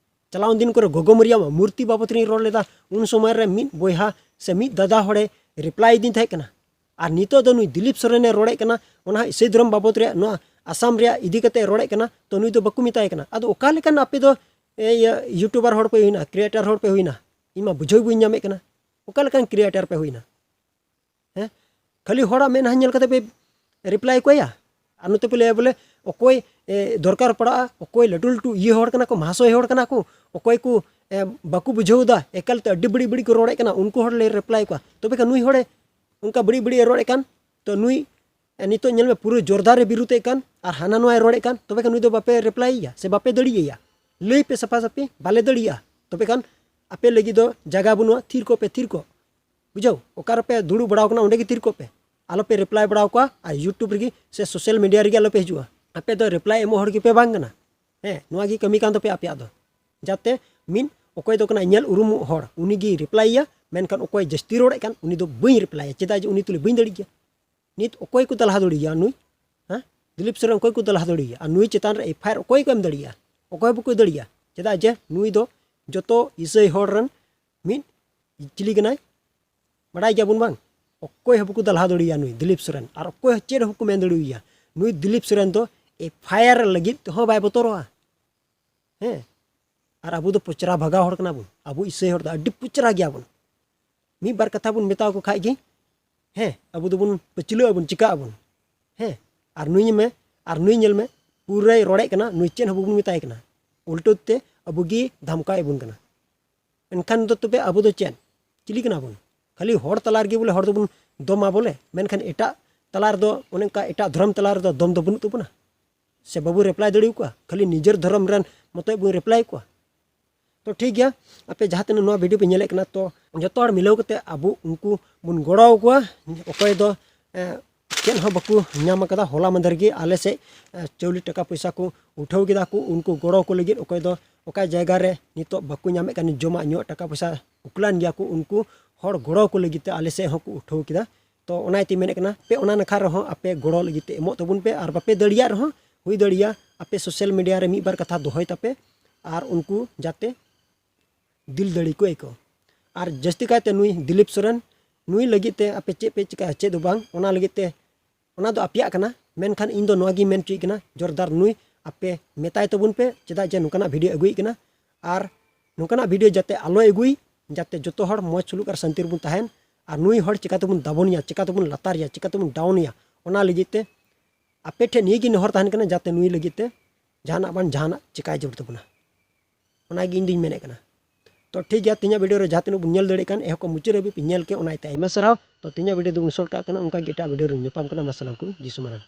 ᱪᱟᱞᱟᱣ ᱫᱤᱱ ᱠᱚᱨᱮ ᱜᱚᱜᱚ ᱢᱟᱹᱨᱤᱭᱟᱢᱟᱜ ᱢᱩᱨᱛᱤ ᱵᱟᱵᱚᱫ ᱨᱤᱧ ᱨᱚᱲ ᱞᱮᱫᱟ, ᱩᱱ ᱥᱚᱢᱚᱭ ᱨᱮ ᱢᱤᱫ ᱵᱚᱭᱦᱟ ᱥᱮ ᱢᱤᱫ ᱫᱟᱫᱟ ᱦᱚᱲᱮ ᱨᱤᱯᱞᱟᱭ ᱫᱤᱧ ᱛᱟᱦᱮᱸ ᱠᱟᱱᱟ᱾ ᱟᱨ ᱱᱤᱛᱚᱜ ᱫᱚ ᱱᱩᱭ ᱫᱤᱞᱤᱯ ᱥᱚᱨᱮᱱᱮ ᱨᱚᱲᱮᱫ ᱠᱟᱱᱟ, ᱚᱱᱟ ᱦᱚᱸ ᱤᱥᱟᱹᱭ ᱫᱷᱚᱨᱚᱢ ᱵᱟᱵᱚᱫ ᱨᱮ, ᱱᱚᱣᱟ ᱟᱥᱟᱢ ᱨᱮᱭᱟᱜ ᱤᱫᱤ ᱠᱟᱛᱮ ᱨᱚᱲᱮᱫ ᱠᱟᱱᱟ, ᱛᱚ ᱱᱩᱭ ᱫᱚ ᱵᱟᱠᱚ ᱢᱮᱛᱟᱭ ᱠᱟᱱᱟ᱾ ᱟᱫᱚ ᱚᱠᱟ ᱞᱮᱠᱟᱱ ᱟᱯᱮ ᱫᱚ, ᱮ, ᱤᱭᱟᱹ, ᱤᱭᱩᱴᱩᱵᱟᱨ ᱦᱚᱲ ᱯᱮ ᱦᱩᱭᱱᱟ, ᱠᱨᱤᱭᱮᱴᱟᱨ ᱦᱚᱲ ᱯᱮ ᱦᱩᱭᱱᱟ? ᱤᱧ ᱢᱟ ᱵᱩᱡᱷᱟᱹᱣ ᱵᱟᱹᱧ ᱧᱟᱢᱮᱫ ᱠᱟᱱᱟ, ᱚᱠᱟ ᱞᱮᱠᱟᱱ ᱠᱨᱤᱭᱮᱴᱟᱨ ᱯᱮ ᱦᱩᱭᱱᱟ? ᱦᱮᱸ, ᱠᱷᱟᱹᱞᱤ ᱦᱚᱲᱟᱜ ᱢᱮᱫᱦᱟ ᱧᱮᱞ ᱠᱟᱛᱮ ᱯᱮ ᱨᱤᱯᱞᱟᱭ ᱠᱚᱭᱟ᱾ ᱟᱨ ᱱᱚᱛᱮ ᱯᱮ ᱞᱟᱹᱭᱟ ᱵᱚᱞᱮ ᱚᱠᱚᱭ, ᱮ, ᱫᱚᱨᱠᱟᱨ ᱯᱟᱲᱟᱜᱼᱟ, ᱚᱠᱚᱭ ᱞᱟᱹᱴᱩ ᱞᱟᱹᱴᱩ ᱤᱭᱟᱹ ᱦᱚᱲ ᱠᱟᱱᱟ ᱠᱚ, ᱢᱟᱦᱟᱥᱚᱭ ᱦᱚᱲ ᱠᱟᱱᱟ ᱠᱚ, ᱚᱠᱚᱭ ᱠᱚ, ᱮ, ᱵᱟᱠᱚ ᱵᱩᱡᱷᱟᱹᱣ ᱮᱫᱟ, ᱮᱠᱟᱞ ᱛᱮ ᱟᱹᱰᱤ ᱵᱟᱹᱲᱤᱡ ᱵᱟᱹᱲᱤᱡ ᱠᱚ ᱨᱚᱲᱮᱫ ᱠᱟᱱᱟ, ᱩᱱᱠᱩ ᱦᱚᱲ ᱞᱮ ᱨᱤᱯᱞᱟᱭ ᱠᱚᱣᱟ᱾ ᱛᱚᱵᱮ ᱠᱷᱟᱱ ᱱᱩᱭ ᱦᱚᱲᱮ ᱚᱱᱠᱟ ᱵᱟᱹᱲᱤᱡ ᱵᱟᱹᱲᱤᱡ ᱮ ᱨᱚᱲᱮᱫ ᱠᱟᱱ, ᱛᱚ ᱱᱩᱭ, ᱮ, ᱱᱤᱛᱚᱜ ᱧᱮᱞ ᱢᱮ, ᱯᱩᱨᱟᱹ ᱡᱳᱨᱫᱟᱨ ᱮ ᱵᱤᱨᱩᱫᱷᱮᱫ ᱠᱟᱱ ᱟᱨ ᱦᱟᱱᱟ ᱱᱚᱣᱟᱭ ᱨᱚᱲᱮᱫ ᱠᱟᱱ, ᱛᱚᱵᱮ ᱠᱷᱟᱱ ᱱᱩᱭ ᱫᱚ ᱵᱟᱯᱮ ᱨᱤᱯᱞᱟᱭᱮᱭᱟ ᱥᱮ ᱵᱟᱯᱮ ᱫᱟᱲᱮᱭᱟᱭᱟ? ᱞᱟᱹᱭ ᱯᱮ ᱥᱟᱯᱷᱟ ᱥᱟᱹᱯᱷᱤ, ᱵᱟᱞᱮ ᱫᱟᱲᱮᱭᱟᱜᱼᱟ᱾ ᱛᱚᱵᱮ ᱠᱷᱟᱱ ᱟᱯᱮ ᱞᱟᱹᱜᱤᱫ ᱫᱚ ᱡᱟᱭᱜᱟ ᱵᱟᱹᱱᱩᱜᱼᱟ, ᱛᱷᱤᱨ ᱠᱚᱜ ᱯᱮ, ᱛᱷᱤᱨ ᱠᱚᱜ᱾ ᱵᱩᱡᱷᱟᱹᱣ, ᱚᱠᱟ ᱨᱮᱯᱮ ᱫᱩᱲᱩᱵ ᱵᱟᱲᱟᱣ ᱠᱟᱱᱟ, ᱚᱸᱰᱮ ᱜᱮ ᱛᱤᱨ ᱠᱚᱜ ᱯᱮ᱾ ᱟᱞᱚᱯᱮ ᱨᱤᱯᱞᱟᱭ ᱵᱟᱲᱟᱣ ᱠᱚᱣᱟ ᱟᱨ YouTube ᱨᱮᱜᱮ ᱥᱮ ᱥᱳᱥᱟᱞ ᱢᱤᱰᱤᱭᱟ ᱨᱮᱜᱮ ᱟᱞᱚᱯᱮ ᱦᱤᱡᱩᱜᱼᱟ᱾ ᱟᱯᱮ ᱫᱚ ᱨᱤᱯᱞᱟᱭ ᱮᱢᱚᱜ ᱦᱚᱲ ᱜᱮᱯᱮ ᱵᱟᱝ ᱠᱟᱱᱟ᱾ ᱦᱮᱸ, ᱱᱚᱣᱟ ᱜᱮ ᱠᱟᱹᱢᱤ ᱠᱟᱱ ᱛᱟᱯᱮᱭᱟ ᱟᱯᱮᱭᱟᱜ ᱫᱚ᱾ ᱡᱟᱛᱮ ᱢᱤᱫ ᱚᱠᱚᱭ ᱫᱚ ᱠᱟᱱᱟᱭ ᱧᱮᱞ ᱩᱨᱩᱢᱚᱜ ᱦᱚᱲ, ᱩᱱᱤ ᱜᱮᱭ ᱨᱤᱯᱞᱟᱭᱟ, ᱢᱮᱱᱠᱷᱟᱱ ᱚᱠᱚᱭ ᱡᱟᱹᱥᱛᱤ ᱨᱚᱲᱮᱫ ᱠᱟᱱ, ᱩᱱᱤ ᱫᱚ ᱵᱟᱹᱧ ᱨᱤᱯᱞᱟᱭᱟ᱾ ᱪᱮᱫᱟᱜ ᱡᱮ ᱩᱱᱤ ᱛᱩᱞᱩᱡ ᱵᱟᱹᱧ ᱫᱟᱲᱮᱜ ᱜᱮᱭᱟ᱾ ᱱᱤᱛ ᱚᱠᱚᱭ ᱠᱚ ᱫᱟᱞᱦᱟ ᱫᱟᱲᱮᱭᱟᱭᱟ ᱱᱩᱭ? ᱦᱮᱸ, ᱫᱤᱞᱤᱯ ᱥᱚᱨᱮᱱ ᱚᱠᱚᱭ ᱠᱚ ᱫᱟᱞᱦᱟ ᱫᱟᱲᱮᱭᱟᱭᱟ? ᱟᱨ ᱱᱩᱭ ᱪᱮᱛᱟᱱ ᱨᱮ FIR ᱚᱠᱚᱭ ᱠᱚ ᱮᱢ ᱫᱟᱲᱮᱭᱟᱜᱼᱟ? ᱚᱠᱚᱭ ᱵᱟᱠᱚ ᱫᱟᱲᱮᱭᱟᱜᱼᱟ᱾ ᱪᱮᱫᱟᱜ ᱡᱮ ᱱᱩᱭ ᱫᱚ ᱡᱚᱛᱚ ᱤᱥᱟᱹᱭ ᱦᱚᱲ ᱨᱮᱱ ᱢᱤᱫ ᱪᱤᱞᱤ ᱠᱟᱱᱟᱭ, ᱵᱟᱰᱟᱭ ᱜᱮᱭᱟᱵᱚᱱ ᱵᱟᱝ? ᱚᱠᱚᱭ ᱦᱚᱸ ᱵᱟᱠᱚ ᱫᱟᱞᱦᱟ ᱫᱟᱲᱮᱭᱟᱭᱟ ᱱᱩᱭ ᱫᱤᱞᱤᱯ ᱥᱚᱨᱮᱱ, ᱟᱨ ᱚᱠᱚᱭ ᱦᱚᱸ ᱪᱮᱫ ᱦᱚᱸ ᱵᱟᱠᱚ ᱢᱮᱱ ᱫᱟᱲᱮᱭᱟᱭᱟ᱾ ᱱᱩᱭ ᱫᱤᱞᱤᱯ ᱥᱚᱨᱮᱱ ᱫᱚ FIR ᱞᱟᱹᱜᱤᱫ ᱛᱮᱦᱚᱸ ᱵᱟᱭ ᱵᱚᱛᱚᱨᱚᱜᱼᱟ᱾ ᱦᱮᱸ, ᱟᱨ ᱟᱵᱚ ᱫᱚ ᱯᱚᱪᱨᱟ ᱵᱷᱟᱜᱟᱣ ᱦᱚᱲ ᱠᱟᱱᱟ ᱵᱚᱱ᱾ ᱟᱵᱚ ᱤᱥᱟᱹᱭ ᱦᱚᱲ ᱫᱚ ᱟᱹᱰᱤ ᱯᱚᱪᱨᱟ ᱜᱮᱭᱟ ᱵᱚᱱ᱾ ᱢᱤᱫ ᱵᱟᱨ ᱠᱟᱛᱷᱟ ᱵᱚᱱ ᱢᱮᱛᱟ ᱠᱚ ᱠᱷᱟᱡ ᱜᱮ, ᱦᱮᱸ, ᱟᱵᱚ ᱫᱚᱵᱚᱱ ᱯᱟᱹᱪᱷᱞᱟᱹᱜ ᱟᱵᱚᱱ, ᱪᱤᱠᱟᱹᱜ ᱟᱵᱚᱱ᱾ ᱦᱮᱸ, ᱟᱨ ᱱᱩᱭ ᱧᱮᱞ ᱢᱮ, ᱟᱨ ᱱᱩᱭ ᱧᱮᱞ ᱢᱮ, ᱯᱩᱨᱟᱹᱭ ᱨᱚᱲᱮᱫ ᱠᱟᱱᱟ, ᱱᱩᱭ ᱪᱮᱫ ᱦᱚᱸ ᱵᱟᱵᱚᱱ ᱢᱮᱛᱟᱭ ᱠᱟᱱᱟ, ᱩᱞᱴᱟᱹ ᱛᱮ ᱟᱵᱚ ᱜᱮ ᱫᱷᱟᱢᱠᱟᱣ ᱮᱫ ᱵᱚᱱ ᱠᱟᱱᱟ᱾ ᱮᱱᱠᱷᱟᱱ ᱫᱚ ᱛᱚᱵᱮ ᱟᱵᱚ ᱫᱚ ᱪᱮᱫ ᱪᱤᱞᱤ ᱠᱟᱱᱟ ᱵᱚᱱ? ᱠᱷᱟᱹᱞᱤ ᱦᱚᱲ ᱛᱟᱞᱟ ᱨᱮᱜᱮ ᱵᱚᱞᱮ ᱦᱚᱲ ᱫᱚᱵᱚᱱ ᱫᱚᱢᱟ ᱵᱚᱞᱮ, ᱢᱮᱱᱠᱷᱟᱱ ᱮᱴᱟᱜ ᱛᱟᱞᱟ ᱨᱮᱫᱚ, ᱚᱱᱮ ᱚᱱᱠᱟ ᱮᱴᱟᱜ ᱫᱷᱚᱨᱚᱢ ᱛᱟᱞᱟ ᱨᱮᱫᱚ ᱫᱚᱢ ᱫᱚ ᱵᱟᱹᱱᱩᱜ ᱛᱟᱵᱚᱱᱟ᱾ ᱥᱮ ᱵᱟᱵᱚ ᱨᱤᱯᱞᱟᱭ ᱫᱟᱲᱮ ᱟᱠᱚᱣᱟ, ᱠᱷᱟᱹᱞᱤ ᱱᱤᱡᱮᱨ ᱫᱷᱚᱨᱚᱢ ᱨᱮᱱ ᱢᱚᱛᱚᱡ ᱵᱚᱱ ᱨᱤᱯᱞᱟᱭ ᱟᱠᱚᱣᱟ᱾ ᱛᱚ ᱴᱷᱤᱠ ᱜᱮᱭᱟ, ᱟᱯᱮ ᱡᱟᱦᱟᱸ ᱛᱤᱱᱟᱹᱜ ᱱᱚᱣᱟ ᱵᱷᱤᱰᱤᱭᱳ ᱯᱮ ᱧᱮᱞᱮᱫ ᱠᱟᱱᱟ, ᱛᱚ ᱡᱚᱛᱚ ᱦᱚᱲ ᱢᱤᱞᱟᱹᱣ ᱠᱟᱛᱮ ᱟᱵᱚ ᱩᱱᱠᱩ ᱵᱚᱱ ᱜᱚᱲᱚ ᱟᱠᱚᱣᱟ᱾ ᱚᱠᱚᱭ ᱫᱚ, ᱮ, ᱪᱮᱫ ᱦᱚᱸ ᱵᱟᱠᱚ ᱧᱟᱢ ᱟᱠᱟᱫᱟ, ᱦᱚᱞᱟ ᱢᱟᱫᱷᱮᱨ ᱜᱮ ᱟᱞᱮ ᱥᱮᱫ, ᱮ, ᱪᱟᱣᱞᱮ ᱴᱟᱠᱟ ᱯᱚᱭᱥᱟ ᱠᱚ ᱩᱴᱷᱟᱹᱣ ᱠᱮᱫᱟ ᱠᱚ, ᱩᱱᱠᱩ ᱜᱚᱲᱚ ᱠᱚ ᱞᱟᱹᱜᱤᱫ᱾ ᱚᱠᱚᱭ ᱫᱚ ᱚᱠᱟ ᱡᱟᱭᱜᱟ ᱨᱮ ᱱᱤᱛᱚᱜ ᱵᱟᱠᱚ ᱧᱟᱢᱮᱫ ᱠᱟᱱ ᱡᱚᱢᱟᱜ ᱧᱩᱣᱟᱜ ᱴᱟᱠᱟ ᱯᱚᱭᱥᱟ ᱩᱠᱞᱟᱱ ᱜᱮᱭᱟ ᱠᱚ, ᱩᱱᱠᱩ ᱦᱚᱲ ᱜᱚᱲᱚ ᱠᱚ ᱞᱟᱹᱜᱤᱫ ᱛᱮ ᱟᱞᱮ ᱥᱮᱫ ᱦᱚᱸᱠᱚ ᱩᱴᱷᱟᱹᱣ ᱠᱮᱫᱟ᱾ ᱛᱚ ᱚᱱᱟ ᱤᱭᱟᱹᱛᱮ ᱢᱮᱱᱮᱫ ᱠᱟᱱᱟ, ᱟᱯᱮ ᱚᱱᱟ ᱱᱟᱠᱷᱟ ᱨᱮᱦᱚᱸ ᱟᱯᱮ ᱜᱚᱲᱚ ᱞᱟᱹᱜᱤᱫ ᱛᱮ ᱮᱢᱚᱜ ᱛᱟᱵᱚᱱ ᱯᱮ, ᱟᱨ ᱵᱟᱯᱮ ᱫᱟᱲᱮᱭᱟᱜ ᱨᱮᱦᱚᱸ ᱦᱩᱭ ᱫᱟᱲᱮᱭᱟᱜᱼᱟ ᱟᱯᱮ ᱥᱳᱥᱟᱞ ᱢᱤᱰᱤᱭᱟ ᱨᱮ ᱢᱤᱫ ᱵᱟᱨ ᱠᱟᱛᱷᱟ ᱫᱚᱦᱚᱭ ᱛᱟᱯᱮ, ᱟᱨ ᱩᱱᱠᱩ ᱡᱟᱛᱮ ᱫᱤᱞ ᱫᱟᱲᱮ ᱠᱚ ᱟᱹᱭᱠᱟᱹᱣ᱾ ᱟᱨ ᱡᱟᱹᱥᱛᱤ ᱠᱟᱭᱛᱮ ᱱᱩᱭ ᱫᱤᱞᱤᱯ ᱥᱚᱨᱮᱱ, ᱱᱩᱭ ᱞᱟᱹᱜᱤᱫ ᱛᱮ ᱟᱯᱮ ᱪᱮᱫ ᱯᱮ ᱪᱤᱠᱟᱹᱭᱟ, ᱪᱮᱫ ᱦᱚᱸ ᱵᱟᱝ, ᱚᱱᱟ ᱞᱟᱹᱜᱤᱫ ᱛᱮ, ᱚᱱᱟ ᱫᱚ ᱟᱯᱮᱭᱟᱜ ᱠᱟᱱᱟ, ᱢᱮᱱᱠᱷᱟᱱ ᱤᱧ ᱫᱚ ᱱᱚᱣᱟ ᱜᱤᱧ ᱢᱮᱱ ᱦᱚᱪᱚᱭᱮᱫ ᱠᱟᱱᱟ, ᱡᱳᱨᱫᱟᱨ ᱱᱩᱭ ᱟᱯᱮ ᱢᱮᱛᱟᱭ ᱛᱟᱵᱚᱱ ᱯᱮ, ᱪᱮᱫᱟᱜ ᱡᱮ ᱱᱚᱝᱠᱟᱱᱟᱜ ᱵᱷᱤᱰᱤᱭᱳ ᱟᱹᱜᱩᱭᱮᱫ ᱠᱟᱱᱟ᱾ ᱟᱨ ᱱᱚᱝᱠᱟᱱᱟᱜ ᱵᱷᱤᱰᱤᱭᱳ ᱡᱟᱛᱮ ᱟᱞᱚᱭ ᱟᱹᱜᱩᱭ, ᱡᱟᱛᱮ ᱡᱚᱛᱚ ᱦᱚᱲ ᱢᱚᱡᱽ ᱥᱩᱞᱩᱠ ᱟᱨ ᱥᱟᱱᱛᱤ ᱨᱮᱵᱚᱱ ᱛᱟᱦᱮᱱ᱾ ᱟᱨ ᱱᱩᱭ ᱦᱚᱲ ᱪᱤᱠᱟᱹ ᱛᱮᱵᱚᱱ ᱫᱟᱵᱚᱱᱮᱭᱟ, ᱪᱤᱠᱟᱹ ᱛᱮᱵᱚᱱ ᱞᱟᱛᱟᱨᱮᱭᱟ, ᱪᱤᱠᱟᱹ ᱛᱮᱵᱚᱱ ᱰᱟᱣᱩᱱᱮᱭᱟ, ᱚᱱᱟ ᱞᱟᱹᱜᱤᱫ ᱛᱮ ᱟᱯᱮ ᱴᱷᱮᱱ ᱱᱤᱭᱟᱹ ᱜᱮ ᱱᱮᱦᱚᱨ ᱛᱟᱦᱮᱱ ᱠᱟᱱᱟ, ᱡᱟᱛᱮ ᱱᱩᱭ ᱞᱟᱹᱜᱤᱫ ᱛᱮ ᱡᱟᱦᱟᱱᱟᱜ ᱵᱟᱝ ᱡᱟᱦᱟᱱᱟᱜ ᱪᱤᱠᱟᱭ ᱡᱟᱹᱨᱩᱲ ᱛᱟᱵᱚᱱᱟ᱾ ᱚᱱᱟᱜᱮ ᱤᱧ ᱫᱩᱧ ᱢᱮᱱᱮᱫ ᱠᱟᱱᱟ᱾ ᱛᱚ ᱴᱷᱤᱠ ᱜᱮᱭᱟ, ᱛᱮᱦᱮᱧᱟᱜ ᱵᱷᱤᱰᱤᱭᱳ ᱨᱮ ᱡᱟᱦᱟᱸ ᱛᱤᱱᱟᱹᱜ ᱵᱚᱱ ᱧᱮᱞ ᱫᱟᱲᱮᱭᱟᱜ ᱠᱟᱱ, ᱮᱦᱚᱵ ᱠᱷᱚᱱ ᱢᱩᱪᱟᱹᱫ ᱦᱟᱹᱵᱤᱡ ᱯᱮ ᱧᱮᱞ ᱠᱮᱫ, ᱚᱱᱟ ᱤᱭᱟᱹᱛᱮ ᱟᱭᱢᱟ ᱥᱟᱨᱦᱟᱣ᱾ ᱛᱚ ᱛᱮᱦᱮᱧᱟᱜ ᱵᱷᱤᱰᱤᱭᱳ ᱫᱚᱵᱚᱱ ᱥᱚᱨᱴ ᱠᱟᱜ ᱠᱟᱱᱟ, ᱚᱱᱠᱟ ᱜᱮ ᱮᱴᱟᱜ ᱵᱷᱤᱰᱤᱭᱳ ᱨᱮ ᱧᱟᱯᱟᱢ ᱠᱟᱱᱟ᱾ ᱢᱟ ᱥᱟᱱᱟᱢ ᱠᱚ ᱡᱤᱥᱩ ᱢᱟᱨᱟᱝ᱾